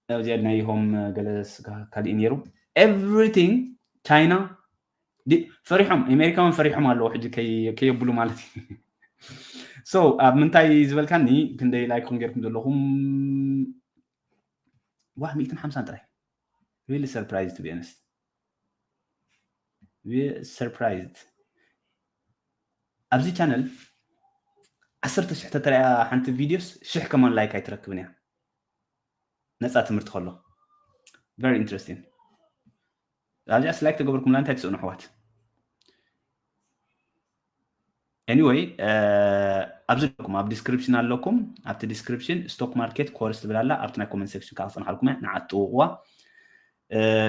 ኣብዚኣ ናይ ሆም ገለ ካልእ ነይሩ everything ቻይና ፈሪሖም ኣሜሪካውን ፈሪሖም ኣለዎ ሕጂ ከየብሉ ማለት እዩ so ኣብ ምንታይ ዝበልካኒ ክንደይ ላይክ ኹም ገርኩም ዘለኹም ዋህ ሚእትን ሓምሳን ጥራይ really surprised to be honest surprised ኣብዚ ቻነል ዓሰርተ ሽሕ ተተሪያ ሓንቲ ቪድዮስ ሽሕ ከማን ላይክ ኣይትረክብን እያ ነፃ ትምህርቲ ከሎ very interesting ኣብዚኣስ ላይክ ተገበርኩምላ እንታይ ትስእኑ ኣሕዋት anyway ኣብዚ ኣለኩም ኣብ ዲስክሪፕሽን ኣለኩም ኣብቲ ዲስክሪፕሽን ስቶክ ማርኬት ኮርስ ትብል ኣላ ኣብቲ ናይ ኮመንት ሴክሽን ከዓ ክፅንሓልኩም እያ ንዓ ትጥውቕዋ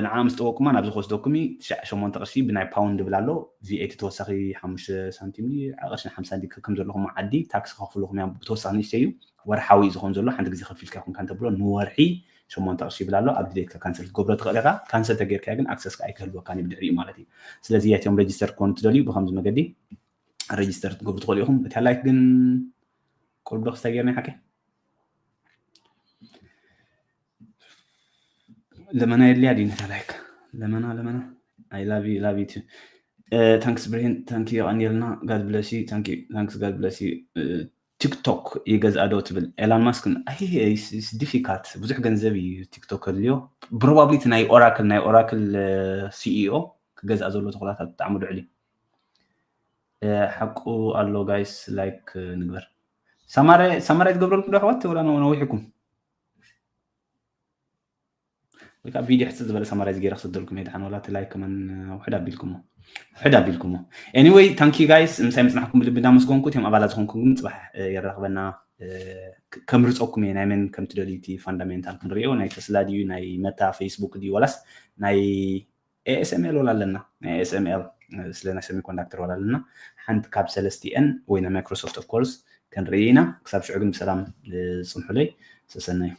ንዓ ምስ ጠወቅኩማ ናብዚ ክወስደኩም እዩ ትሽዓ ሸሞንተ ቅርሺ ብናይ ፓውንድ ድብል ኣሎ ቪኤቲ ተወሳኺ ሓሙሽተ ሳንቲም ድዩ ቅርሽን ሓምሳ ድዩ ከም ዘለኹም ዓዲ ታክስ ከኽፍልኹም እዮም ብተወሳኺ ንእሽተይ እዩ ወርሓዊ እዩ ዝኾን ዘሎ ሓንቲ ግዜ ከፊልካ ይኹን ካንተ ብሎ ንወርሒ ሸሞንተ ቅርሺ ይብል ኣሎ ኣብ ድሌትካ ካንሰል ክትገብሮ ትኽእል ኢኻ ካንሰል ተገይርካ ግን ኣክሰስ ኣይክህልወካን እዩ ብድሕሪኡ ማለት እዩ ስለዚ እቲኦም ሬጅስተር ክኾኑ ትደልዩ ብከምዚ መገዲ ሬጅስተር ክትገብሩ ትኽእሉ ኢኹም እቲያ ላይክ ግን ቁርብ ዶ ክስታይ ገይርና ሓቂ ለመና የድልያ ድዩ ነታ ላይክ ለመና ለመና I love you love you too thanks ብርሂን thank you የቐንየልና God bless you thanks God bless you ቲክቶክ ይገዝኣ ዶ ትብል ኤላን ማስክ difficult ብዙሕ ገንዘብ እዩ ቲክቶክ ከድልዮ probably ናይ ኦራክል ናይ ኦራክል ሲኢኦ ክገዝኣ ዘሎ ተኽእሎታት ብጣዕሚ ልዑል እዩ ሓቁ ኣሎ guys like ንግበር ሳማራይ ትገብረልኩም ዶ ኣሕዋት ወላ ነዊሕኩም ወይ ከዓ ቪድዮ ሕፅር ዝበለ ሳማራይዝ ገይረ ክሰደልኩም እየ ድሓን ወላ እቲ ላይክ ከመን ውሕድ ኣቢልኩሞ ውሕድ ኣቢልኩሞ anyway thank you guys ምሳይ ምፅናሕኩም ብልቢ እንዳመስገንኩ እቲኦም ኣባላት ዝኾንኩም ግን ፅባሕ የራኽበና ከምርፀኩም እየ ናይ መን ከም ትደልዩ እቲ ፋንዳሜንታል ክንሪኦ ናይ ተስላ ድዩ ናይ መታ ፌስቡክ ድዩ ወላስ ናይ ASML ወላ ኣለና። ASML ስለ ናይ semiconductor ወላ ኣለና። ሓንቲ ካብ ሰለስቲኤን ወይ ናይ Microsoft of course ክንርኢ ኢና። ክሳብ ሽዑ ግን ብሰላም ጽንሑለይ። ሰሰናዩ።